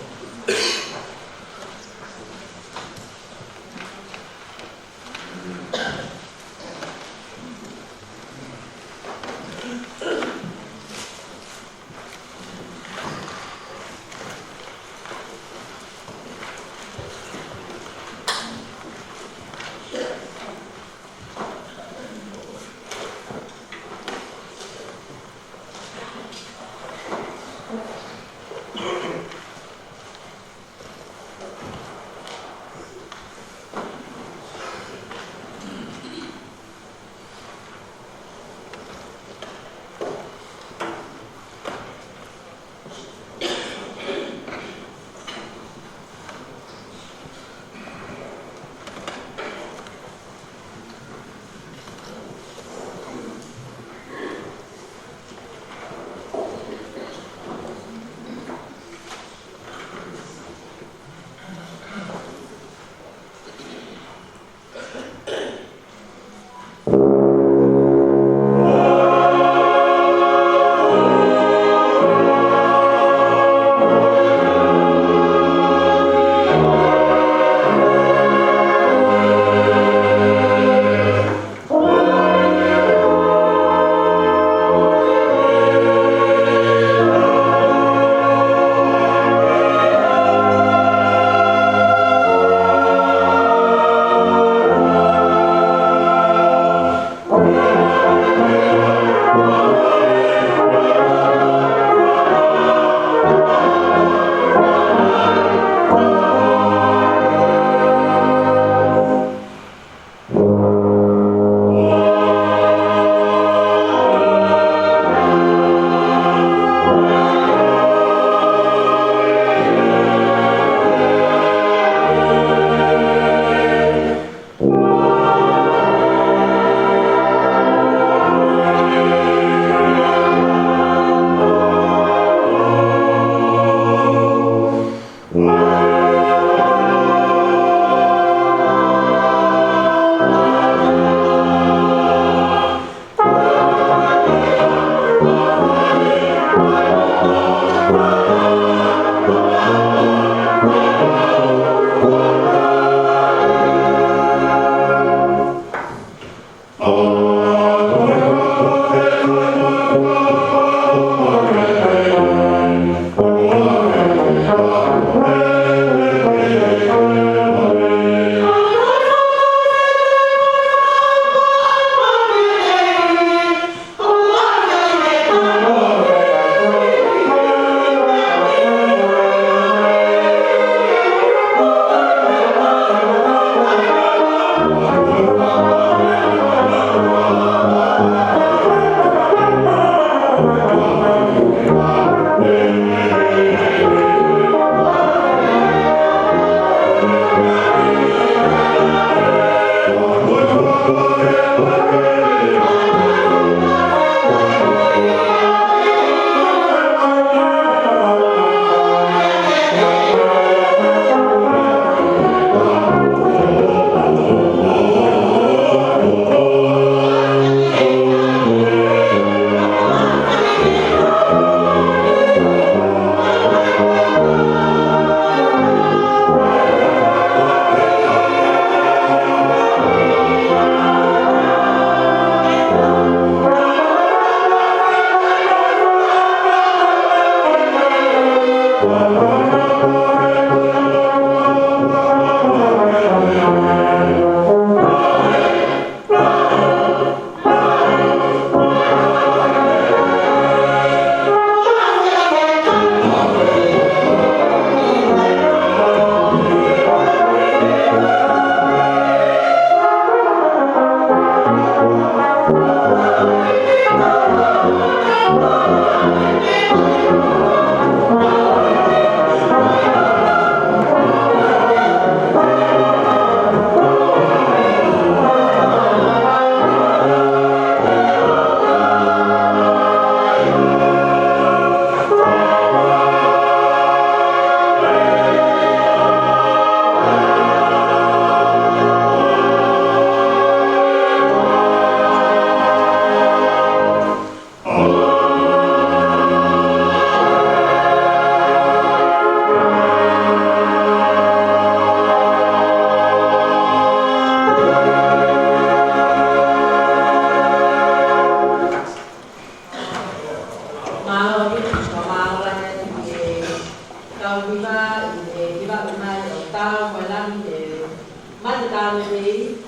Tau mei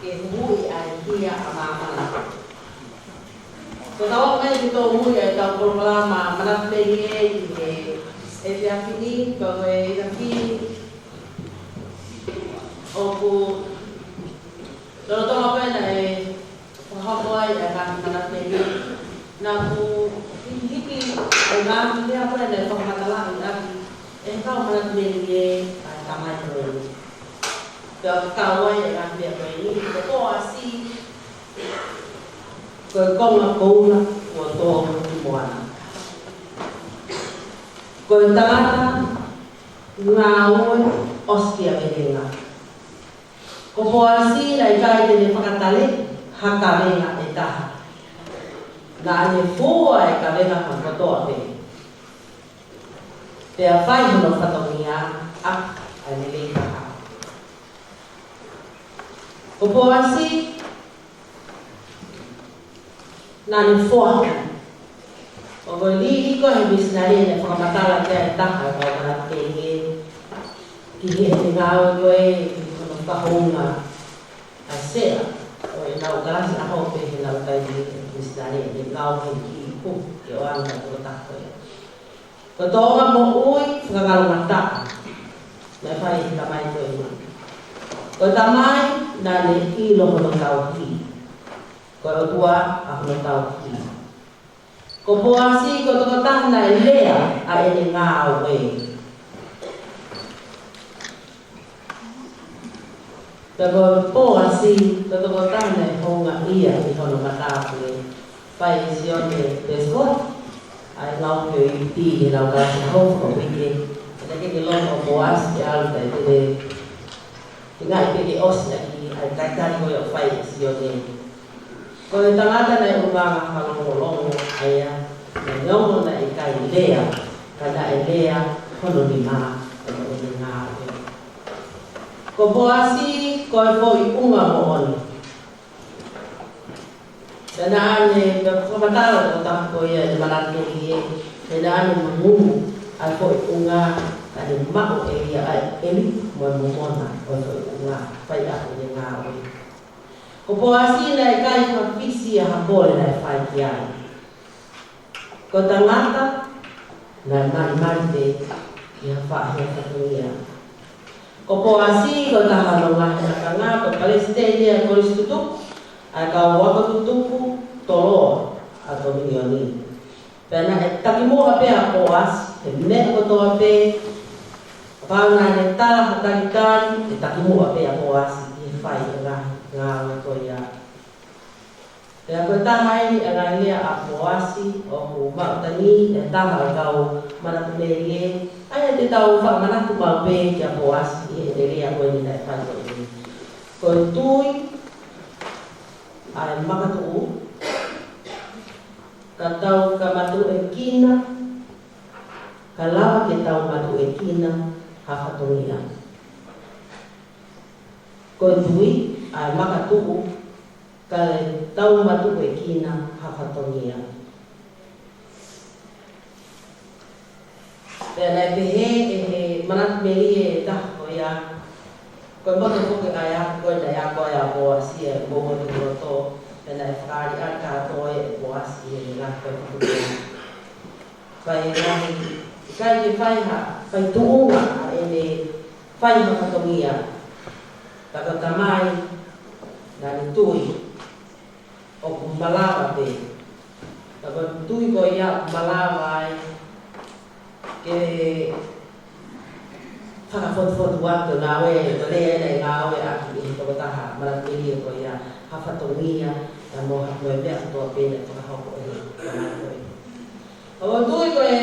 ke huhuʻi ʻa e hia ʻa māmani. Ko tau mai ki tō mui ʻa e tau polokalama Manatu Melie ʻi he efiafi ni, ko e efiafi ʻoku lolotonga pē naʻe fakahoko ai ʻa e ngaahi Manatu Melie. Naʻa ku hikihiki ʻa e ngaahi lea ko ē naʻe fakamatalaʻi ʻaki ʻe he kau Manatu Melie ʻa e tamai ko eni. Pea ʻoku kau ai ʻa e ngaahi lea ko eni, ko Pōasi, ko e konga koula kuo tō ki moana. Ko e tangata ngāue ʻosikiavelenga. Ko Pōasi naʻe ʻikai te ne fakataleʻi ha kavenga ʻe taha. Naʻa ne fua e kavenga kotoa pē. Pea fai hono fatongia ʻaki ʻa e lelei taha. Ko Pōasi naʻa ne foaki. ʻO ko e lī ʻi ko ē he misinale naʻe fakamatala ki ai ʻe taha ʻo e kau Manatu Melie ki he ngāue ko ē ki hono fakahounga ʻa e sea ʻo ʻenau kalasi ʻaho pē heʻenau taimi misinale, ne ngāue he kiʻi kupu ke ʻoange ʻa e tokotaha ko ē. Ko e tōʻonga moʻui fakangalongataʻa naʻe fai ʻe he tamai ko eni. Ko e tamai naʻa ne ʻilo hono tauhi. Ko e ʻOtua ʻa hono tauhi. Ko Pōasi ko e tokotaha naʻe lea ʻa ʻene ngāue. Pea ko Pōasi ko e tokotaha naʻe houngaʻia ʻi hono matāpule. Fai ʻe Sione Prescott ʻa e ngāue ʻi he ʻi heʻenau kalasi ʻaho fakauike. Pea naʻe ʻikai ke longo ʻa Pōasi ke ʻalu, taʻe te te ngai pē ke ʻosi ʻaki ʻa e talitali ko ia ʻoku fai ʻe Sione. Ko e tangata naʻe ʻulungaanga fakalongolongo ʻa ia, naʻe neongo naʻe ʻikai lea, ka naʻe lea hono nima, ʻa ia ko e ngāue. Ko Pōasi ko e foʻi ʻunga moʻoni. Pea naʻa ne, pea fakamatala ʻe he tokotaha ko ia ʻi he Manatu Melie, pea naʻa ne mangungu ʻa e foʻi ʻunga, ka ne maʻu ʻe ia ʻa e ʻeli mo e momona ʻo e foʻi ʻunga, fai ʻaki ʻene ngāue. Ko Pōasi naʻe ʻikai fakafisi ʻa ha kole naʻe fai ki ai. Ko e tangata naʻe malimali pē ki ha faʻahinga fatongia. Ko Pōasi ko e taha hono ngaahi lakanga, ko e palesiteni ʻa e Kolisi Tutuku ʻa e Kau Ako Tutuku Toloa ʻa e Tominioni. Pea naʻe takimuʻa pē ʻa Pōasi he meʻa kotoa pē, kapau naʻa ne tala ha talitali, ʻe takimuʻa pē ʻa Pōasi ʻi he fai ʻo e ngaahi ngāue ko ia. Pea ko e taha eni ʻa e ngaahi lea ʻa Pōasi ʻoku maʻu tangi ʻe he taha ʻo e kau Manatu Melie, ʻa ia te tau fakamanatu maʻu pē kia Pōasi ʻi heʻene lea ko eni naʻe fai ko eni. Ko e tui ʻa e makatuʻu, ka tau ka matuʻuekina, ka lava ke tau matuʻuekina ha fatongia. Ko e tui ʻa e makatuʻu, ka tau matuʻuekina ha fatongia. Pea naʻe pehē ʻe he Manatu Melie ʻe taha ko ia, ko e moto foki ʻa ia, ko e naʻe ako ai ʻa Pōasi ʻa e moua ki loto, pea naʻe fakaali ʻa e kātoa ʻe Pōasi ʻi he ngaahi ko e fatongia. Fai ngaahi, ʻikai ke fai ha, fai tuʻunga ʻa ʻene fai ha fatongia. Ka ko e tamai, naʻa ne tui ʻoku malava pē. Ka ko e tui ko ia ʻoku malava ai ke fakafotufotu atu ngāue, ko e lea ena ʻe ngāueʻaki ʻe he tokotaha Manatu Melie ko ia, ha fatongia, ka mo ha, mo e meʻa kotoa pē naʻe fakahoko ʻe he tamai ko ē. ʻOku ou tui ko e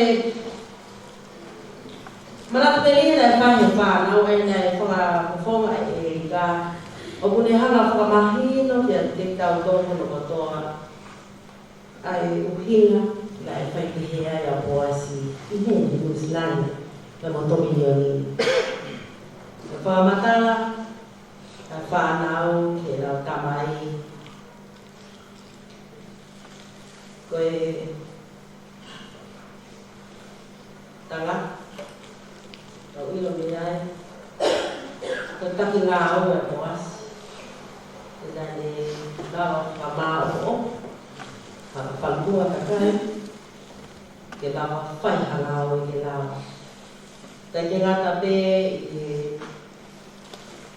Manatu Melie naʻe fai ʻe he fānau, ʻa ia naʻe fakafofonga ʻe ʻElika, ʻoku ne hanga fakamahino kiate kitautolu hono kotoa ʻa e ʻuhinga naʻe fai pehē ai ʻa Pōasi ʻi heni ʻi Nuʻusila ni, pea mo Tominioni. Naʻe fakamatala ʻa e fānau ki heʻenau tamai, ko e tangata, ʻoku ʻilo mei ai, ko e Taki ngāue ʻa Poasi. Naʻa ne lava fakamāʻopoʻopo, fakafalukua kakai, ke lava fai ha ngāue ke lava. Taʻe ngata pē ʻi he,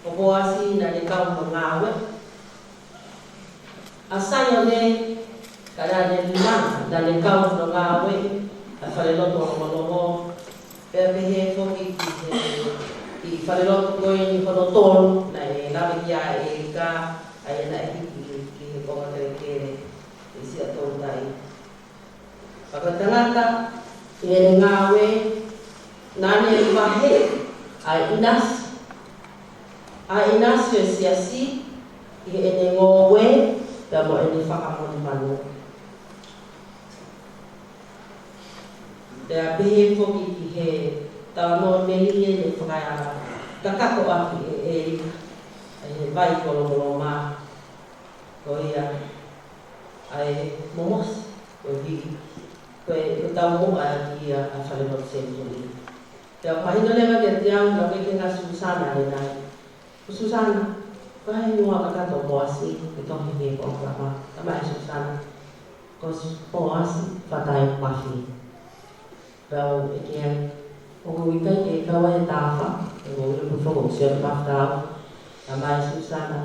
ko Poasi naʻa ne kau hono ngāue. ʻA Saione, ka naʻa ne lava, naʻa ne kau hono ngāue, ʻa e falelotu ʻo Longolongo. Pea pehē foki ki he, ʻi he falelotu ko eni hono tolu, naʻe lave ki ai ʻa ʻElika, ʻa ia naʻe hiki ki he konga kelekele, ʻi Siaʻatoutai. Fakatangata, ʻi heʻene ngāue, naʻa ne vaheʻi ʻa e ʻinasi, ʻa e ʻinasi ʻo e siasi, ʻi heʻene ngoue, pea mo ʻene fakamanumanu. Pea pehē foki ki he talanoa melie ne fakakakato ʻaki ʻe ʻElika, ʻi he vai ko Longolongo, ko ia, ʻa e momosi, ko e viʻi, ko e, ko e taumuʻa ʻaki ia ʻa e falelotu Senituli. Pea mahino leva kiate au, naʻe ʻikai ke ngaahi Susana ʻanenai. Ko Susana, ko e hā e hingoa kakato ʻo Poasi, ʻi he tohi he polokalama, talamai ʻe Susana, ko Poasi Fatai Mafi. Pea u ʻeke ai, ʻoku ʻikai ke kau ai e tafa, ʻoku ou ʻilo pē foki ko Sione Mafi Taufa, talamai ʻe Susana,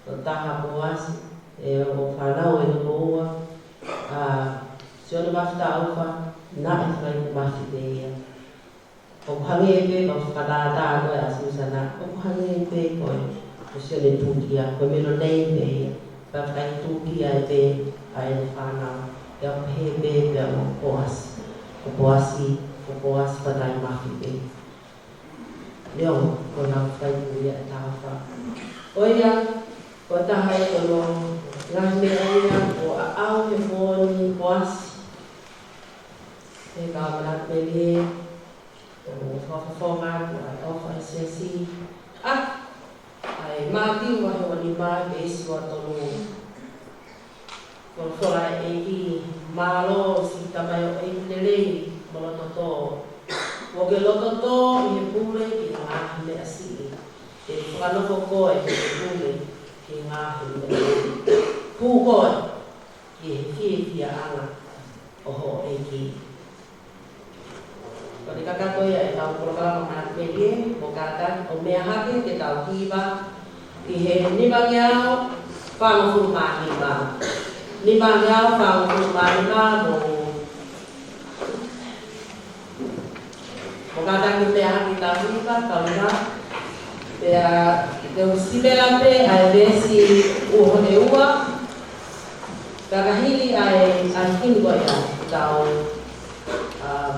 ko e taha ʻo Poasi, ʻe ʻoku fānau ʻe toko ua, ʻa Sione Mafi Taufa, naʻe Fatai Mafi pē ia. ʻOku hangē pē, pea u fakatātā ange ʻa Susana, ʻoku hangē pē ko e, ko Sione Tūkia, ko e middle name pē ia, pea fakaitūkia ai pē ʻa ʻene fānau, pea pehē pē, pea mo Poasi, ko Poasi, ko Poasi Fatai Mafi pē. Leo, ko e lau fai pē ia ʻa e tafa. Ko ia, ko e taha ia ʻo e ngaahi meʻa ia, ʻoku ʻaʻau he moʻoni ʻo Poasi. He ka mana pele, ʻo fakafofonga atu ʻa e ʻofa ʻa e siasi. ʻA, ʻa e Mātiu vahe ua nima veesi ua tolu. Ko e folofola ʻa e ʻEiki, mālō siʻi tamaioʻeiki lelei mo loto tō. Kuo ke loto tō ʻi he pule ki he ngaahi meʻa siʻi. Te u fakanofo koe ke ke pule ki he ngaahi meʻa lelei. Hū koe ki he fiefiaʻanga ʻo hoʻo ʻEiki. Ko ʻene kakato ia ʻetau polokalama Mana Melie, mo kātaki ʻo meʻa hake ke tau hiva ʻi he nimangeau fāngofulu mā nima. Nimangeau fāngofulu mā nima mo, mo kātaki meʻa hake tau hiva, tau hiva. Pea te u sipela pē ʻa e veesi ua hongofulu mā ua. Ka ka hili ʻa e, ʻa e himi ko ia, tau, um,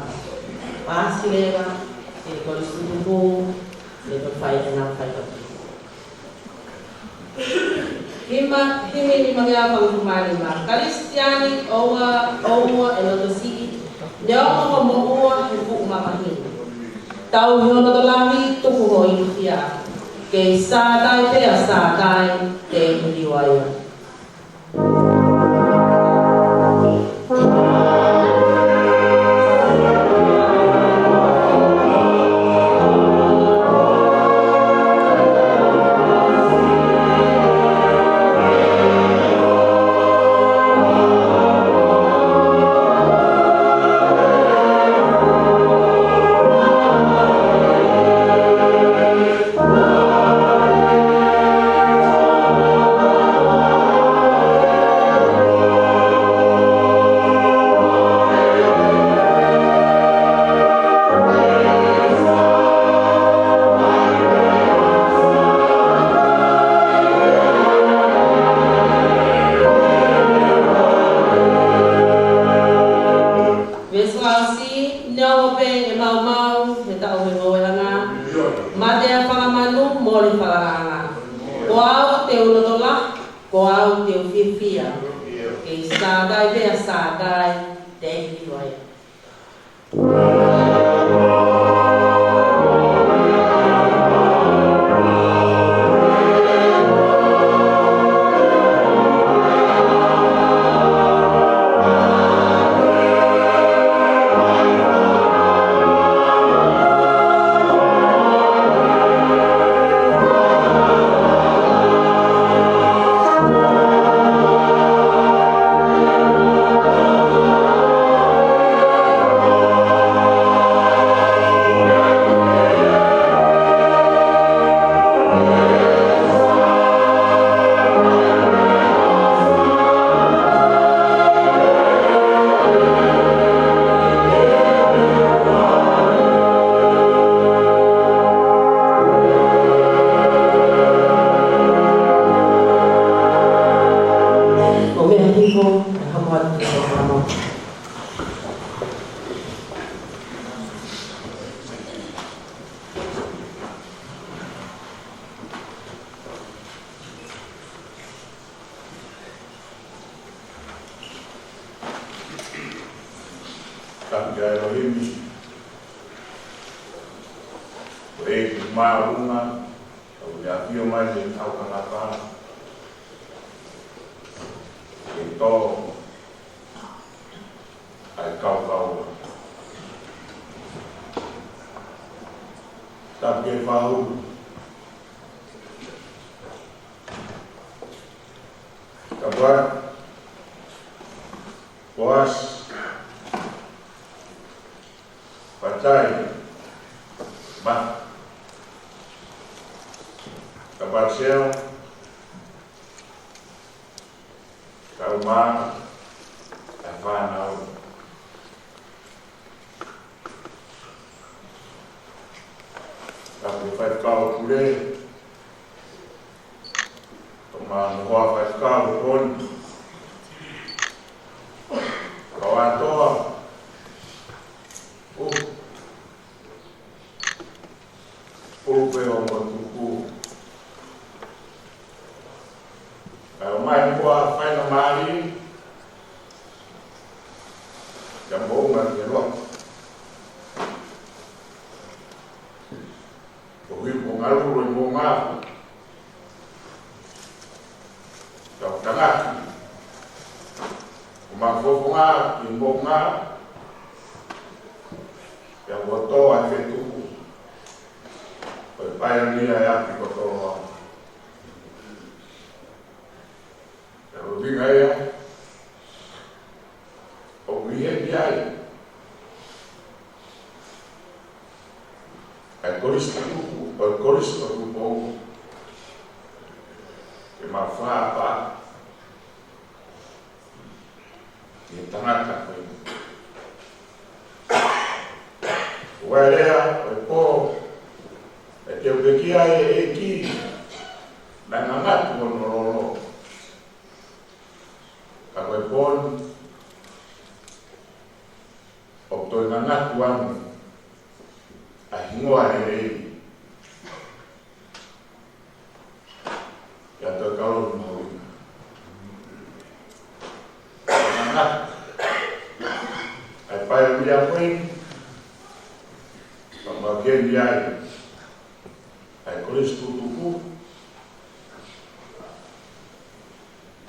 paasi leva, ʻe ko e sutupu, ʻe ko e fai, ʻe nau fai ko. Himi, himi nimangeau fāngofulu mā nima. Kalisitiane, ʻoua, ʻoua ʻe loto siʻi, neongo hoʻo moʻua he fuʻu mamahi. Tauhi ho loto lahi, tuku hoʻo ilifia. Kei Sātai pē ʻa Sātai, te u liliu ai. Veesi ua ʻosi, neongo pē ʻe maumau he taʻu he ngoueʻanga, mate ʻa e fanga manu, mole falalaʻanga. Ko au te u loto lahi, ko au te u fiefia. Kei Sātai pē ʻa Sātai, te u liliu ai. ʻElohimi, ko e ʻEiki māʻolunga, ʻoku ne ʻafio mai he ʻaukalapa, ke tō ʻa e kaukaua. Tapu ke fahu. Tapu atu. Boasi. Patai. Ba. Tapu atu Seo. Kau mā, ʻa e fānau. Tapu ki he faifekau pule. Tō mā mo hoa faifekau poni. Kau atoa. ʻU. Pulu pē ʻo mo tuku. Kae ʻomai kuo faingamālie. Kia moʻunga ke loa. Ko hi mo ngalu lo mo ngā. Tau tangaki. Ko ma fofonga ki moʻunga. Kia moto ai fetuku. Ko e paionia ʻa e ʻapi ko Toloa. Ko e ʻuhinga ia, ʻoku ʻi heni ai ʻa e Kolisi Tutupu, ʻa e Kolisi ʻo Tupou, ke ma fāpa ki he tangata ko eni. ʻOku ʻi ai e lea ʻo e pō, ʻe teu pekia e ʻEiki, naʻe ngangatu hono lolo. Ka ko e pō ni, ʻoku toe ngangatu ange ʻa e hingoa lelei ʻa e Tohi Tapu Mahuʻinga. Ngangatu ʻa e paionia ko eni, ka mau ke ni ai ʻa e Kolisi Tutupu.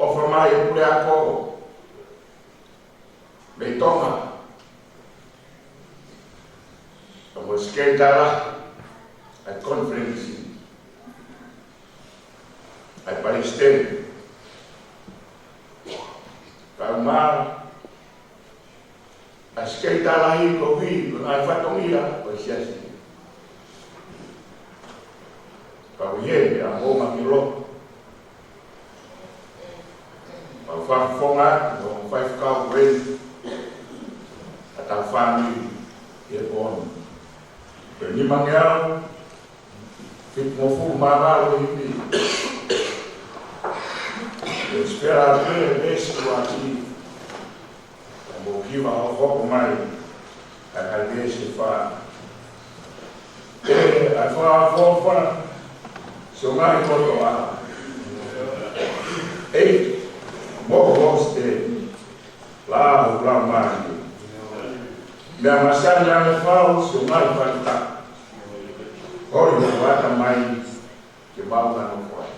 ʻOfa mai e puleako mei Tonga. Ka mo e Sekelitali ʻa e konifelenisi, ʻa e palesiteni. Kau mā ʻa e Sekelitali ko ē, ko e ngaahi fatongia ʻo e siasi. Kau ʻi heni ʻa mo ma ki lo. Mau fakafofonga atu, mau faifekau ko eni, ʻa e fāmili ʻi he pō ni. Ko e nimangeau fitungofulu mā valu ʻi ni. Ko e sipela atu e veesi ʻuluaki. Ka mou kiva hohoko mai ʻa e veesi ʻe fā. ʻE ʻa e fakaʻofoʻofa, siʻo ngaahi kotoa. ʻEiki, mo hoste, la hula mai. Meʻa masani ʻa e fau, siʻo ngaahi fata. Holi hoʻo ʻata mai, ke mau nofo ai.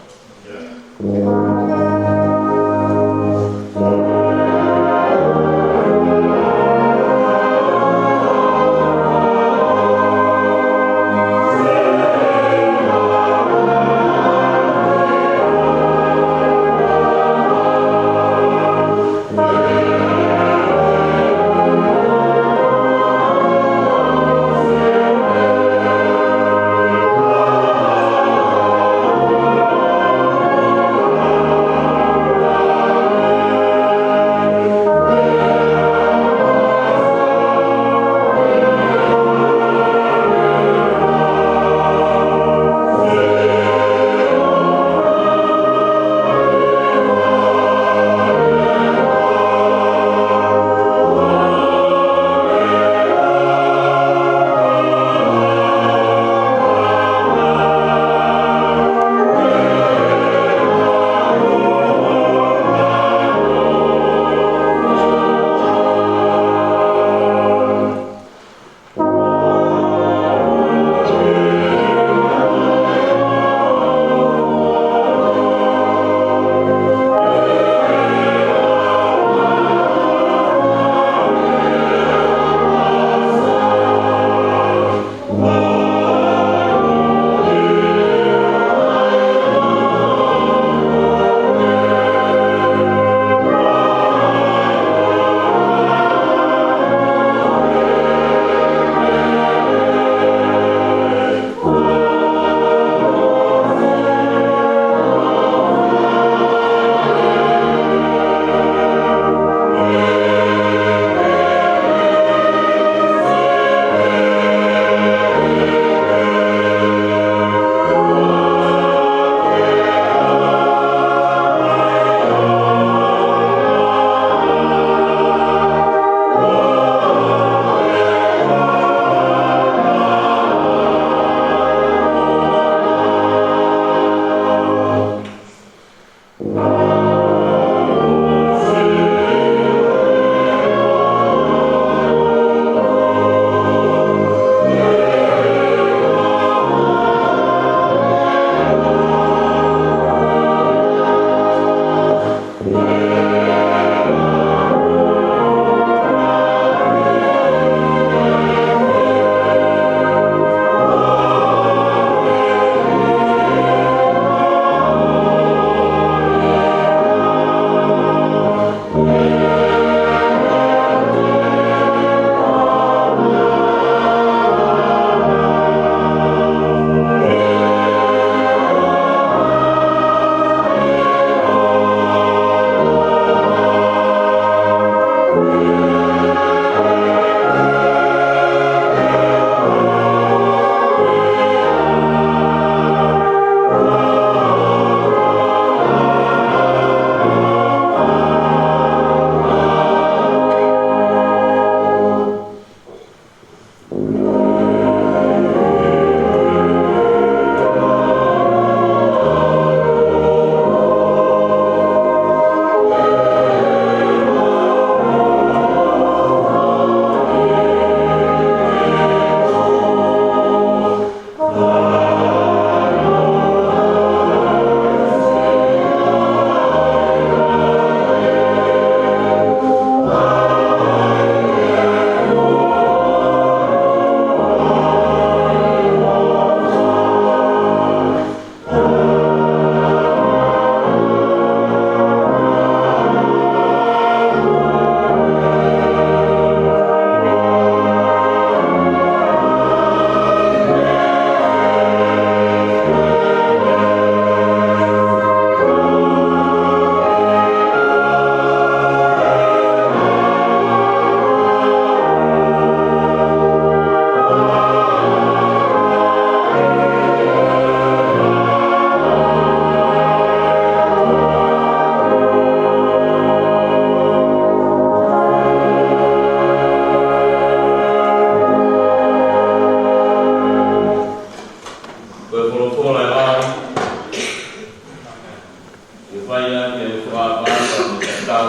Fai ʻaki e fakapapau mo e tatau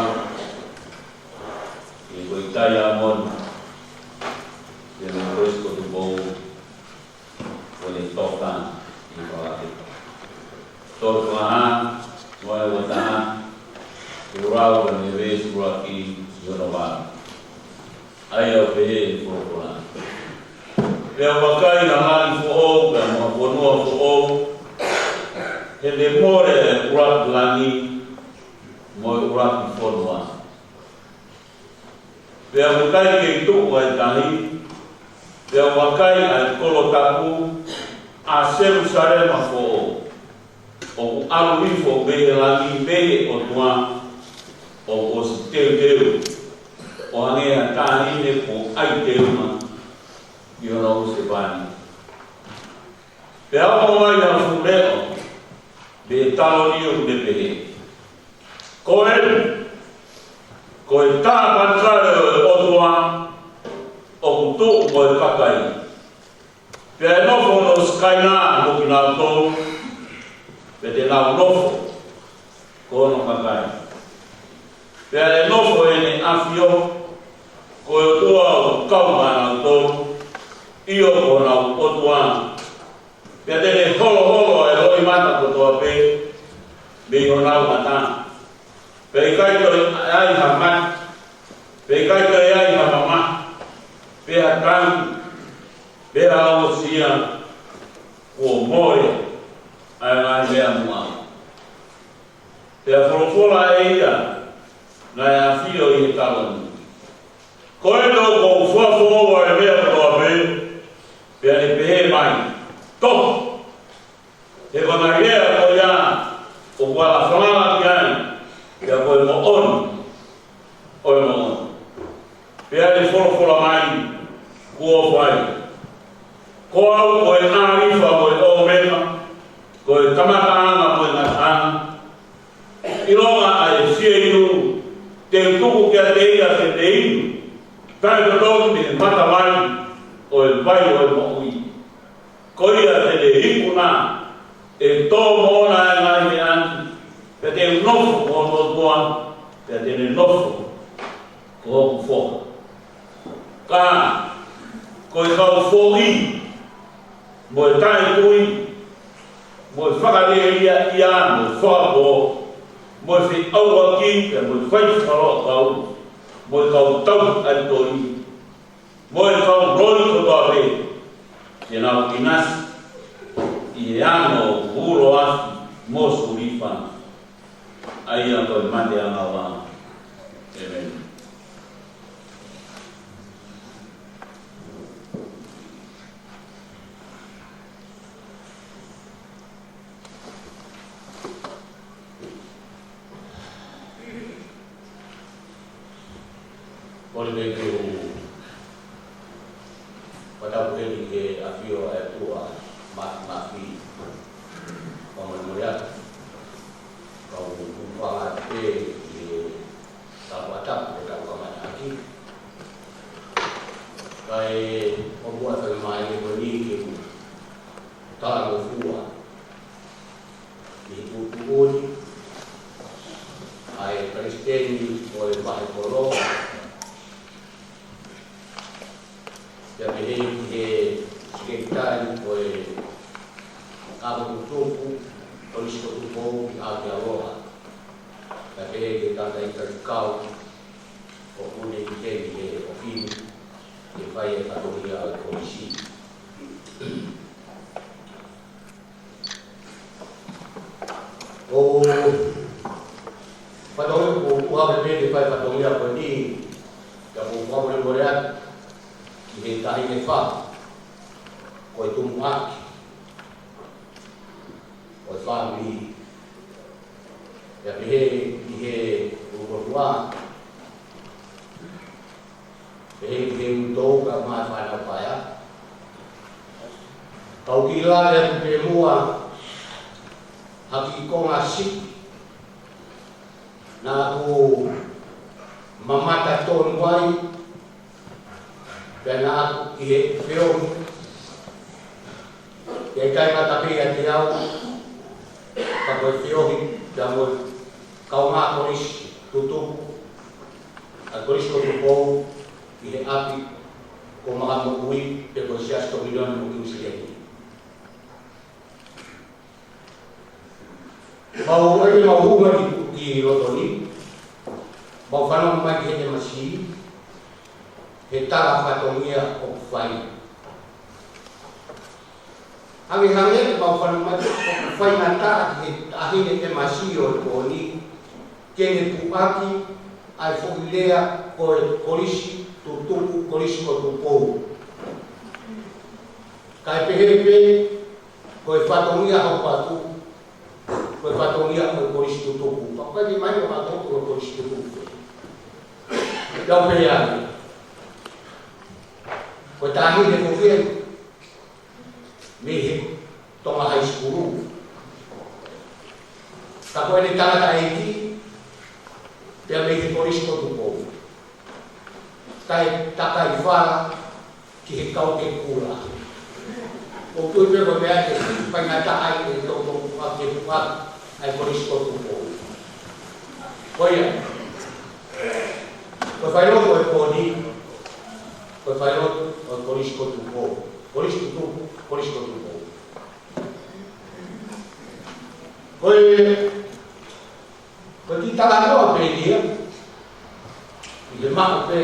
ʻi he ko e taʻu ʻa Mona, ʻi he Kolisi ko Tupou, ko e toka ʻi Palate. Tolu Fakahā, mo e ua taha, ʻoku lau ʻa e veesi ʻuluaki ki hono valu. ʻA ia ʻoku pehē ʻe he folofola: Pea ʻe vakai ha langi foʻou, pea mo ha fonua foʻou, he ʻe mole ʻa e ʻuluaki langi mo e ʻuluaki fonua. Pea ʻoku ʻikai kei tuʻu ʻa e tahi, pea ʻe vakai ʻa e kolo tapu, ʻa Selusalema foʻou, ʻoku ʻalu hifo mei he langi mei he ʻOtua, ʻoku ʻosi teuteu, ʻo hangē ha taʻahine kuo ʻai teunga ʻi hono husepāniti. Pea ongo mai ha fuʻu leʻo mei he taloni ʻo ne pehē: Ko eni, ko e taʻa panikale ʻo e ʻOtua, ʻoku tuʻu mo e kakai. Pea ʻe nofo hono Sikaina mo kinautolu, pea te nau nofo ko hono kakai. Pea ʻe nofo ʻene ʻAfio, ko e ʻOtua ʻoku kau maʻanautolu, ʻio, ko honau ʻOtua. Pea te ne holoholo ʻa e loʻimata kotoa pē mei honau mata. Pea ʻe ʻikai toe ai ha mate, pea ʻe ʻikai toe ai ha mamahi, pe ha tangi, pe ha aʻusia, kuo mole ʻa e ngaahi meʻa muʻa. Pea folofola ʻe ia naʻe ʻafio ʻi he taloni: Ko eni ʻoku ou fakafoʻou ʻa e meʻa kotoa pē. Pea ne pehē mai: Tohi, he ko e ngaahi lea ko ia ʻoku ala falala ki ai, pea ko e moʻoni ʻo e moʻoni. Pea ne folofola mai: Kuo fai. Ko au ko e ʻĀlifa mo e ʻŌmeka, ko e kamataʻanga mo e ngataʻanga. ʻIlonga ʻa e fieinu, te u tuku kiate ia ke ne inu taʻetotongi mei he matavai ʻo e vai ʻo e moʻui. Ko ia te ne ikuna, ʻe tō moʻona ʻa e ngaahi meʻa ni, pea te u nofo ko hono ʻOtua, pea te ne nofo ko hoku foha. Ka ko e kau foʻi, mo e taʻetui, mo e fakalielia ia, mo e fakapō, mo e feʻauaki, pea mo e fai fakalotoa, mo e kau tauhi ʻaitoli, mo e kau loi kotoa pē, te nau ʻinasi ʻi he ano ʻo e ulo afi mo e sulifa. ʻA ia ko e mate ʻa e ʻOtua. ʻĒmeni. Kole pē ke u fakatapu heni ki he ʻafio ʻa e ʻOtua Māfimafi. Fakamolemole atu, kau hūfanga atu pē ki he fakatapu ʻo e tau kamataʻaki. Kae ʻoua ʻe fai mai ko eni ke u talangofua ki he tuʻutuʻuni ʻa e Palesiteni ʻo e Vahekolo, pea pehē ki he Sekelitali ʻo e Ako Tutuku, Kolisi ko Tupou ʻi Aotearoa, pea pehē ki he tangataʻeiki faifekau ʻoku ne ʻi heni he ʻofisi ke fai e fatongia ʻo e kolisi. ʻOku ou fatongia, ʻoku ou tuʻu hake pē ke fai fatongia ko eni, ka ʻoku ou fakamolemole atu ki he taʻahine fā, ko e tumuʻaki ʻo e fāmili, pea pehē ki he ʻulukotua, pehē ki he ʻulutou kae ʻumaʻā e fānau paea. Kau kiʻi lave atu pē muʻa ha kiʻi konga sipi naʻa ku mamata tonu ai, pea naʻa ku ʻi he feohi. Pea ʻikai ngata pē ʻiate au, ka ko e feohi pea mo e kaungā kolisi tutupu, ʻa e Kolisi ko Tupou, ʻi he ʻapi ko Makamoʻui, pe ko Siasi Tokilani mo Kiusileni. Mau ʻai mau hū mai ki loto ni, mau fanongo mai ki he M C, he tala fatongia ʻoku fai. Hangehangē, mau fanongo mai ʻoku faingataʻa ki he taʻahine M C ʻo e pō ni, ke ne puʻaki ʻa e foʻi lea ko e Kolisi Tutupu, Kolisi ko Tupou. Kae pehē pē, ko e fatongia hono ʻoatu, ko e fatongia ko e Kolisi Tutupu. Pea ʻikai ke mahino kātoa ko e Kolisi Tutupu fē. Tau pehē ange, ko e taʻahine ko ē mei he Tonga High School. Ka ko ʻene tangataʻeiki, pea mei he Kolisi ko Tupou. Kae takai fala ki he kau ke kula. ʻOku ou tui pē ko e meʻa ke faingataʻa ai e toutou puʻaki, puʻaki ʻa e Kolisi ko Tupou. Ko ia, ko e failotu ʻo e pō ni, ko e failotu ʻo e Kolisi ko Tupou. Kolisi Tutupu, Kolisi ko Tupou. Ko e Ko e kiʻi talanoa pē ia, ʻi he maʻu pē,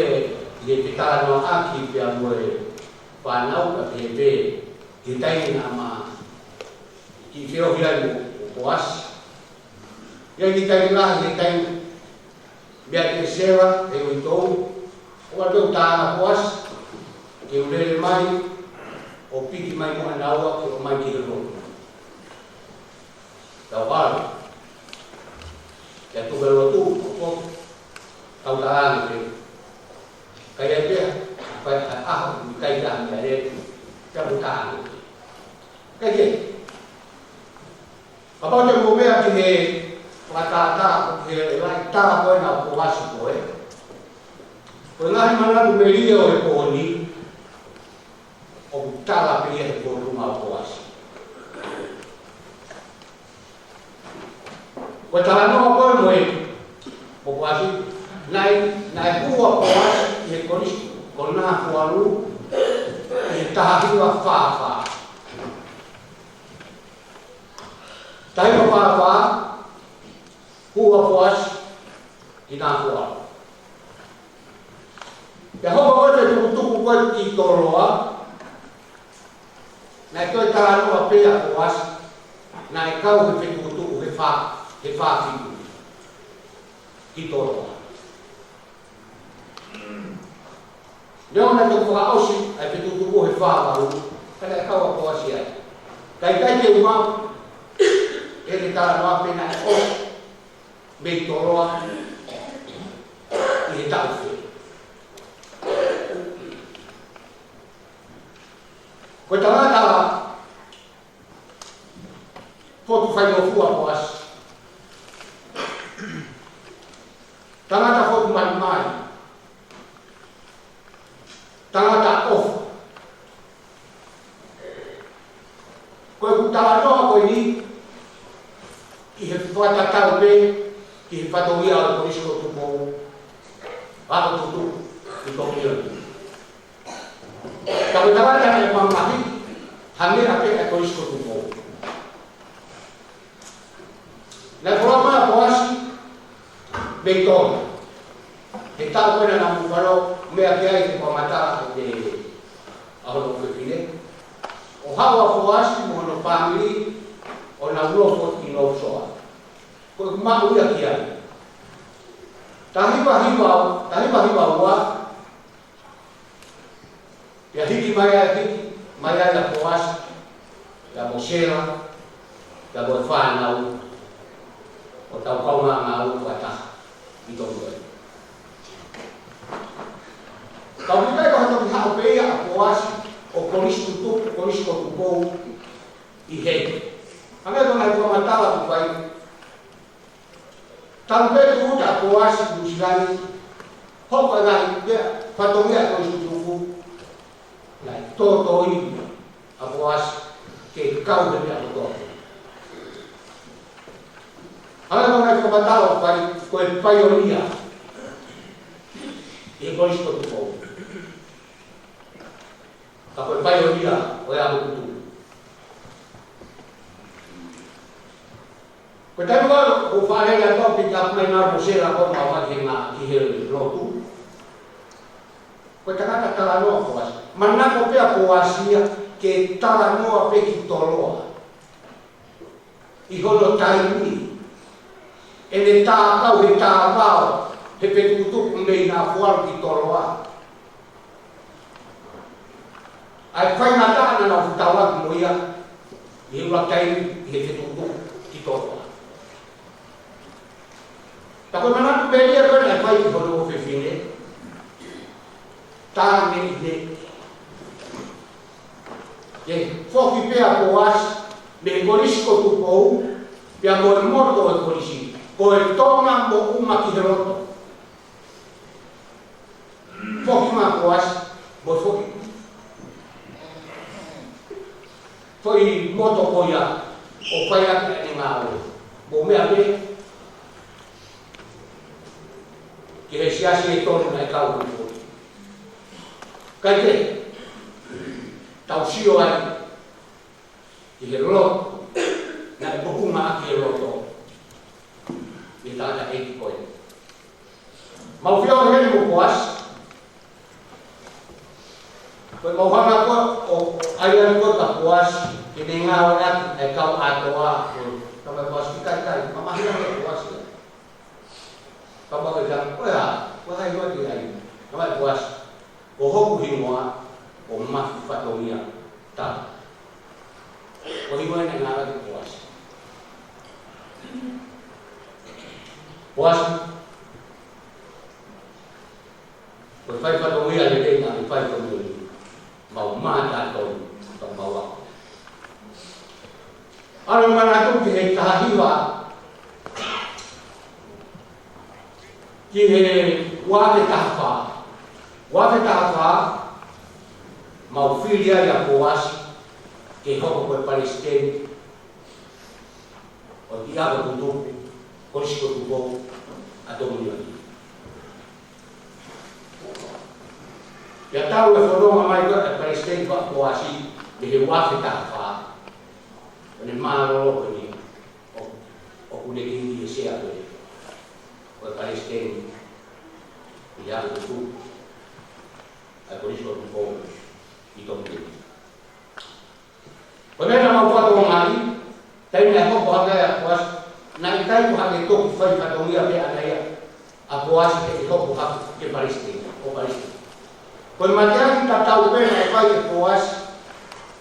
ʻi he kiʻi talanoaʻaki pea mo e fānau, ka pehē pē, ʻi he taimi naʻa ma kiʻi feohi ai mo, mo Poasi. ʻI ai e kiʻi taimi lahi, he taimi meʻa ke Sela, he uitou, ʻoua te u tā ʻa Poasi, ke u lele mai, ʻo piki mai mo ʻanaua, ke ō mai ki he lotu. Tau ʻalu. Ke tuku e lotu, ʻo tau talaange pē. Ka ʻi ai pē ha, ha, ha ʻaho, ʻikai ke ʻi ai ha meʻa lele, tau talaange pē. Kae kehe, kapau te mou meʻa ki he fakatātā, ki he laʻi tā ko ena ʻo Poasi ko ē. Ko e ngaahi manatu melie ʻo e pō ni, ʻoku tala pē ia he fōtunga ʻo Poasi. Ko e talanoa ko ē mo e, mo Poasi, naʻe, naʻe hū ʻa Poasi ʻi he kolisi ko Nafualu ʻi he taha hiva fā fā. Taha hiva fā fā, hū ʻa Poasi ki Nafualu. Pea hoko ko ē fetukutuku ko ē ki Toloa, naʻe toe talanoa pē ʻa Poasi, naʻe kau he fetukutuku he fā, he fā fitu ki Toloa. Neongo naʻe toki fakaʻosi ʻa e fetukutuku he fā valu, ka naʻe kau ʻa Poasi ai. Kae ʻikai ke u maʻu ʻe he talanoa pe naʻe ʻosi mei Toloa ʻi he taʻu fē. Ko e tangata fotu faingofua ʻa Poasi. Tangata fotu maimai. Tangata ʻofa. Ko ʻeku talanoa ko eni, ʻi he fakatatau pē ki he fatongia ʻo e Kolisi ko Tupou, ʻa ko Tutupu, ʻi Tokio. Ka ko e tangata naʻe mamahi, hangē ʻa e Kolisi ko Tupou. Naʻe folau mai ʻa Poasi mei Tonga. He taʻu ko ē naʻa mou fanongo mai ki ai he fakamatala ʻa e ʻaho ʻo e fefine. ʻO haʻu ʻa Poasi mo hono fāmili ʻo nau nofo ʻi North Shore. Ko ʻeku maʻu ia ki ai. Taha hiva hiva, taha hiva hiva ua, pea hiki mai ai, hiki mai ai ʻa Poasi, pea mo Sela, pea mo e fānau, ʻo tau kaungā ngāue fakataha ʻi Tokio. Ka ʻoku ʻikai ko ha toki haʻu pē ia ʻa Poasi ʻo Kolisi Tutupu, Kolisi ko Tupou ʻi heni. Hangē ko e ngaahi fakamatala kuo fai, talu pē tūʻuta ʻa Poasi ki Nuʻusila ni, hoko e ngaahi meʻa, fatongia ʻo e Kolisi Tutupu, naʻe tōtōivi ʻa Poasi ke kau he meʻa kotoa. Hangē ko e fakamatala ʻoku fai, ko e paionia ʻi he Kolisi ko Tupou. Ka ko e paionia ʻo e ako tutupu. Ko e taimi ko ē ʻoku fālele atu au ke u ʻalu mai ʻo sela ko ē maʻu mai ki he ngā, ki he lotu. Ko e tangata talanoa Poasi. Manako pē ʻa Poasi ia ke talanoa pē ki Toloa ʻi hono taimi, ʻene tā kau he tā vao he fetukutuku mei Nafualu ki Toloa. ʻA e faingataʻa naʻa nau fetaulaki mo ia ʻi he ʻuluaki taimi ʻi he fetukutuku ki Toloa. Ka ko e manatu melie ko ē naʻe fai ʻe hono ʻofefine, tā melie. Ke foki pē ʻa Poasi mei he Kolisi ko Tupou, pea mo e moto ʻo e kolisi, ko e Tonga moʻunga ki he loto. Foki mai ʻa Poasi mo e foʻi, foʻi moto ko ia ʻo fai ʻaki ʻene ngāue. Mo e meʻa pē ki he siasi ʻe tolu naʻe kau ki ai. Kae kehe, tau sio ai ki he loto naʻe moʻunga ʻaki e loto ʻi he tangataʻeiki ko ē. Mau feohi heni mo Poasi. Ko e mau hanga ko ē ʻo ʻai atu ko ē kia Poasi ke ne ngāueʻaki ʻa e kau ʻātoa ko ē. Talamai ʻe Poasi, ʻikai, ʻikai, mamahi ange ʻe Poasi. Talamai ʻe Poasi, ko e hā, ko e hā ʻoku ke ʻai? Talamai ʻe Poasi, ko hoku hingoa ko Mafi Fatongia Tau. Ko e hingoa ia naʻe ngāueʻaki ʻe Poasi. Poasi, ko e fai fatongia lelei naʻa ke fai ko eni, mau mātā tonu, ka mau ako. ʻAlu manatu ki he taha hiva, ki he ua afe taha fā. Ua afe taha fā, mau fili ai ʻa Poasi ke hoko ko e palesiteni ʻo e ako tutupu, Kolisi ko Tupou ʻa Tongatapu. Pea talu e fononga mai ko ē ʻa e palesiteni ko Poasi mei he ua afe taha fā. ʻO ne mālōlō ko eni ʻo, ʻoku ne kiʻi sea ko ē ʻo e palesiteni ʻi he ako tutupu ʻa e Kolisi ko Tupou ʻi Tongatapu. Ko e meʻa naʻa mau fakatokangaʻi, taimi naʻe hoko hake ai ʻa Poasi, naʻe ʻikai ko ha toki fai fatongia pē ʻaʻana ia ʻa Poasi ke hoko hake ko e palesiteni, ko e palesiteni. Ko e mateaki tatau pē naʻe fai ʻe Poasi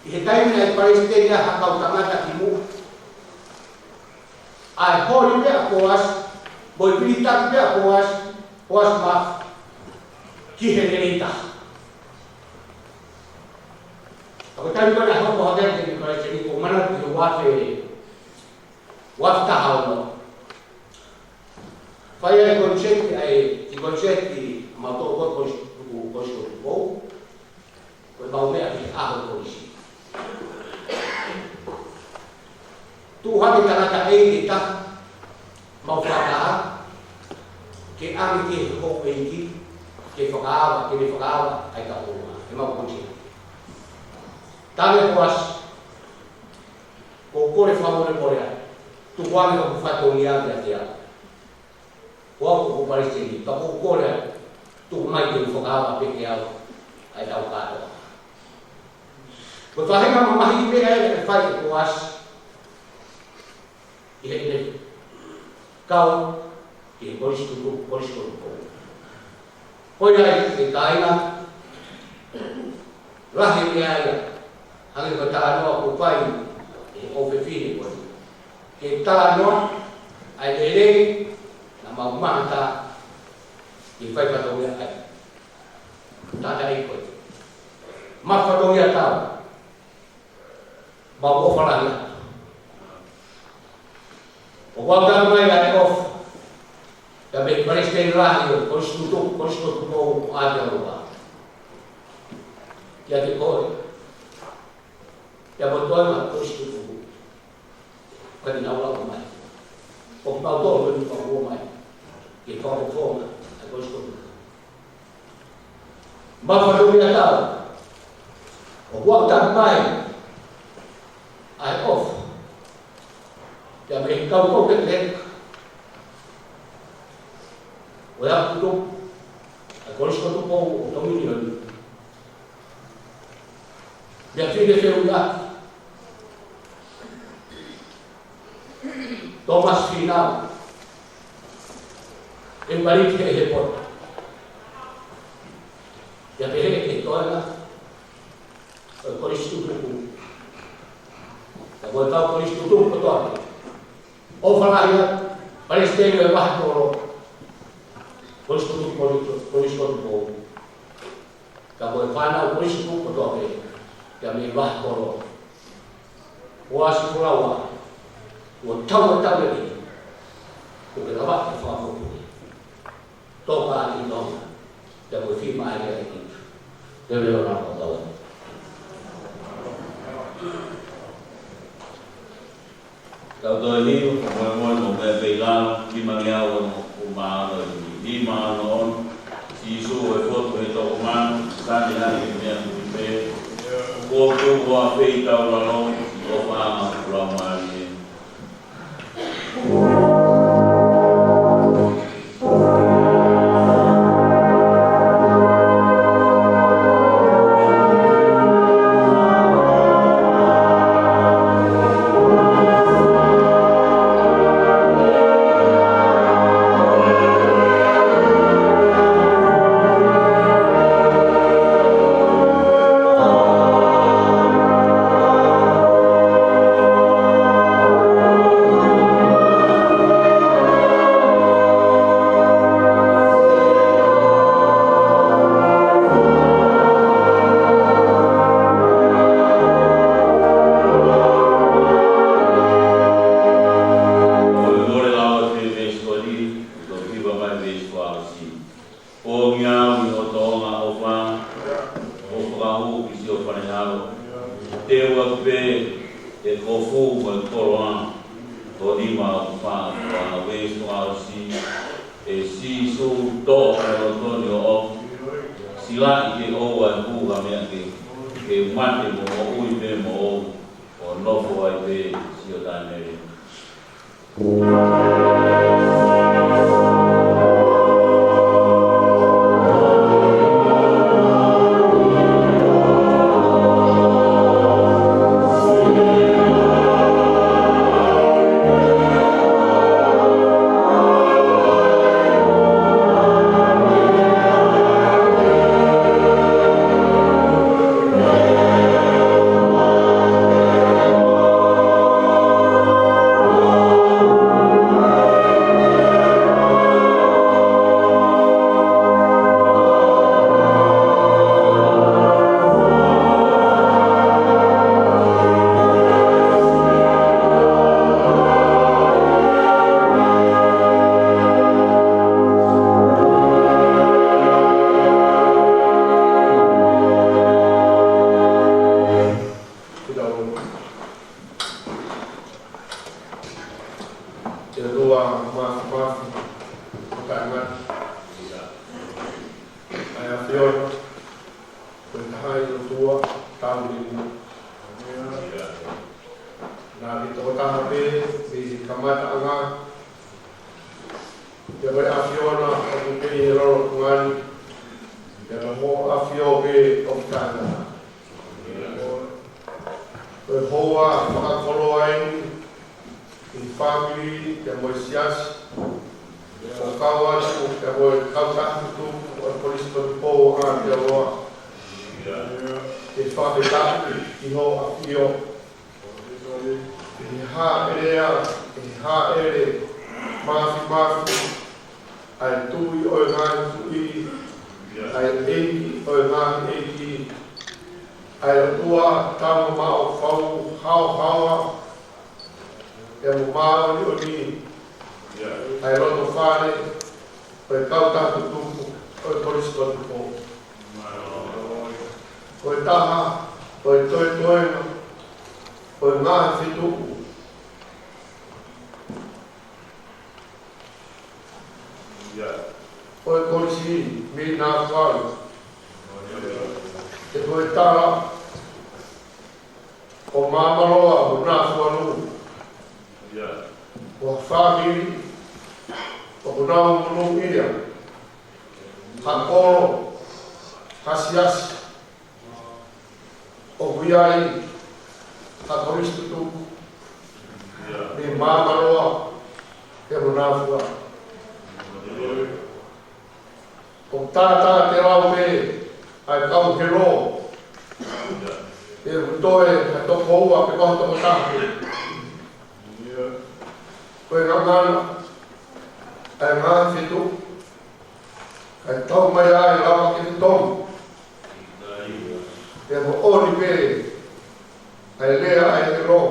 ʻi he taimi naʻe palesiteni ai ha kau tangata kimuʻa. ʻA e holi pē ʻa Poasi, mo e vilitaki pē ʻa Poasi, Poasi Mafi, ki he lelei taha. Ka ko e taimi ko ē naʻe hoko hake ai ko e palesiteni, ʻoku ou manatu ki he ua afe, ua afe taha ono. Fai ai e koniseti, ʻa e kiʻi koniseti mautolu ko ē Kolisi ko Tupou. Ko e mau meʻa ki he ʻaho Kolisi. Tuʻu hake tangataʻeiki ʻe taha, mau fakataha, ke ʻange ki he houʻeiki, ke fakaava, ke ne fakaava ʻa e kau ʻolunga, ʻemau koniseti. Tala ʻe Poasi, ʻoku ou kole fakamolemole atu, tuku ange hoku fatongia kiate au. Ko au ko e palesiteni, ka ʻoku ou kole atu, tuku mai ke u fakaava pē kiate au ʻa ʻetau kātoa. Ko e faʻahinga mamahi meʻa ia naʻe fai ʻe Poasi ʻi heʻene kau ki he Kolisi ko Tupou, Kolisi ko Tupou. Ko ia ai, ʻe kāinga, lahi e meʻa ia, hangē ko e talanoa kuo fai ʻe he ʻofefine ko eni. Ke talanoa ʻa e lelei naʻa mau mātā ke fai fatongia ai. Tangataʻeiki ko ē. Mafi Fatongia Tau. Mau ʻofa lahi atu. ʻOku ou tala mai ʻa e ʻofa ia mei he palesiteni lahi ʻo e Kolisi ko Tupou, Kolisi ko Tupou ʻo Aotearoa. Kiate koe. Pea mo e toenga Kolisi ko Tupou. Ko eni naʻa ku lau mai. ʻo kimoutolu ʻoku mou ō mai ki he fakafofonga ʻa e Kolisi Kotu. Mafanuia tau ʻoku ʻoatu mai ʻa e ʻofa kia mei he kau koke leka ʻo e ʻapi tupu ʻa e Kolisi Kotu Pou ʻo Tongilioni. Meʻa fine feʻunga Thomas Finau, ʻe Maliki he he poto. Pea pehē ki he toenga ʻo e Kolisi Tutuku, pea mo e kau Kolisi Tutuku kotoa pē. ʻOfa lahi atu, Palesiteni ʻo e Vahe Kolo, Kolisi Tutuku, Kolisi, Kolisi Tutuku. Ka ko e fānau Kolisi Tutuku kotoa pē, pea mei he Vahe Kolo. ʻOasi Folaua, ʻoku tau ʻa tau ʻi, ʻoku ke lava ke fakafoki. Toka ʻi Tonga, pea ko e fiemaʻu ʻe he ʻEiki. Te leo na ko tau. Tau toe hiva, fakamolemole mo e meʻa pē ʻi lalo, nima ngeau ono, ʻuma ono, nima ono ono. Sīsū ʻo e Fotu ʻi he Toko Manu, Sane ʻa e Meʻa Mui pē. Ko e Fotu ʻoku feitau lalo, ʻofa ʻa e Laumālie. Ko e mole lau ʻa e veesi ko eni, ko e hiva mai veesi fā ʻosi. ʻOku ngeau ʻi hoʻo tōʻonga ʻofa, ʻo fakahū ki siʻo fale halo. Teu atu pē ʻa e kofu mo e koloa, ʻo nima ʻoku fā ʻoku fā. Veesi fā ʻosi. ʻE Sīsū, toʻo ʻa e loto ni ʻoʻoku, silaʻi ke ʻoua ʻe hū ha meʻa kehe, ke mate mo moʻui pē moʻou, ʻo nofo ai pē siʻo taʻemele. Ke ʻOtua Māfimafi ʻo taʻengata, ʻa e ʻAfiona, ko e taha ʻi he ʻOtua tauhi. Naʻa ke tokotaha pē mei he kamataʻanga, pea ko e ʻAfiona ʻoku kei ʻi he lolotonga ni, pea ko hoʻo ʻAfio pē ʻoku taʻengata. Ko e houa fakakoloa eni ʻi he fāmili pea mo e siasi, ʻo kau atu pea mo e kautaha tutuku ʻo e Kolisi Kotu Pou ʻa Aotearoa, ke fakafetaʻi ki hoʻo ʻAfio, ʻi he hāʻele, ʻi he hāʻele māfimafi ʻa e Tuʻi ʻo e ngaahi tuʻi, ʻa e ʻEiki ʻo e ngaahi ʻeiki, ʻa e ʻOtua tauhi maʻu fau haohaoa, pea mo māʻoniʻoni, ʻa e loto fale ʻo e kautaha tutuku ʻo e Kolisi Kotu Pou. Ko e taha ʻo e toetoenga ʻo e ngaahi fetuʻu, ʻo e Kolisi mei Nafualu. He ko e tala ʻo Māmaloa mo Nafualu, ko ha fāmili ʻoku nau monūʻia, ha kolo, ha siasi, ʻoku ʻi ai ha Kolisi tutuku mei Māmaloa pea mo Nafualu. ʻOku tātātelau pē ʻa e kau helo, ʻoku toe ha toko ua pe ko ha toko taha pē. Ko e ngangana ʻa e ngaahi fetuʻu, kae tau mai ai lava ke fetongi pea moʻoni pē ʻa e lea ʻa e helo: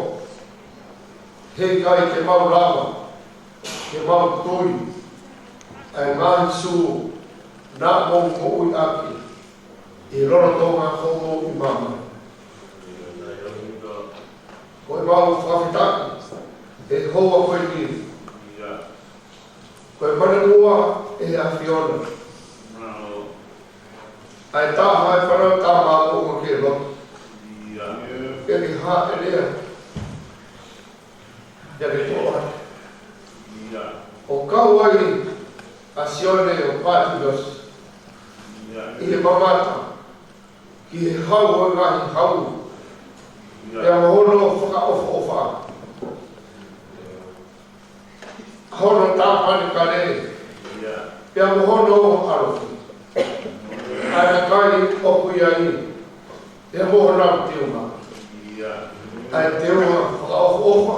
Heʻikai ke mau lava ke mau tui ʻa e ngaahi sū naʻa mou moʻui ʻaki ʻi he lolotonga hoʻomou ʻi māmani. Ko ʻemau fakafetaʻi he houa ko eni, ko e manatua ʻe he ʻAfiona ʻa e taha ʻa e Fānau Tama ʻoku ʻikai ke lotu, ke ke hāʻele ai, ke ke toʻo atu, ʻo kau ai ʻa Sione ʻo Pātimosi ʻi he mamata ki he Hau ʻo e ngaahi hau, pea mo hono fakaʻofoʻofa, hono tāpanekale, pea mo hono ʻalofi, ʻa e kai ʻoku ʻi ai, pea mo honau teunga, ʻa e teunga fakaʻofoʻofa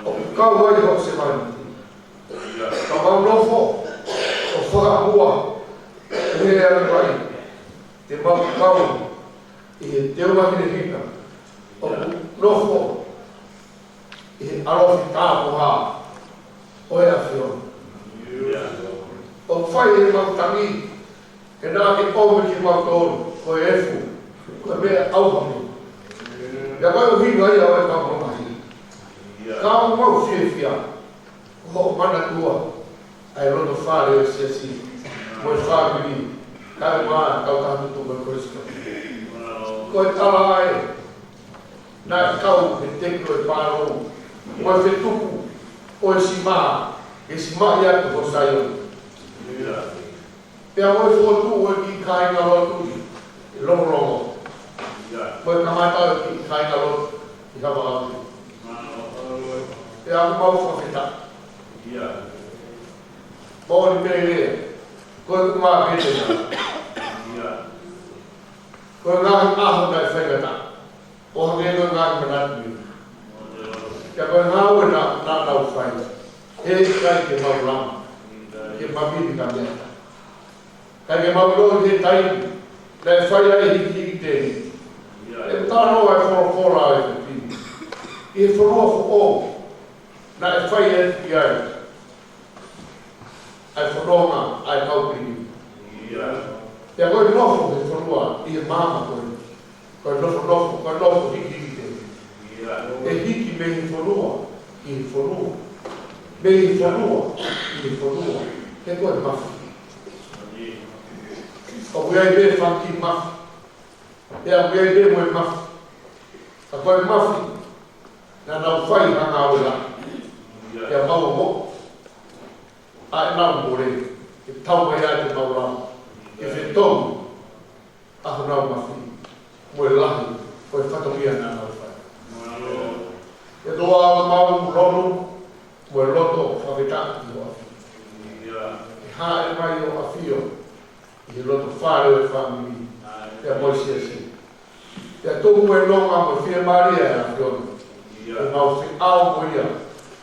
ʻoku kau ai hoʻo sevāniti. Ka mau nofo ʻo fakamuʻa ʻi he ʻalofi, te mau kau ʻi he teunga hinehina ʻoku nofo ʻi he ʻalofi tāpuhā ʻo e ʻAfiona. ʻOku fai ʻemau tangi he naʻa ke ʻomi kimautolu ko e efu, ko e meʻa ʻauha pē, pea ko e ʻuhinga ia ʻo e kau mamahi. Ka ʻoku mau fiefia ko hoʻo manatua ʻa e loto fale ʻo e siasi mo e fāmili, kae ʻumaʻā e kautaha tutuku ʻo e Kolisi. Ko e tala ē naʻe kau he teki ʻo e pālou mo e fetuku ʻo e sima, ke simaʻi atu ho Saione, pea mo e fokotuʻu ʻo e kiʻi kāingalotu ʻi Longolongo, mo e kamata ʻo e kiʻi kāingalotu ʻi Havana. Pea ʻoku mau fakafetaʻi moʻoni pē lea, ko e ʻumaʻā pē te nā, ko e ngaahi ʻaho naʻe faingataʻa, ʻo hangē ko e ngaahi manatu ni, pea ko e ngāue naʻa, naʻa nau fai. Heʻikai ke mau lava ke mavili ka meʻa, ka ke mau ʻilo he taimi naʻe fai ai e hikihiki tēniti, ʻe talanoa e folofola ʻo e fefine ʻi he fonua foʻou naʻe fai atu ki ai ʻa e fononga ʻa e kau pilingi. Pea ko e nofo he fonua ʻi he maama ko ē, ko e nofonofo, ko e nofo hikihiki tēniti. ʻE hiki mei he fonua ki he fonua, mei he fonua ki he fonua, he ko e mafi. ʻOku ʻi ai pē fanga kiʻi mafi, pea ʻoku ʻi ai pē mo e mafi. Ka ko e mafi naʻa nau fai ha ngāue lahi, pea mau ongoʻi ʻa ʻenau mole, ke tau mai ʻa te mau lava ke fetongi ʻa honau mafi mo e lahi ʻo e fatongia naʻa nau fai. ʻE ʻOtua, ʻoku mau lonu mo e loto fakafetaʻi ki hoʻo ʻAfio. ʻE hāʻele mai hoʻo ʻAfio ʻi he loto fale ʻo e fāmili pea mo e siasi. Pea tuku e nonga mo e fiemālie ʻa e ʻAfiona, ʻe mau feʻao mo ia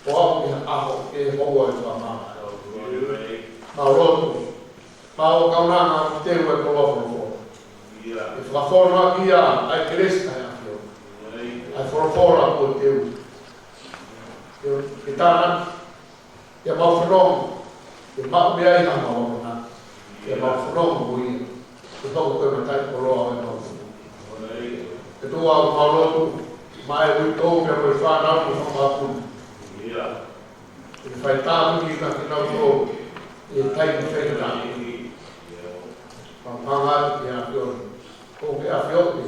ʻo aʻu ki he ʻaho ʻe houa ʻe fāmā. Mau lotu, mau kaunanga ʻoku teu e koloa folofola, ʻe fakafonu ʻaki ia ʻa e kelesi ʻa e ʻAfiona, ʻa e folofola kuo teu, ke tānaki, ke mau fanongo, ke maʻu mei ai ha maʻu akonaki, ke mau fanongo mo ia, ke hoko ko e mataʻikoloa ʻo e mau. ʻE ʻOtua, ʻoku mau lotu maʻa e uitou pea mo e fānau ʻi he fanga mokopuna, ke fai tāpuaki kiate kinautolu ʻi ʻi he taimi fai ka. Mau hanga atu ki he ʻAfiona. ʻOku ke ʻafioʻi.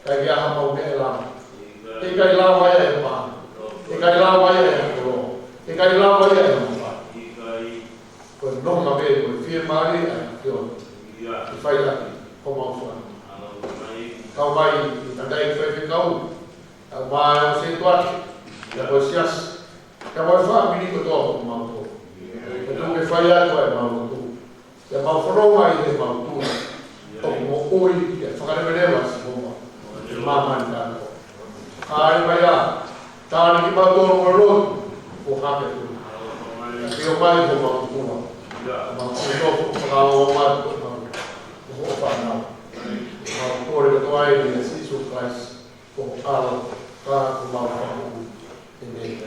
ʻIkai ke ʻi ai ha mau meʻa ʻe lava. ʻIkai lava ia ʻe he paʻanga. ʻIkai lava ia ʻe he koloa. ʻIkai lava ia ʻe he mafai. Ko e nonga pē, ko e fiemālie ʻa e ʻAfiona. ʻE fai ʻaki homau fānau. Kau mai, ʻi he tangataʻeiki faifekau. Kau mai ʻa e sētuata. Pea ko e siasi. Pea ko e fāmili kotoa ʻo homau tō. Ko e tuku ke fai atu ʻa e mau lotu. Pea mau fononga ʻi he mau tui. ʻOku moʻui ʻa e fakaleveleva ʻa Sihova. ʻI māmani kātoa. ʻA e mai ā, tānaki kimautolu mo e lotu, ʻo hake atu. Pea ke ʻomai homau tupuna. Mau tui ʻoku fakaongo mai ko e mau. Ko hoʻo fānau. Mau kole kotoa ʻia Sīsū Kalaisi, ko ho ʻAlo, ka ko homau Fakamoʻui. ʻĒmeni.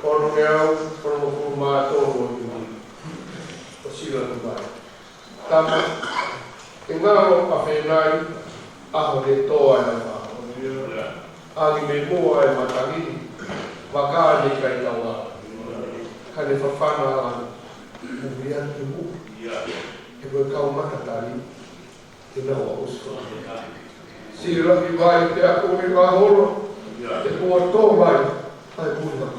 Ono ngeau, ono ngeau mā tolu ʻo e ʻaho ni. ʻO sila tu mai. Tama, ʻe ngalo ʻa Fenai, ʻaho ne tō ai ʻa e vao. ʻAngi mei muʻa ʻa e matangi ni, vaka ne ʻikai tau ala. Ka ne fafana ala, ʻuhi atu ki muʻa. He ko e kau matatali, ʻe nau ʻosi ko. Sila ki vai pea ʻuhi vaholo, he kuo tō mai, ʻa e ʻuhi vaka.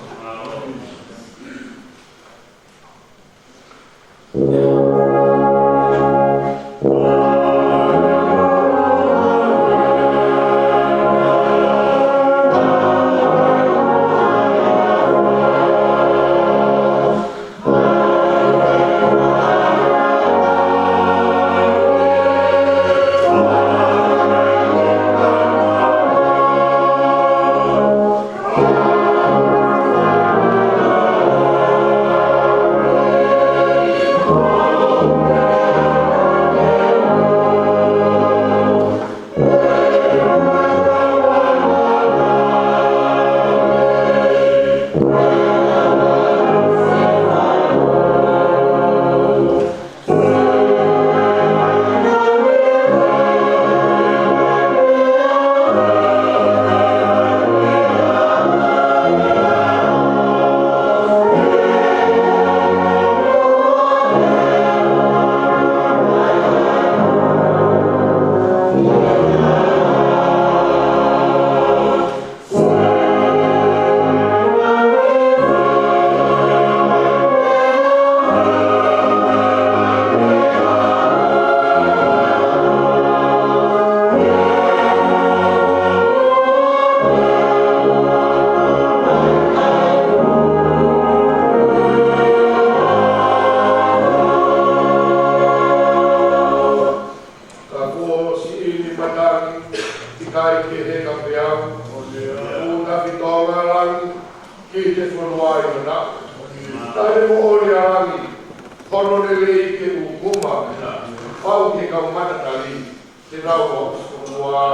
Ka kuo siʻi ni matangi, ʻikai ke heka pē au, ʻo ne ʻuta ki Tonga langi, ki te fonua ʻi manaʻo. Taʻe moʻoni ʻa langi, hono lelei ke ʻūkuma. Pau ki he kau matatali, te lau ʻa e fonua.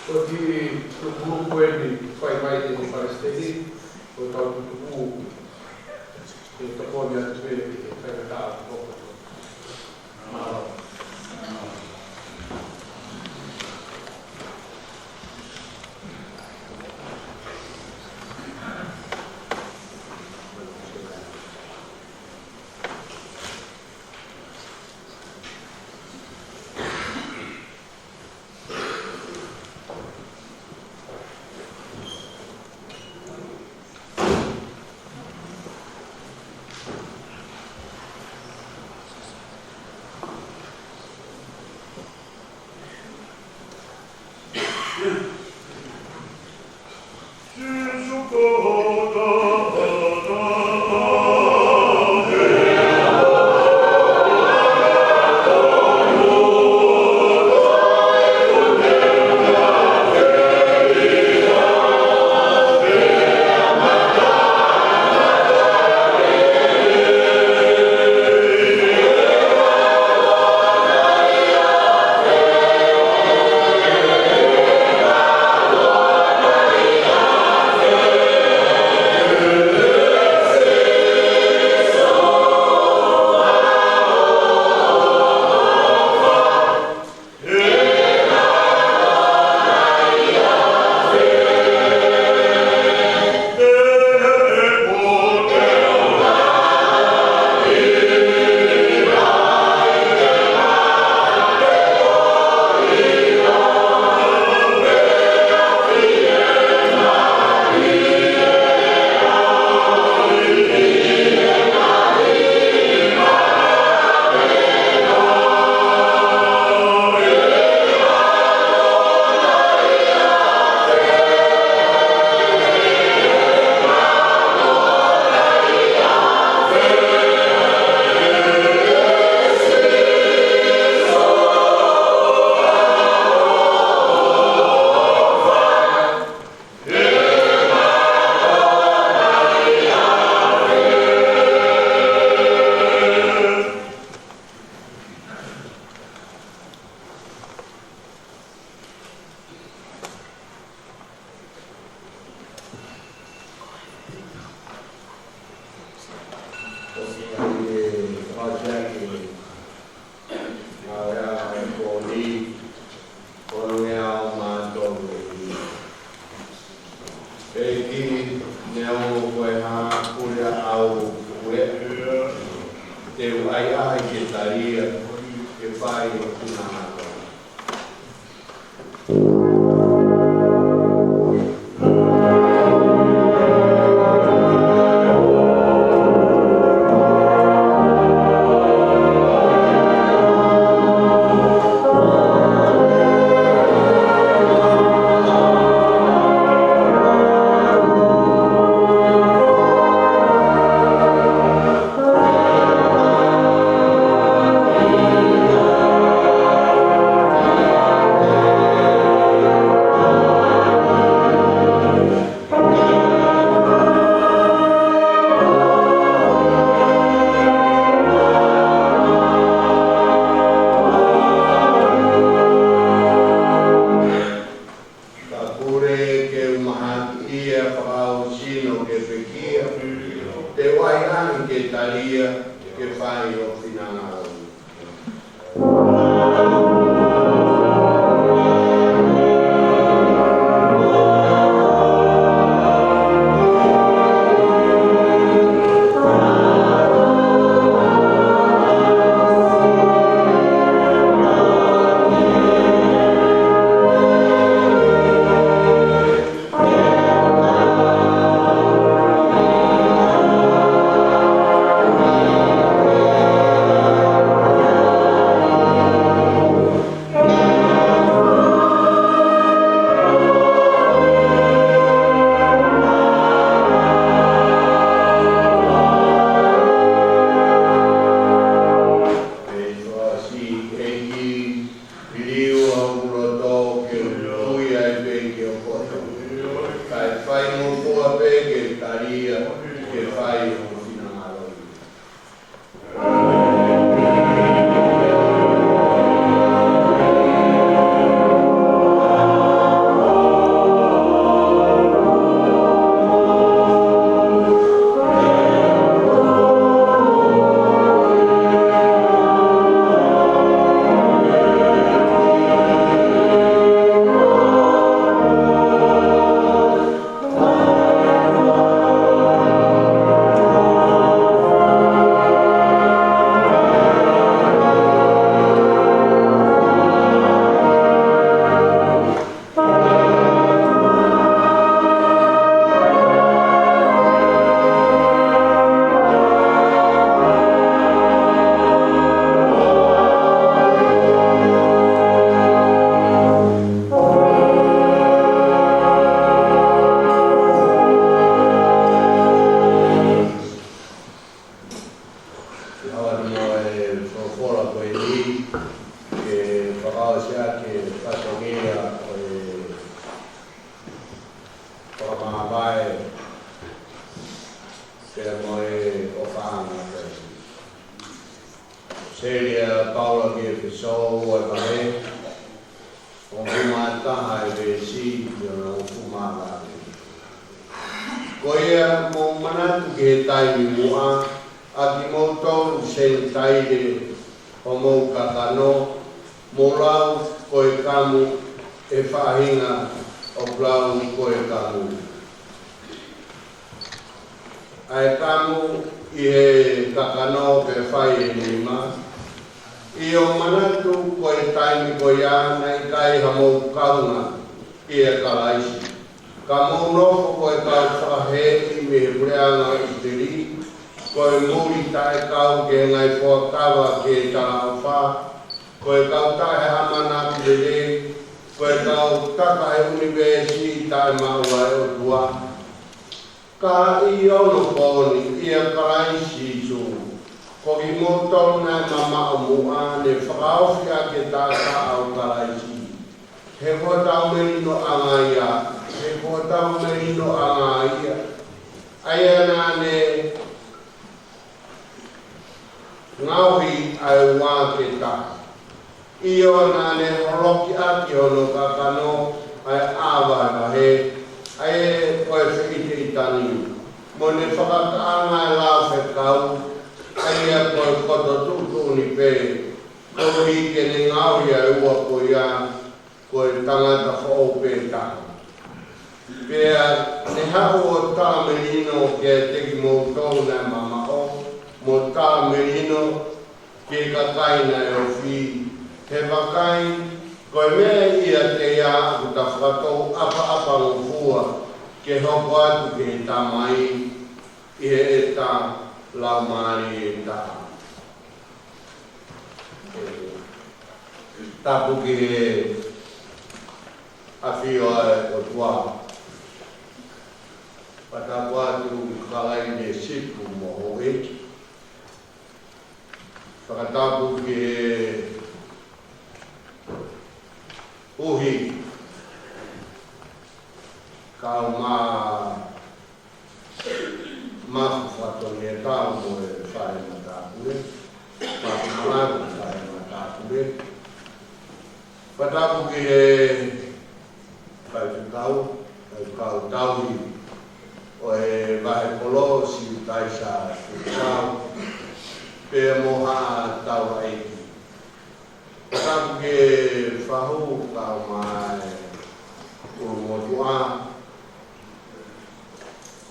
Ko e kiʻi tukutuku eni fai mai ʻe he Palesiteni, ko e tau tukutuku, ʻe tokoni atu pē ki he faingataʻa ʻo e koko. Mālō. ʻEiki, neongo ko e hā pule ʻa au ue, te u ʻai ʻa e ke talia, ke fai ʻo tuna mātou. Ke talia, ke fai ho finangalo. Liliu hoku loto ke u tui ai pē ki ho poto. Kae fai mo fua pē ke talia, ke fai ho finangalo. Ke ʻoatu mo e folofola ko eni, ke fakaʻosi ʻaki e fatongia ʻo e fakamāvae pea mo e ʻofaʻanga ko eni. Sēlia Paula ki ʻEfesō, ua vahe, hongofulu mā taha e veesi ki hono hongofulu mā valu. Ko ia, mou manatu ki he taimi muʻa, ʻa kimoutolu Senitaile, hoʻomou kakano, mou lau ko e kamu ʻe he faʻahinga ʻoku lau ko e kamu. ʻA e kamu ʻi he kakano ke fai ʻe he nima. ʻIo, manatu ko e taimi ko ia naʻe ʻikai hamou kaunga ʻia Kalaisi. Ka mou nofo ko e kau fakaheeʻi mei he puleʻanga ʻo ʻIsileli, ko e muli taʻekau ki he ngaahi fuakava ki he talaʻofa, ko e kau taʻeʻamanaki lelei, ko e kau taka ʻi he ʻunivēsi taʻemaʻu ʻa e ʻOtua. Ka ʻi onopooni ʻia Kalaisi Sīsū, ko kimoutolu naʻe mamaʻo muʻa, ne fakaofi ʻaki e taʻataʻa ʻo Kalaisi. He ko hotau melinoʻanga ia, he ko hotau melinoʻanga ia. ʻA ia naʻa ne ngaohi ʻa e ua ke taha. ʻIo, naʻa ne holoki ʻaki hono kakano ʻa e ʻā vahevahe, ʻa ia ko e feʻiteʻitani. Mo ne fakakaʻanga e lao fekau, ʻa ia ko e koto tuʻutuʻuni pē, koeʻuhi ke ne ngaohi ʻa e ua ko ia, ko e tangata foʻou pē taha. Pea ne haʻu ʻo talamelino kiate kimoutolu naʻe mamaʻo, mo talamelino ki he kakai naʻe ofi. He vakai, ko e meʻa ʻiate ia ʻoku ta fakatou ʻapaʻapangofua ke hoko atu ki he Tamai ʻi he ʻEta Laumālie ʻe taha. Tapu ki he ʻafio ʻa e ʻOtua. Fakatapu atu ki he kakai ne sipu mo houʻeiki. Fakatapu ki he uhi kau mā mafu fatongia tau mo e fale matāpule, mafu malanga fale matāpule. Fakatapu ki he faifekau, faifekau tauhi, ʻo e vahe kolo Siutaisa Tuʻusau, pea mo Haʻa Taulaʻeiki. Tapu ke fahu kae ʻumaʻā e ʻulumotuʻa.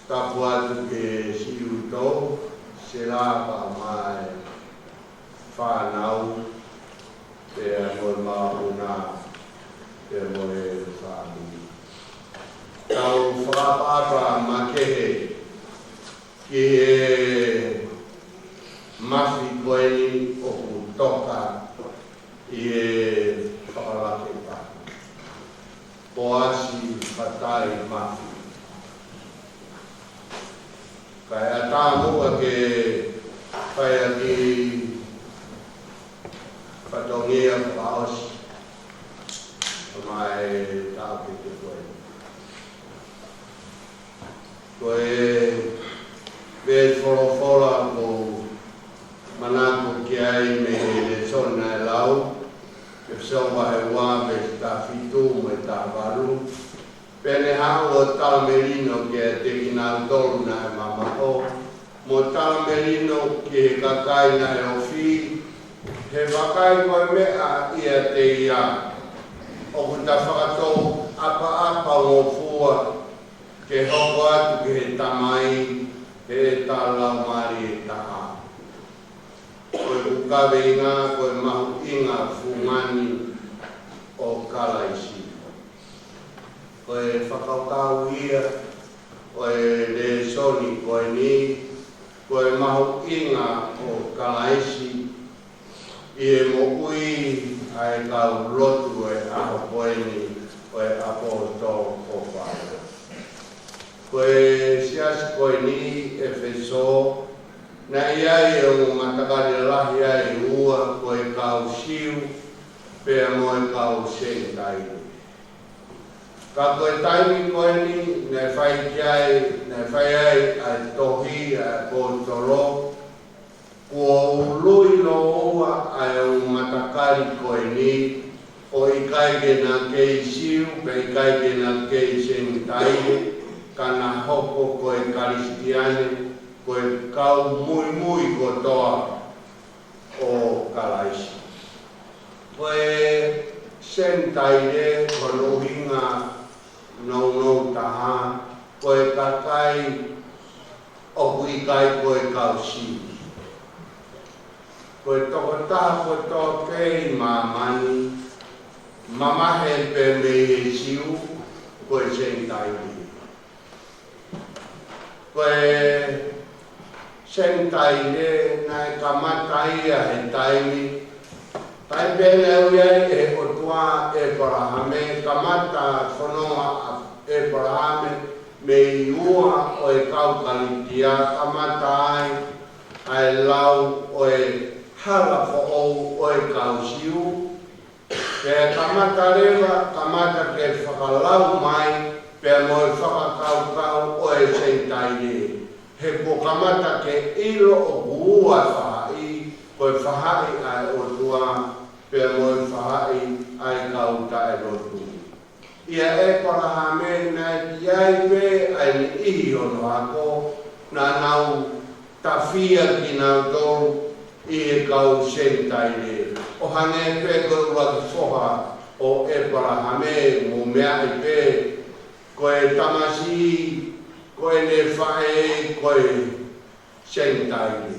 Tapu atu ke siʻi utou, Sela kae ʻumaʻā e fānau, pea mo e māʻuna, pea mo e fāmili. Tau fakaʻapaʻapa makehe ki he mafi ko eni ʻoku toka ʻi he fakalakepa. Poasi Fatai Mafi. Kae ʻatā muʻa ke fai ʻaki fatongia fakaʻosi ʻo e taʻokete ko eni. Ko e veesi folofola ʻoku ou manako ki ai mei he lēsoni naʻe lau, ʻEfesō vahe ua veesi taha fitu mo e taha valu. Pea ne haʻu ʻo talamelino kiate kinautolu naʻe mamaʻo, mo talamelino ki he kakai naʻe ofi, he vakai ko e meʻa ʻiate ia ʻoku ta fakatouʻapaʻapangofua ke hoko atu ki he Tamai heʻeta Laumālie ʻe taha. Ko ʻeku kaveinga ko e mahuʻinga fungani ʻo Kalaisi. Ko e fakakaukau ia ʻo e lēsoni ko eni, ko e mahuʻinga ʻo Kalaisi ʻi he moʻui ʻa e kau lotu ʻo e ʻaho ko eni ʻo e ʻaposetolo ko Paula. Ko e siasi ko eni ʻEfesō, naʻe ʻi ai e ongo matakali lahi ai ʻe ua, ko e kau Siu pea mo e kau Senitaile. Ka ko e taimi ko eni naʻe fai ki ai, naʻe fai ai ʻa e tohi ʻa e ʻaposetolo, kuo ului lōua ʻa e ongo matakali ko eni, ʻo ʻikai ke na kei Siu, pea ʻikai ke na kei Senitaile, ka na hoko ko e Kalisitiane, ko e kau muimui kotoa ʻo Kalaisi. Ko e Senitaile, ko hono ʻuhinga nounou taha, ko e kakai ʻoku ʻikai ko e kau Siu. Ko e tokotaha kotoa pē ʻi māmani, mamahi pē mei he Siu, ko e Senitaile. Ko e Senitaile naʻe kamata ia he taimi, taimi pē naʻe ui ai ʻe he ʻOtua ʻa ʻEpalahame, kamata fononga ʻa ʻEpalahame mei ua ʻo e kau Kalitia, kamata ai ʻa e lau ʻo e hala foʻou ʻo e kau Siu, pea kamata leva, kamata ke fakalau mai, pea mo e fakakaukau ʻo e Senitaile. He kuo kamata ke ʻilo ʻoku ua e faʻahi, ko e faʻahi ʻa e ʻOtua, pea mo e faʻahi ʻa e kau taʻelotu. ʻIa ʻEpalahame naʻe ʻi ai pē ʻa e niʻihi hono ako, naʻa nau tafia kinautolu ʻi he kau Senitaile. ʻO hangē pē ko e ʻuluaki foha ʻo ʻEpalahame, mo meaʻi pē ko e tamasiʻi ko ʻene faʻē ko e Senitaile.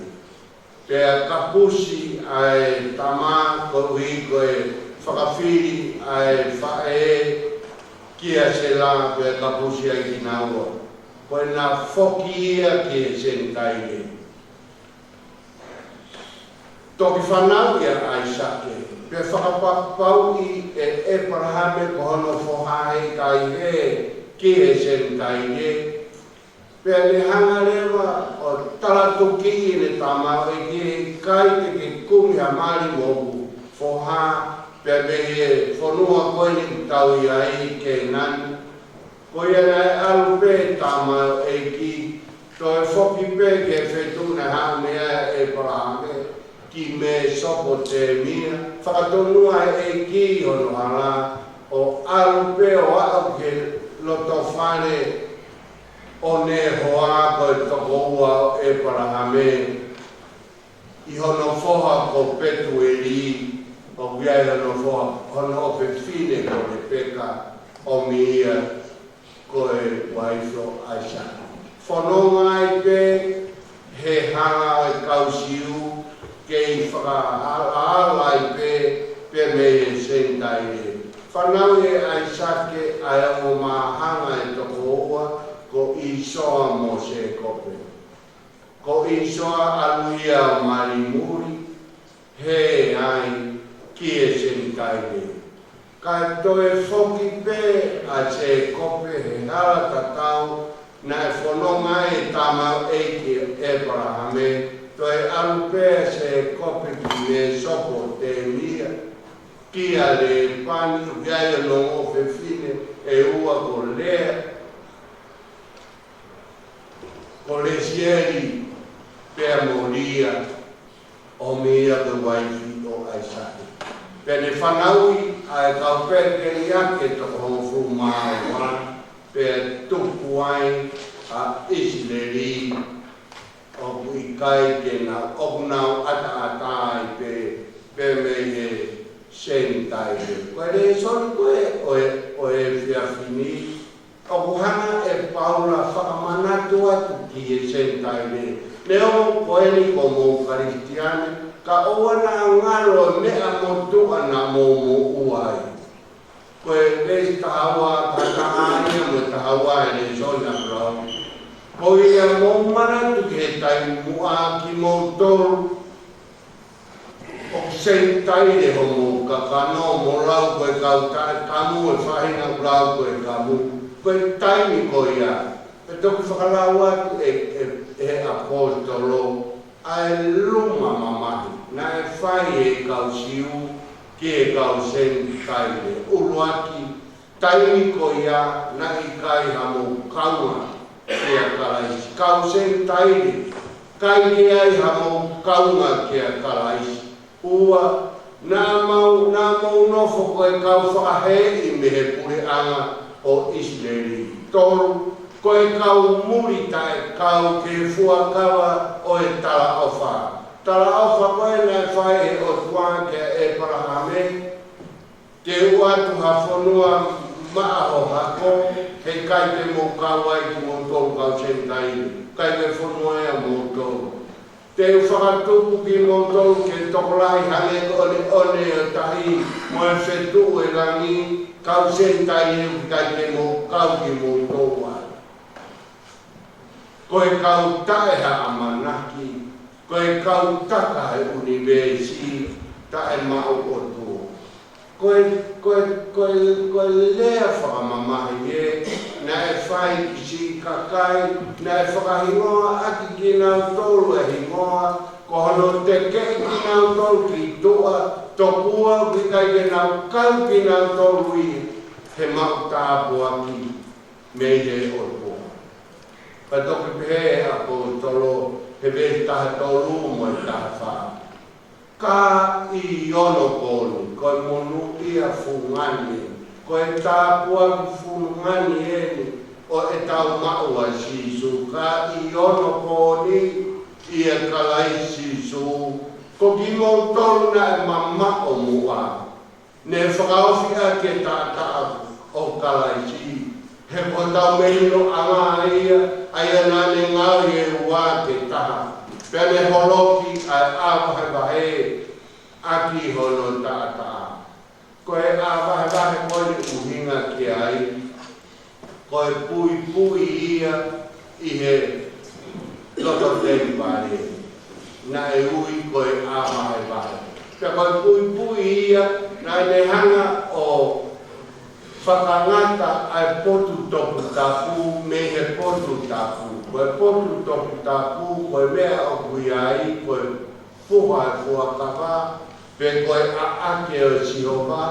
Pea kapusi ʻa e tama koeʻuhi ko e fakafili ʻa e faʻē kia Sela, pea kapusi ai kinaua. Ko ʻena foki ia ki he Senitaile. Toki fanauʻi ʻa ʻAisake, pea fakapapauʻi ʻe ʻEpalahame ko hono foha heʻikai hē ki he Senitaile. Pea ne hanga leva ʻo talatukiʻi ʻene tamaioʻeiki, ʻikai te ke kumi ha mali mo hoku foha, pea mei he fonua ko eni ʻoku tau ʻi ai, Kēnani. Ko ia naʻe ʻalu pē tamaioʻeiki, toe foki pē ki he feituʻu naʻe haʻu mei ai ʻa ʻEpalahame, ki Mesopotemia, fakatonua ʻe he ʻEiki hono hala, ʻo ʻalu pē ʻo aʻu ki he loto fale ʻo ne hoa ko e tokoua ʻo ʻEpalahame, ʻi hono foha ko Petueli, ʻoku ʻi ai hono foha, hono ʻofefine ko Lepeka, ʻomi ia ko e uaifi ʻo ʻAisake. Fononga ai pē he hala ʻo e kau Siu, kei fakaʻalaʻala ai pē, pē mei he Senitaile. Fanauʻi ʻe ʻAisake ʻa e ongo māhanga ʻo e tokoua ko ʻĪsoa mo Sēkope. Ko ʻĪsoa ʻalu ia ʻo mali muli, hē ai ki he Senitaile. Kae toe foki pē ʻa Sēkope he hala tatau naʻe fononga ai e tamaioʻeiki ʻo ʻEpalahame, toe ʻalu pē ʻa Sēkope ki Mesopotemia, kia Lēpani, ʻoku ʻi ai hono ʻofefine ʻe ua ko Lea, ko Lesieli pea mo Lia, ʻomi ia ko e uaifi ʻo ʻAisake. Pea ne fanauʻi ʻa e kau pēkeliake ʻe toko hongofulu mā ua, pea tuku ai ʻa ʻIsileli, ʻoku ʻikai ke nau, ʻoku nau ʻataʻatā ai pē, pē mei he Senitaile. Ko e lēsoni ko ē ʻo e, ʻo e efiafi ni, ʻoku hanga ʻe Paula fakamanatu atu ki he Senitaile. Neongo ko eni ko homou Kalisitiane, ka ʻoua naʻa ngalo e meʻa motuʻa naʻa mou moʻua ai. Ko e veesi taha ua, taha taha ia mo e taha ua he lēsoni ʻaʻaku. Ko ia mou manatu ki he taimi muʻa kimoutolu ʻoku Senitaile homou kakano, mou lau ko e kau taʻekamu, ʻe faʻahinga ʻoku lau ko e kamu. Ko e taimi ko ia, ʻe toki fakalau atu ʻe, ʻe, ʻe he ʻaposetolo ʻa e luma mamahi naʻe fai ʻe he kau Siu ki he kau Senitaile. ʻUluaki, taimi ko ia naʻe ʻikai hamou kaunga kia Kalaisi. Kau Senitaile, ʻikai ke ʻi ai hamou kaunga kia Kalaisi. Ua, naʻa mou, naʻa mou nofo ko e kau fakahēʻi mei he puleʻanga ʻo ʻIsileli. Tolu, ko e kau muli taʻekau ki he fuakava ʻo e talaʻofa. Talaʻofa ko ē naʻe fai ʻe he ʻOtua kia ʻEpalahame, te u ʻoatu ha fonua maʻa ho hako, heʻikai te mou kau ai kimoutolu kau Senitaile, ʻikai ke fonua ia ʻamoutolu. Te u fakatupu kimoutolu ki he tokolahi hangē ko e ʻoneʻone ʻo e tahi mo e fetuʻu ʻo e langi, kau Senitaile ʻoku ʻikai te mou kau kimoutolu ai. Ko e kau taʻehaʻamanaki, ko e kau taka he ʻunivēsi taʻemaʻu ʻOtua. Ko e, ko e, ko e, ko e lea fakamamahi ē, naʻe fai ki siʻi kakai, naʻe fakahingoa ʻaki kinautolu e hingoa, ko hono tekeʻi kinautolu ki tuʻa, tokua ʻoku ʻikai ke nau kau kinautolu ia he maʻu tāpuaki mei he ʻOtua. Pea toki pehē ʻe he ʻaposetolo he veesi taha tolu mo e taha fā. Ka ʻi onopōni, ko e monūʻia fungani, ko e tāpuaki fungani eni ʻo ʻetau maʻu ʻa Sīsū. Ka ʻi onopōni ʻia Kalaisi Sīsū, ko kimoutolu naʻe mamaʻo muʻa, ne fakaofi ʻaki e taʻataʻa ʻo Kalaisi, he ko hotau melinoʻanga ia, ʻa ia naʻa ne ngaohi e ua ke taha, pea ne holoki ʻa e ʻā vahevahe ʻaki hono taʻataʻa. Ko e ʻā vahevahe ko eni ʻoku ʻuhinga ki ai, ko e puipui ia ʻi he loto temipale, naʻe ui ko e ʻā vahevahe. Pea ko e puipui ia, naʻa ne hanga ʻo fakangata ʻa e potu toputapu mei he potu tapu. Ko e potu toputapu, ko e meʻa ʻoku ʻi ai, ko e puha ʻo e fuakava, pe ko e ʻaʻake ʻo Sihova.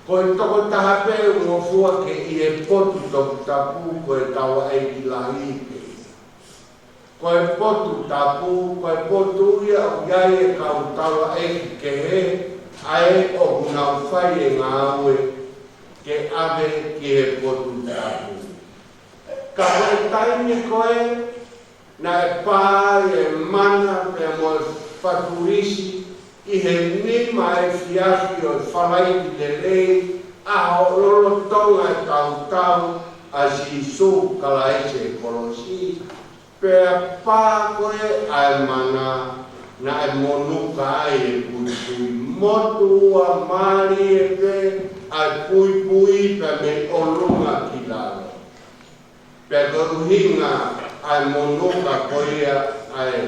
Ko e tokotaha pē ʻoku ngofua ke ʻi he potu toputapu, ko e taulaʻeiki lahi pē. Ko e potu tapu, ko e potu ia ʻoku ʻi ai e kau taulaʻeiki kehe, ʻa ē ʻoku nau fai e ngāue ke ʻave ki he potu tapu. Ka ko e taimi ko ē naʻe pā ai e mana pea mo e fatulisi ʻi he nima efiafi ʻo e Falaite Lelei, ʻaho lolotonga e tautau ʻa Sīsū Kalaisi he kolosi, pea pā ko ē ʻa e mana, naʻe monuka ai e puipui. Motuʻa mālie pē ʻa e puipui pea mei ʻolunga ki lalo. Pea ko e ʻuhinga ʻa e monuka ko ia ʻa e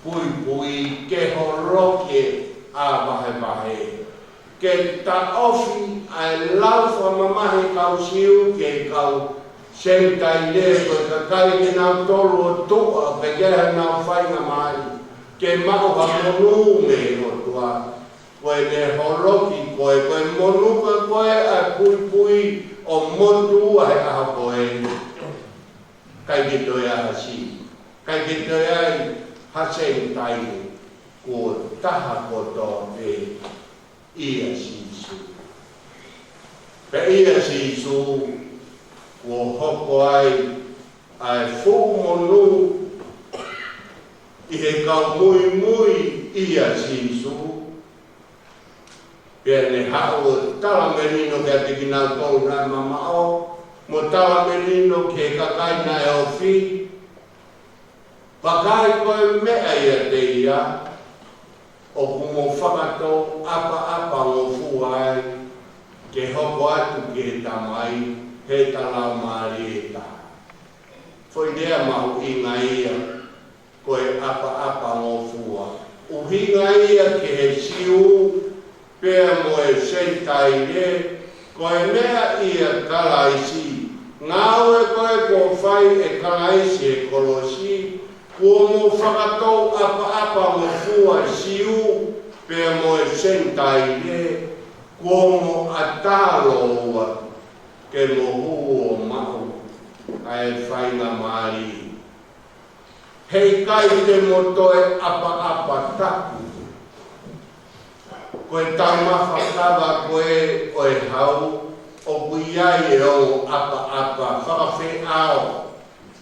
puipui ke holoki ʻa e vahevahe, ke taʻofi ʻa e lau fakamamahi kau Siu ki he kau Senitaile, ko e kakai kinautolu ʻo tuʻa, pea ke nau faingamālie ke maʻu ha monū mei he ʻOtua. Ko ʻene holoki ko ē, ko e monuka ko ē ʻa e puipui ʻo motuʻa he ʻaho ko ē. ʻIkai ke toe ai ha Siu, ʻikai ke toe ai ha Senitaile, kuo taha kotoa pē ʻia Sīsū. Pea ʻia Sīsū kuo hoko ai ʻa e fuʻu monū ʻi he kau muimui ʻia Sīsū. Pea ne haʻu ʻo talamelino kiate kinautolu naʻe mamaʻo, mo talamelino ki he kakai naʻe ofi. Vakai, ko e meʻa ʻiate ia ʻoku mo fakatou ʻapaʻapangofua ai ke hoko atu ki he Tamai heʻeta Laumālie ʻe taha. Foʻi lea mahuʻinga ia, ko e ʻapaʻapangofua. ʻUhinga ia ki he Siu pea mo e Senitaile, ko e meʻa ʻia Kalaisi, ngāue ko ē kuo fai ʻe Kalaisi he kolosi, kuo mo fakatou ʻapaʻapangofua e Siu pea mo e Senitaile, kuo mo ʻatā lōua ke mo hū ʻo maʻu ʻa e faingamālie. Heʻikai te mo toe ʻapaʻapa tapu. Ko e taumafa kava ko ē ʻo e hau, ʻoku ʻi ai e ongo ʻapaʻapa fakafeʻao,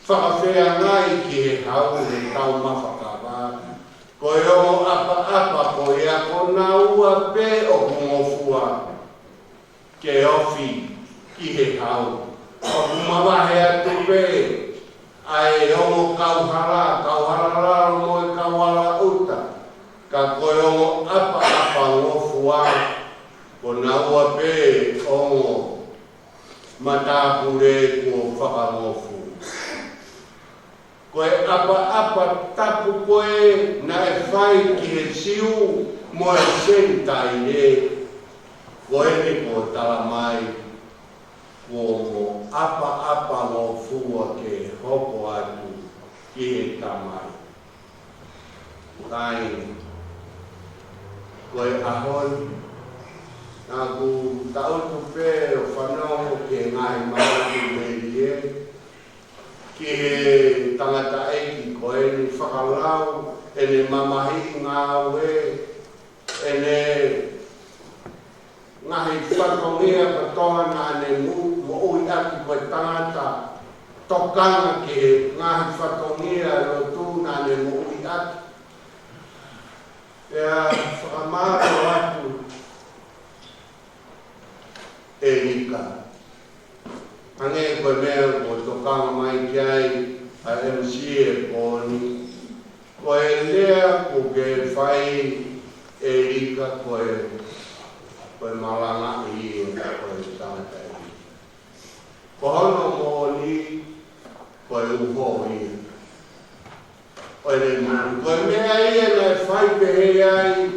fakafeangai ki he hau he taumafa kava. Ko e ongo ʻapaʻapa ko ia ko naua pē ʻoku ngofua ke ofi ki he hau. ʻOku mavahe atu pē ʻa e ongo kauhala, kauhala lalo mo e kauhala ʻuta. Ka ko e ongo ʻapaʻapangofua, ko naua pē ongo matāpule kuo fakangofua. Ko e ʻapaʻapa tapu ko ē naʻe fai ki he Siu mo e Senitaile, ko eni kuo tala mai, kuo mo ʻapaʻapangofua ke hoko atu ki he Tamai. Kāinga, ko e ʻaho ni, naʻá ku tangutu pē ʻo fanongo ki he ngaahi manatu melie, ki he tangataʻeiki ko eni fakalau ʻene mamahiʻi ngāue, ʻene ngaahi fatongia kotoa naʻá ne mo-, moʻui ʻaki, ko e tangata tokanga ki he ngaahi fatongia lotu naʻá ne moʻui ʻaki. Pea fakamālō atu ʻElika. Hangē ko e meʻa kuo tokanga mai ki ai ʻa e M C he pō ni, ko e lea kuo ke fai ʻElika ko e, ko e malangaʻi ia ko e tangata ia. Ko hono moʻoni, ko e uho ia. ʻO e moʻoni, ko e meʻa ia naʻe fai pehē ai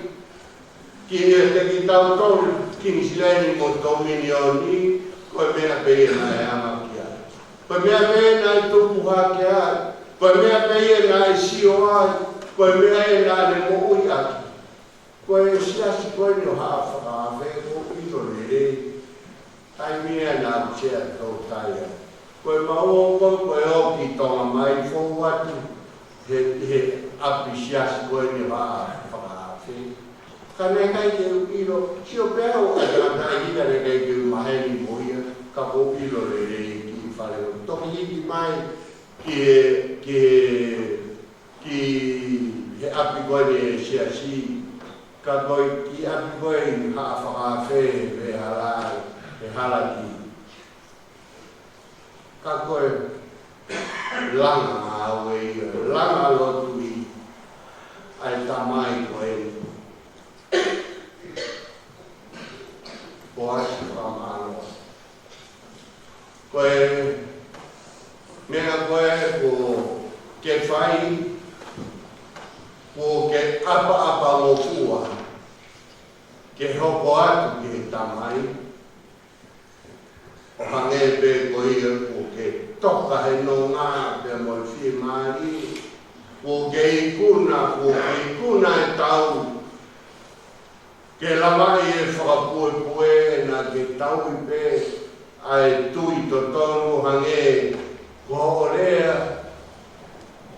kiate kitautolu, Kingsileni mo Tominioni, ko e meʻa pē ia naʻe anga ki ai. Ko e meʻa pē ia naʻe tupu hake ai. Ko e meʻa pē ia naʻe sio ai. Ko e meʻa ia naʻá ne moʻui ʻaki. Ko e siasi ko eni ʻo Haʻa Fakaafe, ʻoku ou ʻilo lelei taimi ia naʻá ku sea tō tai ai. Ko e maʻu ʻo ko, ko e ō ki Tonga mai fou atu he, he ʻapi siasi ko eni ʻo Haʻa Fakaafe. Ka naʻe ʻikai ke u ʻilo, sio pē au ʻa e tangataʻeiki ka naʻe ʻikai ke u maheni mo ia, ka ʻoku ou ʻilo lelei ki Fale ʻo toki hiki mai ki he, ki he, ki he ʻapi ko eni ʻo e siasi, ka ko e kiʻi ʻapi ko ē ʻi Haʻafakaafe, he hala, he hala ki. Ka ko e langa ngāue ia, langa lotu ia ʻa e tamai ko eni. Poasi Fakamāloa. Ko e meʻa ko ē kuo ke fai, kuo ke ʻapaʻapa ngofua ke hoko atu ki he tamai. ʻO hangē pē ko ia kuo ke toka he nonga pea mo e fiemālie, kuo ke ikuna, kuo ke ikuna e tau, ke lavaʻi e fakapuepue naʻa ke tauhi pē ʻa e tui totonu hangē ko hoʻo lea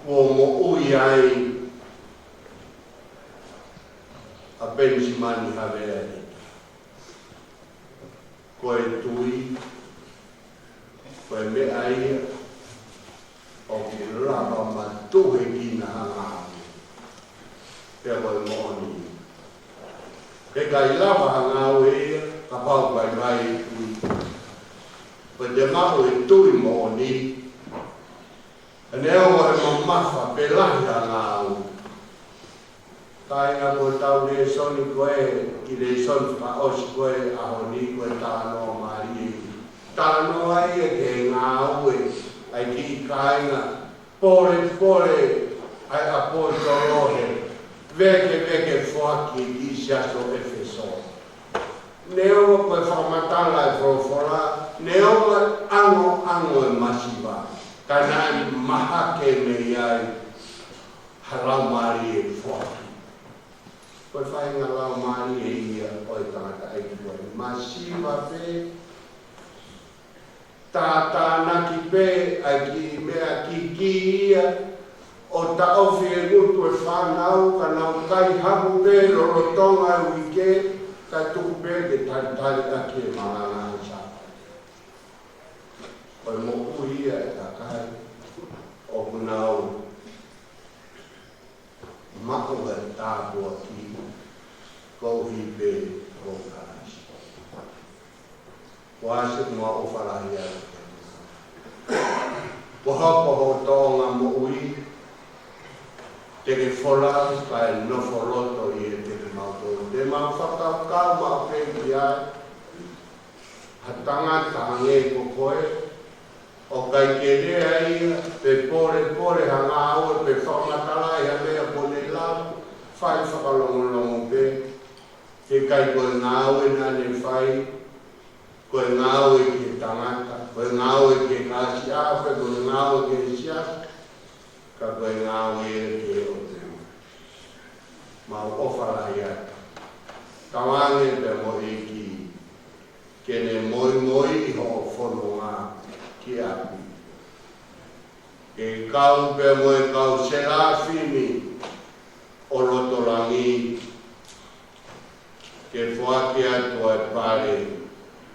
kuo moʻui ai ʻa Penisimani Havea Leta. Ko e tui, ko e meʻa ia ʻoku lava matuhe ki na hanga. Pea ko e moʻoni. He ʻikai lava hanga ʻo ia, kapau ʻoku ʻikai ʻi ai e tui. Ko e te maʻu e tui moʻoni, ʻa ē ʻoku ʻi ai e mamafa pe lahi hanga. Kāinga, ko ʻetau lēsoni ko ē, kiʻi lēsoni fakaʻosi ko ē ʻaho ni ko e talanoa mālie. Talanoa ia ki he ngāue ʻa e kiʻi kāinga polepole ʻa e ʻaposetolo he vēkeveke foaki ki he siasi ʻo ʻEfesō. Neongo ko e fakamatala e folofola, neongo e ʻangoʻango e masiva, ka naʻe mahaki mei ai ha laumālie foaki. Ko e faʻahinga laumālie ia ʻo e tangataʻeiki ko ē. Masiva pē, tātānaki pē ʻa e kiʻi meʻa kikī ia, ʻo taʻofi e ngutu e fānau, ka nau kai hamu pē lolotonga e uike, kae tuku pē ke talitali ʻaki e malanga ʻi he Sāpate. Ko e moʻui ia e kakai ʻoku nau maʻu e tāpuaki koeʻuhi pē ko Kalaisi. Kuo ʻosi mo ʻofa lahi atu. Ko hoʻo, ko hoʻo tōʻonga moʻui, te ke folau kae nofo loto ʻiate kimautolu. Te mau fakakaukau maʻu pē ki ai ha tangata hangē ko koe, ʻoku ʻikai ke lea ia, pe polepole ha ngāue, pe fakamatalaʻi ha meʻa kuo ne lau, fai fakalongolongo pē, he ʻikai ko e ngāue naʻa ne fai, ko e ngāue ki he tangata, ko e ngāue ki he kāsiʻa, pe ko e ngāue ki he siasi, ka ko e ngāue ki he ʻOtua. Mau ʻofa lahi atu. Tauange pē mo e ʻEiki ke ne moimoi hoʻo fononga ki ʻapi. Ke kau pē mo e kau selafimi ʻo loto langi, ke foaki atu ʻa e pale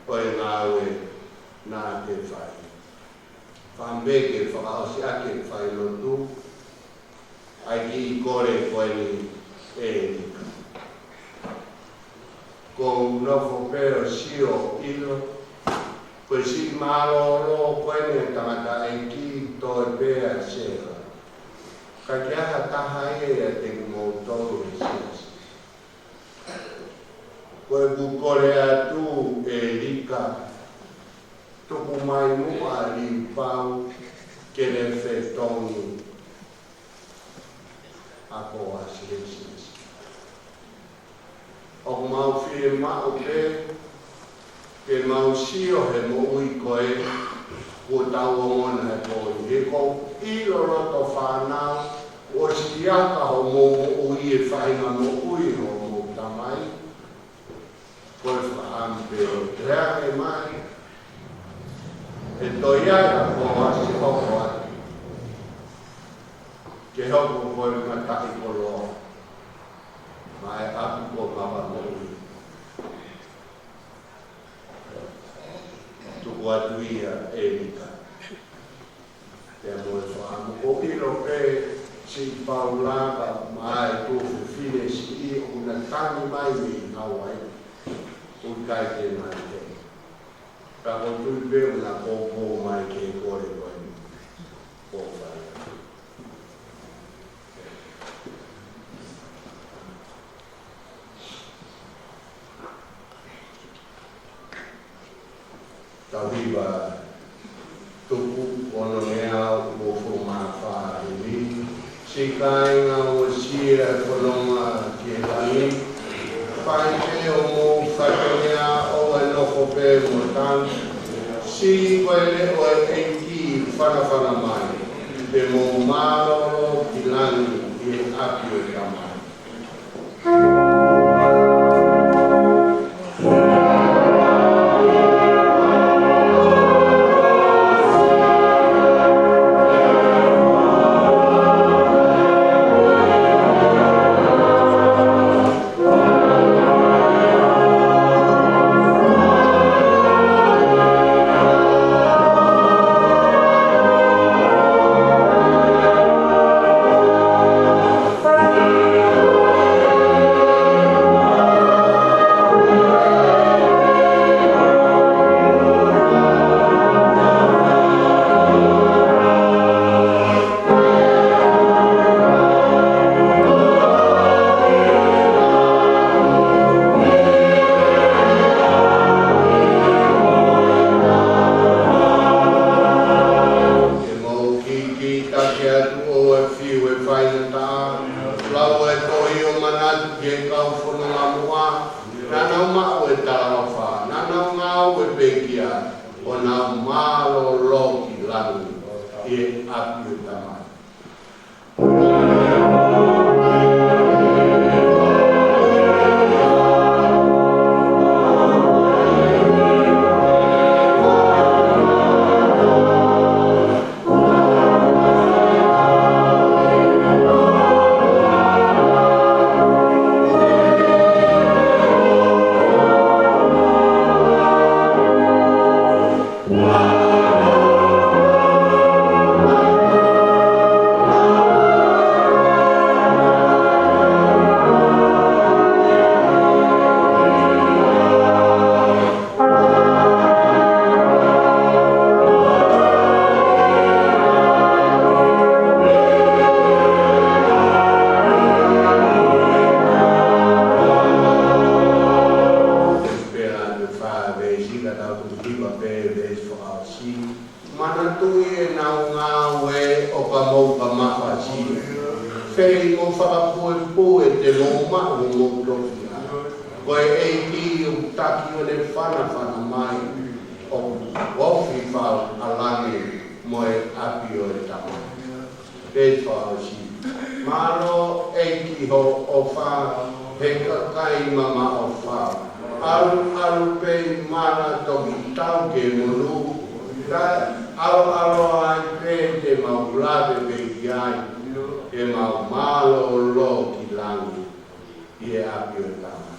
ʻo e ngāue naʻa ke fai. Fāmili, ke fakaʻosi ʻaki e failotu, ʻa e kiʻi kole ko eni ʻe Lika. Ko u nofo pē ʻo sio ʻilo, ko e siʻi mālōlō ko eni e tangataʻeiki, toe pē ʻa Sela. Ka ʻikai ha taha ia ʻiate kimoutolu he siasi. Ko ʻeku kole atu ʻe Lika, tuku mai muʻa Liupau ke ne fetongi ʻa Poasi he siasi. ʻOku mau fiemaʻu pē ke mau sio he moʻui ko ē kuo tau ongona he pō ni. He ʻoku ou ʻilo loto fānau, ʻosi aka hoʻomou moʻui e faʻahinga moʻui hoʻomou tamai. Ko e fakaʻamu pē ʻo te ake mai, ʻe toe ʻi ai ʻa Poasi hoko atu ke hoko ko e mataʻikoloa maʻa e ʻapi ko Mavamoʻui. Tuku atu ia ʻe Lika. Siʻi Paula kae ʻumaʻā e tuofefine siʻi ʻoku na tangi mai mei Hauaiʻi. ʻOku ʻikai ke nau ʻi heni. Ka ʻoku ou tui pē ʻoku na poupou mai ki he kole ko eni. Ko fai. Tau hiva tuku ono ngeau uofulu mā fā himi. Siʻi kāinga, ʻoua ʻe sio e fononga ki he langi. Fai pē homou fatongia, ʻoua ʻe nofo pē mo tangi. Siʻi ko e leʻo ʻo e ʻEiki ʻoku fanafana mai. Te mou mālōlō ki langi ʻi he ʻapi ʻo e Tamai. Ke mou kikitaki atu, ʻoua ʻe fiu he faingataʻa. Lau e tohi ʻo manatu ki he kau fononga muʻa. Naʻa nau maʻu e talaʻofa, naʻa nau ngāue pē ki ai, ʻo nau mālōlō ki langi ʻi he ʻapi ʻo e Tamai. Pea ʻoku fā veesi, ka tau tuku hiva pē veesi fakaʻosi. Manatuʻi ʻenau ngāue ʻo ka mou ka mafasia. Fei mo fakapuepue te mou maʻu homou tofiʻa. Ko e ʻEiki ʻoku taki ʻo ne fanafana mai, ʻoku ofi fau ʻa langi mo e ʻapi ʻo e Tamai. Pea fakaʻosi. Mālō ʻEiki hoʻo ʻofa he kakai mamaʻo fau. ʻAlu, ʻalu pē ʻi mala toki tau ke monū. Kae ʻaloʻalo ai pē te mau lave pē ki ai. Ke mau mālōlō ki langi ʻi he ʻapi ʻo e Tamai.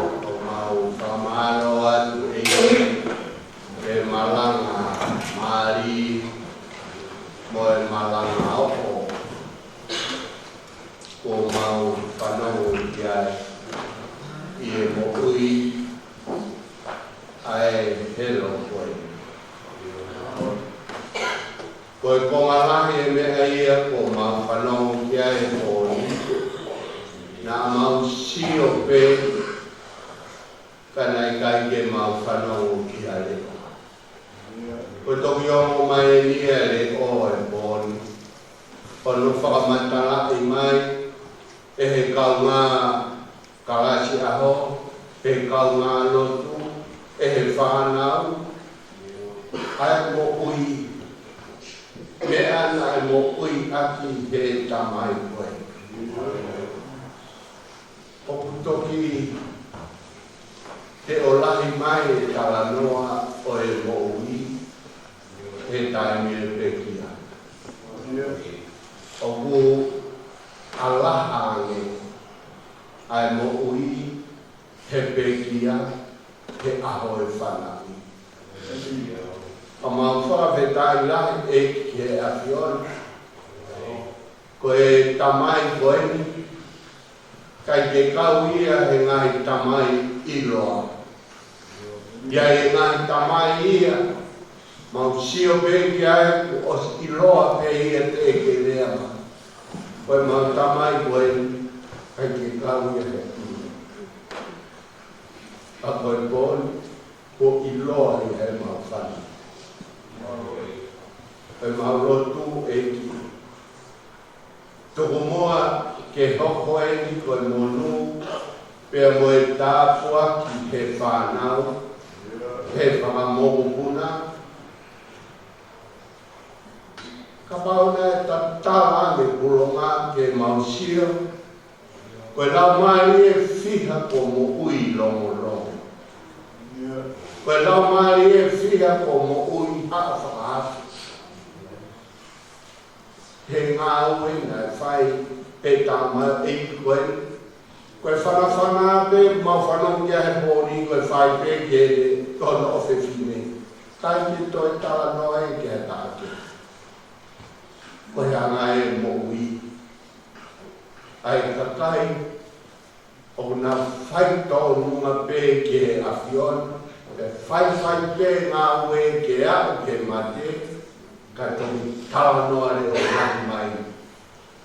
ʻOku mau fakamālō atu ʻEiki he malanga mālie mo e malanga ʻoʻou kuo mau fanongo ki ai ʻi he moʻui ʻa e helo ko eni. Ko e konga lahi e meʻa ia kuo mau fanongo ki ai he pō ni, Mau sio pē, ka naʻe ʻikai ke mau fanongo ki ha leʻo. Ko e toki ongo mai eni ʻa e leʻo ʻo e pō ni. Ko hono fakamatalaʻi mai ʻe he kaungā kalasi ʻaho, ʻe he kaungā lotu, ʻe he fānau, ʻa e moʻui, meʻa naʻe moʻui ʻaki ʻe he tamai ko ē. ʻOku toki teʻolahi mai e talanoa ʻo e moʻui he taimi ʻo e pekia. ʻOku ʻalaha ange ʻa e moʻui he pekia he ʻaho e fānau. Ka mau fakafetaʻi lahi ʻEiki ki he ʻAfiona. Ko e tamai ko eni, ʻikai ke kau ia he ngaahi tamai ʻiloa. ʻI ai e ngaahi tamai ia, mau sio pē ki ai kuo ʻosi ʻiloa pē ia teʻeki lea mai. Ko e mau tamai ko eni, ʻikai ke kau ia he ʻiloa. Ka ko e pō ni, kuo ʻiloa ia ʻe he mau fānau. Ko e mau lotu ʻEiki. Tuku muʻa ke hoko eni ko e monū, pea mo e tāpuaki he fānau, he fakamokopuna. Kapau naʻe tatala ange pulonga ke mau sio, ko e laumālie fiha kuo moʻui longolongo. Ko e laumālie fiha kuo moʻui haʻa fakaafe. He ngāue naʻe fai ʻe he tamaioʻeiki ko ē. Ko e fanafana pē mau fanongo ki ai he pō ni, ko e fai pē ki he tono ʻofefine. ʻIkai ke toe talanoa ia ki ha taha kehe. Ko e anga e moʻui ʻa e kakai ʻoku na faitōnunga pē ki he ʻAfiona, ʻo faifai pē ngāue ke aʻu ki he mate, ka toki talanoa leʻo lahi mai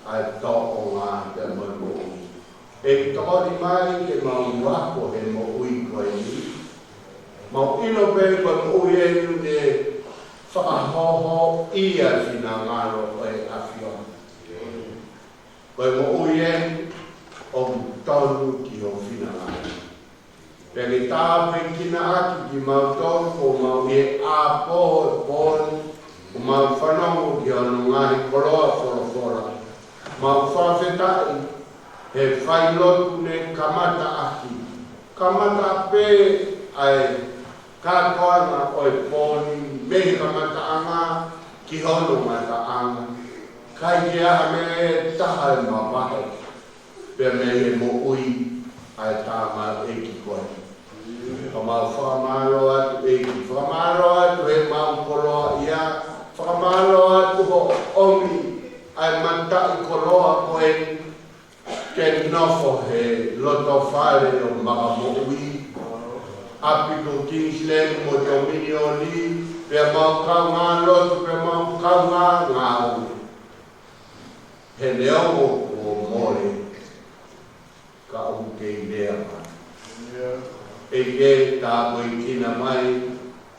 ʻa e tōʻonga pea mo e moʻui. ʻEiki, tokoni mai ke mau ako he moʻui ko eni. Mau ʻilo pē ko e moʻui eni ʻoku ne fakahōhōʻia e finangalo ʻo e ʻAfiona. Ko e moʻui eni ʻoku tonu ki ho finangalo. Pea ke tāpuekina ʻaki kimautolu kuo mau ʻi he ʻapō he pō ni, kuo mau fanongo ki hono ngaahi koloa folofola. Mau fakafetaʻi he failotu ne kamata ʻaki. Kamata pē ʻa e kātoanga ʻo e pō ni mei he kamataʻanga ki hono ngataʻanga. ʻIkai ke ʻi ai ha meʻa ʻe taha ʻe mavahe pea mei he moʻui ʻa e tamaioʻeiki ko ē. Ka mau fakamālō atu ʻEiki, fakamālō atu he mau koloaʻia, fakamālō atu hoʻo ʻomi ʻa e mataʻikoloa ko ē ke nofo he loto fale ʻo Makamoʻui, ʻapi ko Kingsley mo Tominioli, pea mau kaungā lotu, pea mau kaungā ngāue. He neongo kuo mole, ka ʻoku kei lea mai. ʻEiki, tāpuekina mai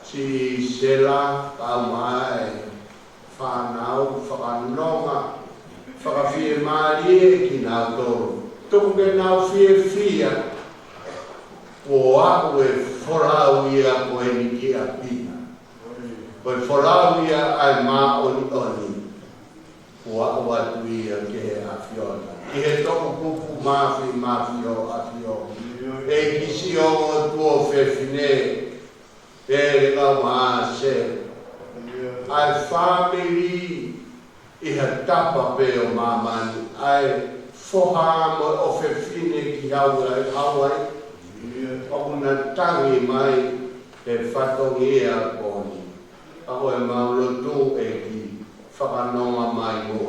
siʻi Sela, kau mai fānau, fakanonga, fakafiemālie kinautolu. Tuku ke nau fiefia, kuo aʻu e folau ia ko eni ki ʻapi. Ko e folau ia ʻa e māʻoniʻoni. Kuo aʻu atu ia ki he ʻAfiona. Ki he toʻukupu māfimafi ʻo e ʻAfiona. ʻEiki, siʻi ongo tuofefine, Pele kau mai ʻa Sela. ʻA e fāmili ʻi ha tapa pē ʻo māmani, ʻa e foha mo e ʻofefine ki Hauaiʻi, Hauaiʻi. ʻOku na tangi mai he fatongia ko eni. Ka ko e mau lotu ʻEiki, fakanonga mai mo